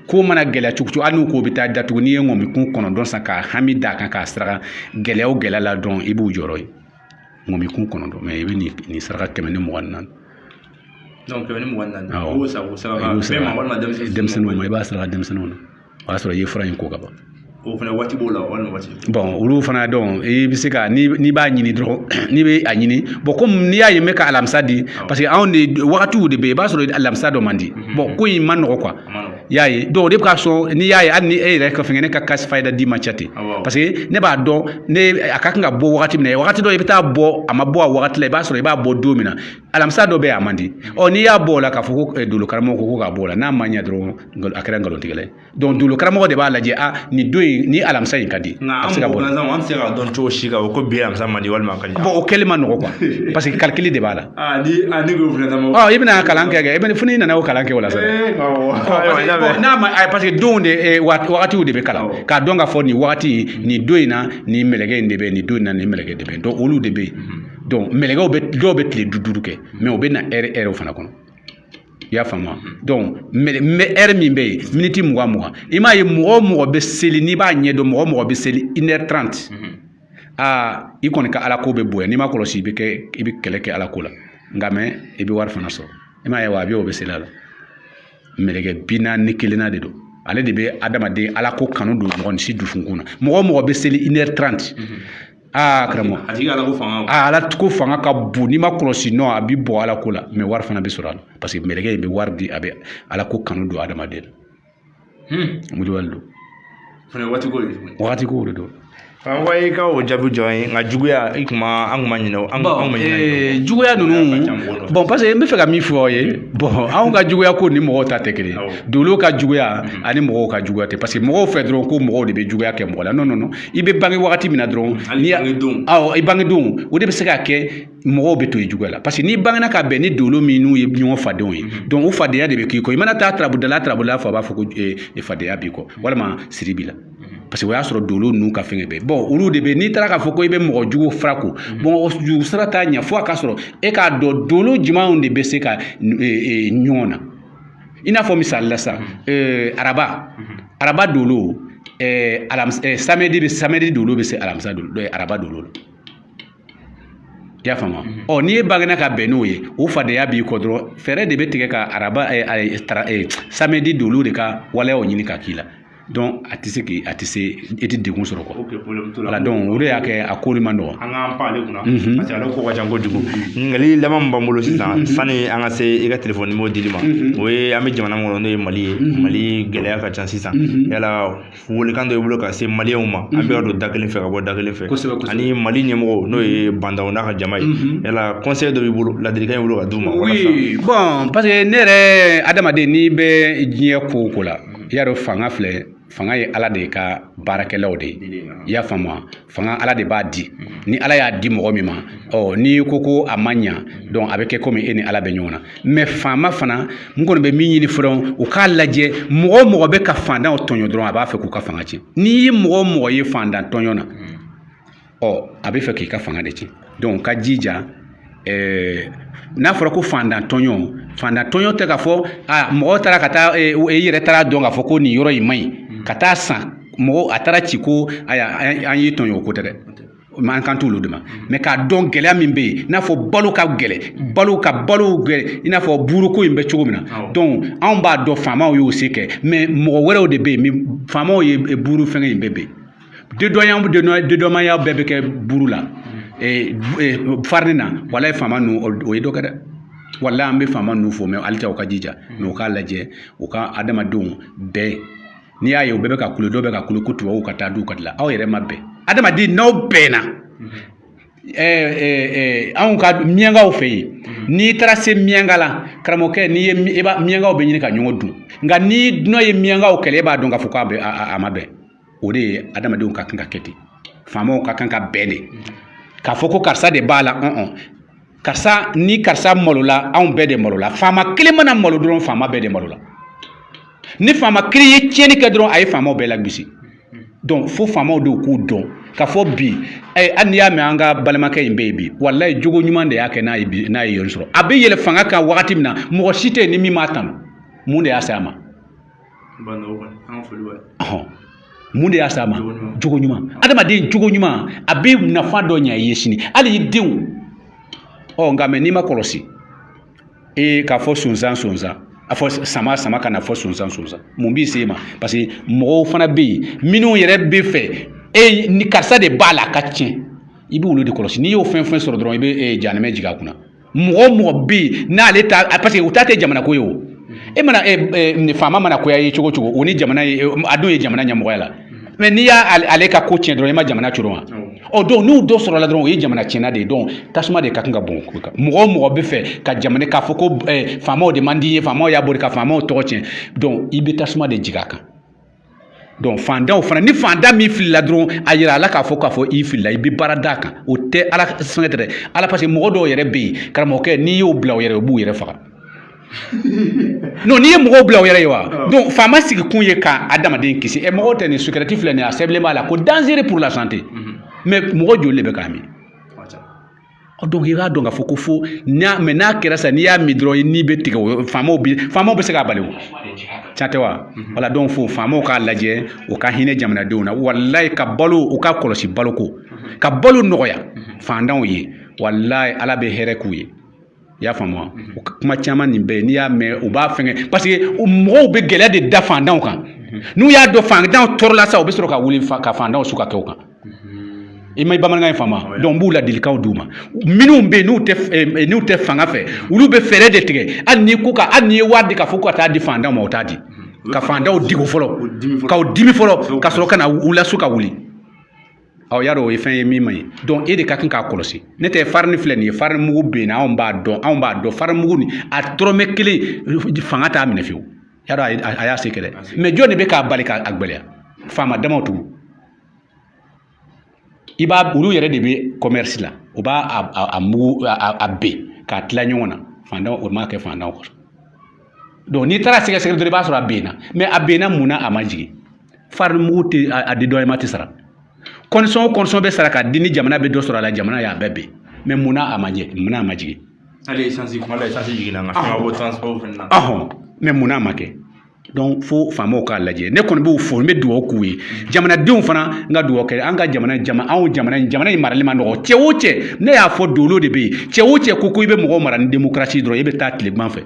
Ko mana gɛlɛya cogo cogo, hali n'u ko bɛ taa datugu, n'i ye ŋɔmikun 9 san k'a hami d'a kan k'a saraka, gɛlɛya o gɛlɛya la dɔrɔn, i b'u jɔyɔrɔ ye. Ŋɔmikun 9, mais i bɛ nin saraka 124. Donc 124. I b'o san k'o saraka bɛɛ ma walima denmisɛnnin? Denmisɛnninw ma, i b'a saraka denmisɛnninw na, o y'a sɔrɔ i ye fura in ko ka ban. O fana waati b'o la walima waati? Bon, olu fana dɔn, i bɛ se ka, n'i b'a ɲini dɔrɔn, n'i bɛ a ɲini, bon, komi n'i y'a ye n bɛ ka alamisa di, parce que anw de wagatiw de bɛ yen, i b'a sɔrɔ alamisa dɔ man di. Bon, ko in ma nɔgɔ quoi, i y'a ye. Donc o de bɛ ka sɔn, n'i y'a ye, hali ni e yɛrɛ ka fɛngɛ, ne ka kasi fayida di ma ca ten, parce que ne b'a dɔn ne a ka kan ka bɔ wagati min na, wagati dɔ i bɛ taa bɔ, a ma bɔ a wagati la, i b'a sɔrɔ i b'a bɔ don min na, alamisa dɔ bɛ yen, a man di. Ɔ, n'i y'a bɔ o la k'a fɔ ko dolo karamɔgɔ ko k'a bɔ o la, n'a ma ɲɛ dɔrɔn, a kɛra nkalontigɛla ye. Donc dolo karamɔgɔ de b'a lajɛ, a nin don in ni alamisa in ka di. Nka an mɔgɔ gansanw, an tɛ se k'a dɔn cogo si k'a fɔ ko bi alamisa man di walima a ka di. Bon, o kɛli ma nɔgɔ quoi, parce que calcul de b'a la. Aa, ni a ne k'o fana ta. Ɔ, i bɛna kalan kɛ, i bɛna fo n'i nana o kalan kɛ o la sa. N'a ma, parce que donw de, wagatiw de bɛ kalan k'a dɔn k'a fɔ nin wagati in, nin don in na, nin mɛlɛkɛ in de bɛ yen, nin don in na, nin mɛlɛkɛ de bɛ yen. Donc olu de bɛ yen. Donc mɛlɛkɛw bɛ, dɔw bɛ tile 5 5 kɛ, mais u bɛ na heure heure fana kɔnɔ, i y'a faamu. Donc heure min bɛ yen, miniti 20 20, i m'a ye, mɔgɔ o mɔgɔ bɛ seli, n'i b'a ɲɛdɔn, mɔgɔ o mɔgɔ bɛ seli 1h30, aa, i kɔni ka ala ko bɛ bonya. N'i ma kɔlɔsi, i bɛ kɛ, i bɛ kɛlɛ kɛ ala ko la, nka mɛ i bɛ wari fana sɔrɔ. I m'a ye wa, a bɛ o bɛ seli a la, mɛlɛkɛ 41 de don, ale de bɛ adamaden ala ko kanu don mɔgɔ si dusukun na. Mɔgɔ o mɔgɔ bɛ seli 1h30, aa karamɔgɔ, a tigi ala ko fanga, aa, ala ko fanga ka bon. N'i ma kɔlɔsi, nɔ a bɛ bɔ ala ko la, mais wari fana bɛ sɔrɔ a la, parce que mɛlɛkɛ in bɛ wari di, a bɛ ala ko kanu don adamaden na. Wulibali don. Fana waati ko de don. Wagati ko de don. Karamɔgɔ, i ka o jaabi jɔ ye, nka juguya, i kun ma, an kun ma ɲinɛ, an ma ɲinɛ. Juguya ninnu, bon, parce que n bɛ fɛ ka min fɔ aw ye, bon, anw ka juguya ko ni mɔgɔw ta tɛ kelen ye. Dolo ka juguya ani mɔgɔw ka juguya tɛ, parce que mɔgɔw fɛ dɔrɔn ko mɔgɔw de bɛ juguya kɛ mɔgɔ la. Non, non, non, i bɛ bange wagati min na dɔrɔn, n'i awɔ, i bange don, o de bɛ se ka kɛ mɔgɔw bɛ to i juguya la, parce que n'i bangena ka bɛn ni dolo min n'u ye ɲɔgɔn fadenw ye, donc o fadenya de bɛ k'i kɔ. I mana taa tarabudala tarabudala fɔ, a b'a fɔ ko fadenya b'i kɔ walima siri b'i la, parce que o y'a sɔrɔ dolo ninnu ka fɛngɛ bɛɛ. Bon, olu de bɛ, n'i taara k'a fɔ ko i bɛ mɔgɔ jugu fara ko, mɔgɔ jugu sara t'a ɲɛ, fo a ka sɔrɔ e k'a dɔn dolo jumɛnw de bɛ se ka ɲɔgɔn na. I n'a fɔ misali la sisan, araba dolo, samedi bɛ, samedi dolo bɛ se alamisa dolo, araba dolo la, i y'a faamu. Ɔ, n'i ye bangena ka bɛn n'o ye, o fadenya b'i kɔ dɔrɔn, fɛɛrɛ de bɛ tigɛ ka araba samedi dolo de ka waleyaw ɲini ka k'i la. Donc a tɛ se k'i, a tɛ se, i tɛ degun sɔrɔ quoi. Ok, problème t'o la. Voilà, donc o de y'a kɛ a ko ma nɔgɔn. An k'an pan ale kunna, parce que ale ko ka ca kojugu. Ɲininkali laban min b'an bolo sisan, sani an ka se i ka telefɔni numéro dili ma, o ye an bɛ jamana min kɔnɔ, n'o ye Mali ye. Mali gɛlɛya ka ca sisan. Yala welekan dɔ b'i bolo ka se maliyɛnw ma, an bɛ ka don da kelen fɛ ka bɔ da kelen fɛ, ani Mali ɲɛmɔgɔ, n'o ye Bandaw n'a ka jama ye, yala conseil dɔ b'i bolo, ladilikan b'i bolo ka d'u ma walasa? Oui, bon, parce que ne yɛrɛ, adamaden, n'i bɛ diɲɛ ko o ko la, i y'a dɔn, fanga filɛ, fanga ye ala de ka baarakɛlaw de ye, i y'a faamu wa. Fanga, ala de b'a di. Ni ala y'a di mɔgɔ min ma, ɔ, n'i ko ko a ma ɲa, donc a bɛ kɛ komi e ni ala bɛ ɲɔgɔn na. Mais faama fana, n kɔni bɛ min ɲini fɔlɔ, u k'a lajɛ, mɔgɔ o mɔgɔ bɛ ka fantanw tɔɲɔ dɔrɔn, a b'a fɛ k'u ka fanga tiɲɛ. N'i ye mɔgɔ o mɔgɔ ye fantan tɔɲɔ na, ɔ, a bɛ fɛ k'i ka fanga de tiɲɛ. Donc ka jija, n'a fɔra ko fantan tɔɲɔ, fantan tɔɲɔ tɛ k'a fɔ a mɔgɔ taara ka taa, e yɛrɛ taara dɔn k'a fɔ ko nin yɔrɔ in man ɲi ka taa san, mɔgɔ a taara ci ko aya an y'i tɔɲɔ, o ko tɛ dɛ. An kan t'olu de ma, mais k'a dɔn gɛlɛya min bɛ yen, i n'a fɔ balo ka gɛlɛn, balo ka balo gɛlɛn, i n'a fɔ buruko in bɛ cogo min na. Donc anw b'a dɔn faamaw y'o se kɛ, mais mɔgɔ wɛrɛw de bɛ yen min faamaw ye buru fɛngɛ in bɛɛ bɛ yen. Dédouanement bɛɛ bɛ kɛ buru la, farine na. Walayi, faama ninnu, o ye dɔ kɛ dɛ. Walayi, an bɛ faama ninnu fo, mais halisa u ka jija, mais u k'a lajɛ u ka adamadenw bɛɛ. N'i y'a ye u bɛɛ bɛ ka kule, dɔw bɛ ka kule ko tubabuw ka taa du ka dilan. Aw yɛrɛ ma bɛn. Adamaden, n'aw bɛnna, anw ka miyankaw fɛ yen, n'i taara se miyanka la, karamɔgɔkɛ, n'i ye i b'a miyankaw bɛ ɲini ka ɲɔgɔn dun. Nka ni dunan ye miyankaw kɛlɛ, e b'a dɔn k'a fɔ k'a bɛ a ma bɛn. O de ye adamadenw ka kan ka kɛ ten. Faamaw ka kan ka bɛn de, k'a fɔ ko karisa de b'a la. Karisa ni karisa malola, anw bɛɛ de malola. Faama kelen mana malo dɔrɔn, faama bɛɛ de malola. Ni faama kelen ye tiɲɛni kɛ dɔrɔn, a ye faamaw bɛɛ lagosi. Donc fo faamaw de k'u dɔn k'a fɔ bi, hali n'i y'a mɛn an ka balimakɛ in bɛ yen bi, walayi, jogo ɲuman de y'a kɛ n'a ye bi n'a ye yɔrɔ sɔrɔ. A bɛ yɛlɛ fanga kan wagati min na, mɔgɔ si tɛ yen ni min m'a tanu. Mun de y'a se a ma? Mun de y'a se a ma? Jogo ɲuman. Adamaden jogo ɲuman, a bɛ nafa dɔ ɲɛ i ye sini, hali i denw. Ɔ nka mɛ n'i ma kɔlɔsi, ee, k'a fɔ sonsan sonsan, a fɔ sama sama ka na fɔ sonsan sonsan, mun b'i se ma? Parce que mɔgɔw fana bɛ yen minnu yɛrɛ bɛ fɛ e ni karisa de b'a la a ka tiɲɛ. I b'olu de kɔlɔsi. N'i y'o fɛn fɛn sɔrɔ dɔrɔn, i bɛ jahanamɛ jigin a kunna. Mɔgɔ o mɔgɔ bɛ yen n'ale ta, parce que u ta tɛ jamana ko ye. O e mana faama mana koya ye cogo o cogo, o ni jamana ye, a dun ye jamana ɲɛmɔgɔya la. Mais n'i y'a ale ka ko tiɲɛ dɔrɔn, i ma jamana coron wa? Ɔ donc n'u dɔ sɔrɔla dɔrɔn, o ye jamana tiɲɛna de ye. Donc tasuma de ka kan ka bɔn. Mɔgɔ o mɔgɔ bɛ fɛ ka jamana k'a fɔ ko faamaw de man di ye, faamaw y'a boli ka faamaw tɔgɔ tiɲɛ, donc i bɛ tasuma de jigin a kan. Donc fantanw fana, ni fantan min filila dɔrɔn, a yira a la k'a fɔ i filila, i bɛ baara d'a kan. O tɛ ala fɛngɛ tɛ dɛ, ala. Parce que mɔgɔ dɔw yɛrɛ bɛ yen, karamɔgɔkɛ, n'i y'o bila u yɛrɛ, u b'u yɛrɛ faga. Non, n'i ye mɔgɔw bila u yɛrɛ ye wa. Donc faama sigi kun ye ka adamaden kisi. Ɛ, mɔgɔw tɛ nin cigarette filɛ nin ye, a sɛbɛnlen b'a la ko dangereux pour la santé, mais mɔgɔ joli de bɛ k'a min? Donc i b'a dɔn k'a fɔ ko fo n'a mɛ n'a kɛra sa, n'i y'a min dɔrɔn, n'i bɛ tigɛ, o faamaw bɛ se k'a bali. O tiɲɛ tɛ wa? Wala. Donc fo faamaw k'a lajɛ, u ka hinɛ jamanadenw na. Walayi, ka balo, u ka kɔlɔsi baloko, ka balo nɔgɔya fantanw ye. Walayi, Ala bɛ hɛrɛ k'u ye. I y'a faamu wa? Kuma caman nin bɛɛ ye, n'i y'a mɛn, u b'a fɛngɛ, parce que mɔgɔw bɛ gɛlɛya de da fantanw kan. N'u y'a dɔn fantanw tɔɔrɔla sa, u bɛ sɔrɔ ka wuli ka fantanw su ka kɛ u kan. I ma bamanankan in faamu? Donc n b'u ladilikanw d'u ma. Minnu bɛ yen n'u tɛ fanga fɛ, olu bɛ fɛɛrɛ de tigɛ. Hali n'i ko ka hali n'i ye wari di k'a fɔ ko ka taa di fantanw ma, o t'a di. Ka fantanw digo fɔlɔ, k'aw dimi fɔlɔ, ka sɔrɔ ka na u lasu ka wuli. Ɔ, y'a dɔn o ye fɛn ye min man ɲi. Donc e de ka kan k'a kɔlɔsi. Ne tɛ farini filɛ nin ye, farini mugu bɛ yen, anw b'a dɔn, anw b'a dɔn. Farini mugu nin, a dɔrɔmɛ kelen fanga t'a minɛ fiyewu. Y'a dɔn a y'a se kɛ dɛ, mais jɔn de bɛ k'a bali k'a gwɛlɛya? Faama damaw tugun. I b'a olu yɛrɛ de bɛ commerce la, u b'a a mugu a ben k'a tila ɲɔgɔn na. Fantanw, o m'a kɛ fantanw kɔrɔ. Donc n'i taara sɛgɛsɛgɛ dɔrɔn, i b'a sɔrɔ a benna. Mais a benna mun na? A ma jigin. Farini mugu tɛ a di dɔ ma, tɛ sara. Condition o condition bɛ sara k'a di ni jamana bɛ dɔ sɔrɔ a la, jamana y'a bɛɛ ben. Mais mun na a ma ɲɛ? Mun na a ma jigin? Hali essence kuma la, essence jiginna, nka fɛn ka bɔ transport fɛnɛ na. Ɔhɔn, mais mun na a ma kɛ? Donc fo faamaw k'a lajɛ. Ne kɔni b'u fo, n bɛ dugawu k'u ye. Jamanadenw fana, n ka dugawu kɛ an ka jamana jama anw jamana in, jamana in marali ma nɔgɔ. Cɛ o cɛ, ne y'a fɔ, dolo de bɛ yen. Cɛ o cɛ ko i bɛ mɔgɔw mara ni démocratie dɔrɔn, i bɛ taa tilegan fɛ.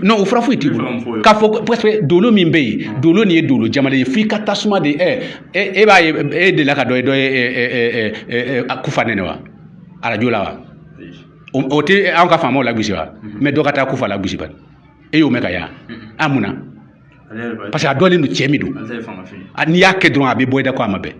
Non, o fura foyi t'i bolo k'a fɔ, parce que dolo min bɛ yen, dolo nin ye dolo jamana ye, f'i ka tasuma de. Ɛ, e b'a ye, e delila ka dɔ ye, dɔ ye kufa nɛnɛ wa arajo la wa? O tɛ anw ka faamaw lagosi wa? Mais dɔ ka taa kufa lagosi bani, e y'o mɛn ka yan a mun na? Parce que a dɔnlen don cɛ min don, n'i y'a kɛ dɔrɔn, a bɛ bɔ i da ko a ma bɛn.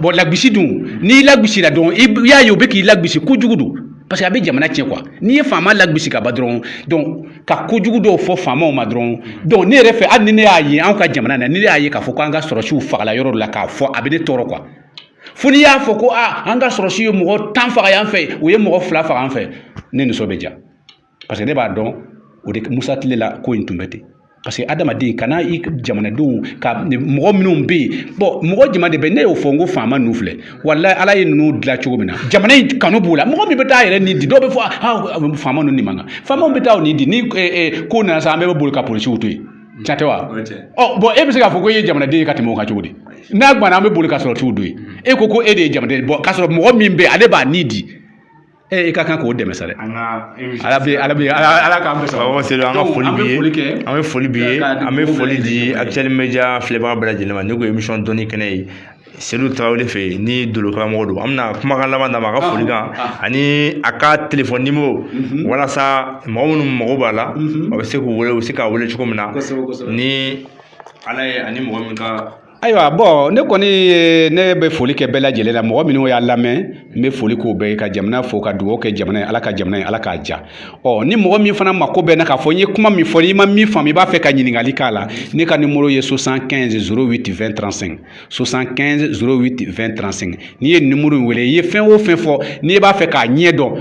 Bon, lagosi dun, n'i lagosira dɔrɔn, i y'a ye u bɛ k'i lagosi kojugu don, parce que a bɛ jamana tiɲɛ quoi. N'i ye faama lagosi ka ban dɔrɔn, donc ka kojugu dɔw fɔ faamaw ma dɔrɔn. Donc ne yɛrɛ fɛ, hali ni ne y'a ye anw ka jamana na, ni ne y'a ye k'a fɔ k'an ka sɔrɔsiw fagala yɔrɔ dɔ la, k'a fɔ, a bɛ ne tɔɔrɔ quoi. Fo n'i y'a fɔ ko aa, an ka sɔrɔsiw ye mɔgɔ 10 faga yan fɛ, u ye mɔgɔ 2 faga an fɛ, ne nisɔn bɛ diya, parce que ne b'a dɔn o de Musa tile la ko in tun bɛ ten. Parce que adamaden kana i jamanadenw ka mɔgɔ minnu bɛ yen. Bon, mɔgɔ jama de bɛ, ne y'o fɔ, n ko faama ninnu filɛ, walayi, Ala ye ninnu dilan cogo min na, jamana in kanu b'u la. Mɔgɔ min bɛ taa yɛrɛ nin di, dɔw bɛ fɔ ah, faama ninnu nin man kan, faamaw bɛ taa o nin di. Ni ko nana sa, an bɛɛ bɛ boli ka polisiw to yen. Tiɲɛ tɛ wa? Ɔ bon, e bɛ se k'a fɔ ko e ye jamanaden ye ka tɛmɛ o kan cogo di? N'a gbana, an bɛ boli ka sɔrɔ t'u don yen. E ko ko e de ye jamanaden, bon, k'a sɔrɔ mɔgɔ min bɛ yen, ale b'a ni di e, i ka kan k'o dɛmɛ sa dɛ. Ala bɛ, Ala bɛ, Ala k'an bɛɛ sɔrɔ. Baba Seydou, an ka foli b'i ye, an bɛ foli b'i ye, an bɛ foli di Actuel Media filɛbaga bɛɛ lajɛlen ma. Ne ko émission dɔnni kɛnɛ ye Seydou Tarawele fɛ yen ni dolo karamɔgɔ don. An bɛna kumakan laban d'a ma a ka foli kan ani a ka téléphone numéro, walasa mɔgɔ minnu mago b'a la, a bɛ se k'u wele, u bɛ se k'a wele cogo min na, ni Ala ye ani mɔgɔ min ka. Ayiwa, bɔn, ne kɔni ye, ne bɛ foli kɛ bɛɛ lajɛlen la. Mɔgɔ minnu y'a lamɛn, n bɛ foli k'o bɛɛ ye, ka jamana fo, ka dugawu kɛ jamana ye. Ala ka jamana ye, Ala k'a ja. Ɔ ni mɔgɔ min fana mako bɛ ne k'a fɔ n ye kuma min fɔ, n'i ma min faamu, i b'a fɛ ka ɲininkali k'a la, ne ka numéro ye 75 08 20 35, 75 08 20 35. N'i ye numéro in wele, i ye fɛn o fɛn fɔ, n'i b'a fɛ k'a ɲɛ dɔn,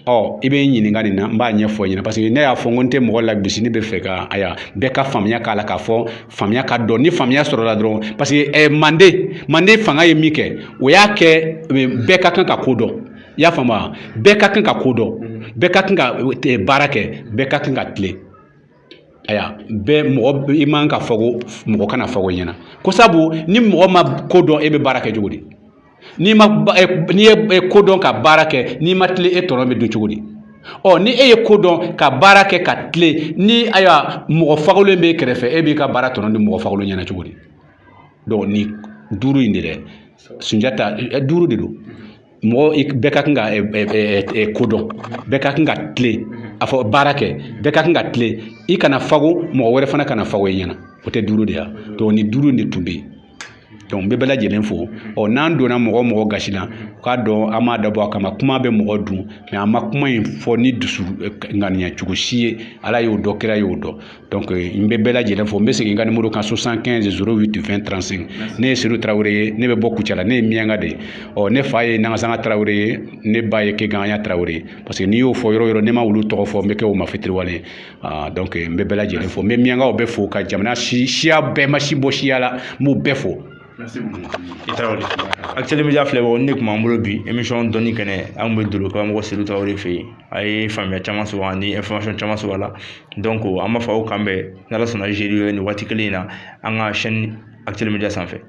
ɔ i bɛ n ɲininka nin na, n b'a ɲɛfɔ ɲɛna, parce que ne y'a fɔ n ko n tɛ mɔgɔ lagosi. Ne bɛ fɛ ka, ayiwa, bɛɛ ka faamuya k'a la, k'a fɔ faamuya ka dɔn. Ni faamuya sɔrɔla dɔrɔn, parce que mande fanga ye min kɛ, o y'a kɛ bɛɛ ka kan ka ko dɔn. I y'a faamu wa? Bɛɛ ka kan ka ko dɔn, bɛɛ ka kan ka baara kɛ, bɛɛ ka kan ka tilen. Ayiwa, bɛɛ mɔgɔ i man ka fago, mɔgɔ kana fago ɲɛna ko sabu ni mɔgɔ ma ko dɔn, e bɛ baara kɛ cogo di? N'i ma, n'i ye ko dɔn ka baara kɛ, n'i ma tilen, e tɔnɔ bɛ dun cogo di? Ɔ ni e ye ko dɔn ka baara kɛ ka tilen, ni ayiwa mɔgɔ fagolen b'e kɛrɛfɛ, e b'i ka baara tɔnɔ di mɔgɔ fagolen ɲɛna cogo di? Donc ni duuru in de dɛ, Sunjata, duuru de don. Mɔgɔ bɛɛ ka kan ka ko dɔn, bɛɛ ka kan ka tilen, a fɔ baara kɛ, bɛɛ ka kan ka tilen, i kana fago, mɔgɔ wɛrɛ fana kana fago i ɲɛna. O tɛ duuru de ya? Donc ni duuru in de tun bɛ yen. Donc n bɛ bɛɛ lajɛlen fo. Ɔ n'an donna mɔgɔ mɔgɔ gasi la, u k'a dɔn an m'a dabɔ a kama. Kuma bɛ mɔgɔ dun, mais an ma kuma in fɔ ni dusu ŋaniya cogo si ye. Ala y'o dɔn, kira y'o dɔn. Donc n bɛ bɛɛ lajɛlen fo. N bɛ segin n ka numéro kan: 75 08 20 35. Ne ye Seydou Tarawele ye, ne bɛ bɔ Kucala, ne ye Miyanka de ye. Ɔ ne fa ye Nangasanga Tarawele ye, ne ba ye Keganya Tarawele ye, parce que n'i y'o fɔ yɔrɔ o yɔrɔ, ne ma olu tɔgɔ fɔ, n bɛ kɛ o ma fitiriwale ye. Donc n bɛ bɛɛ lajɛlen fo, n bɛ Miyankaw bɛɛ fo, ka jamana si siya bɛɛ ma si bɔ siya la, n b'u bɛɛ fo. Merci beaucoup. I Tarawele. Actuel Media filɛ, ne tun b'an bolo bi émission dɔnni kɛnɛ. An kun bɛ dolo karamɔgɔ Seydou Tarawele fɛ yen. A ye faamuya caman sɔrɔ ani information caman sɔrɔ a la. Donc an b'a fɔ aw kan bɛn, n'Ala sɔnna, jeudi nin waati kelen in na, an ka chaîne Actuel Media sanfɛ.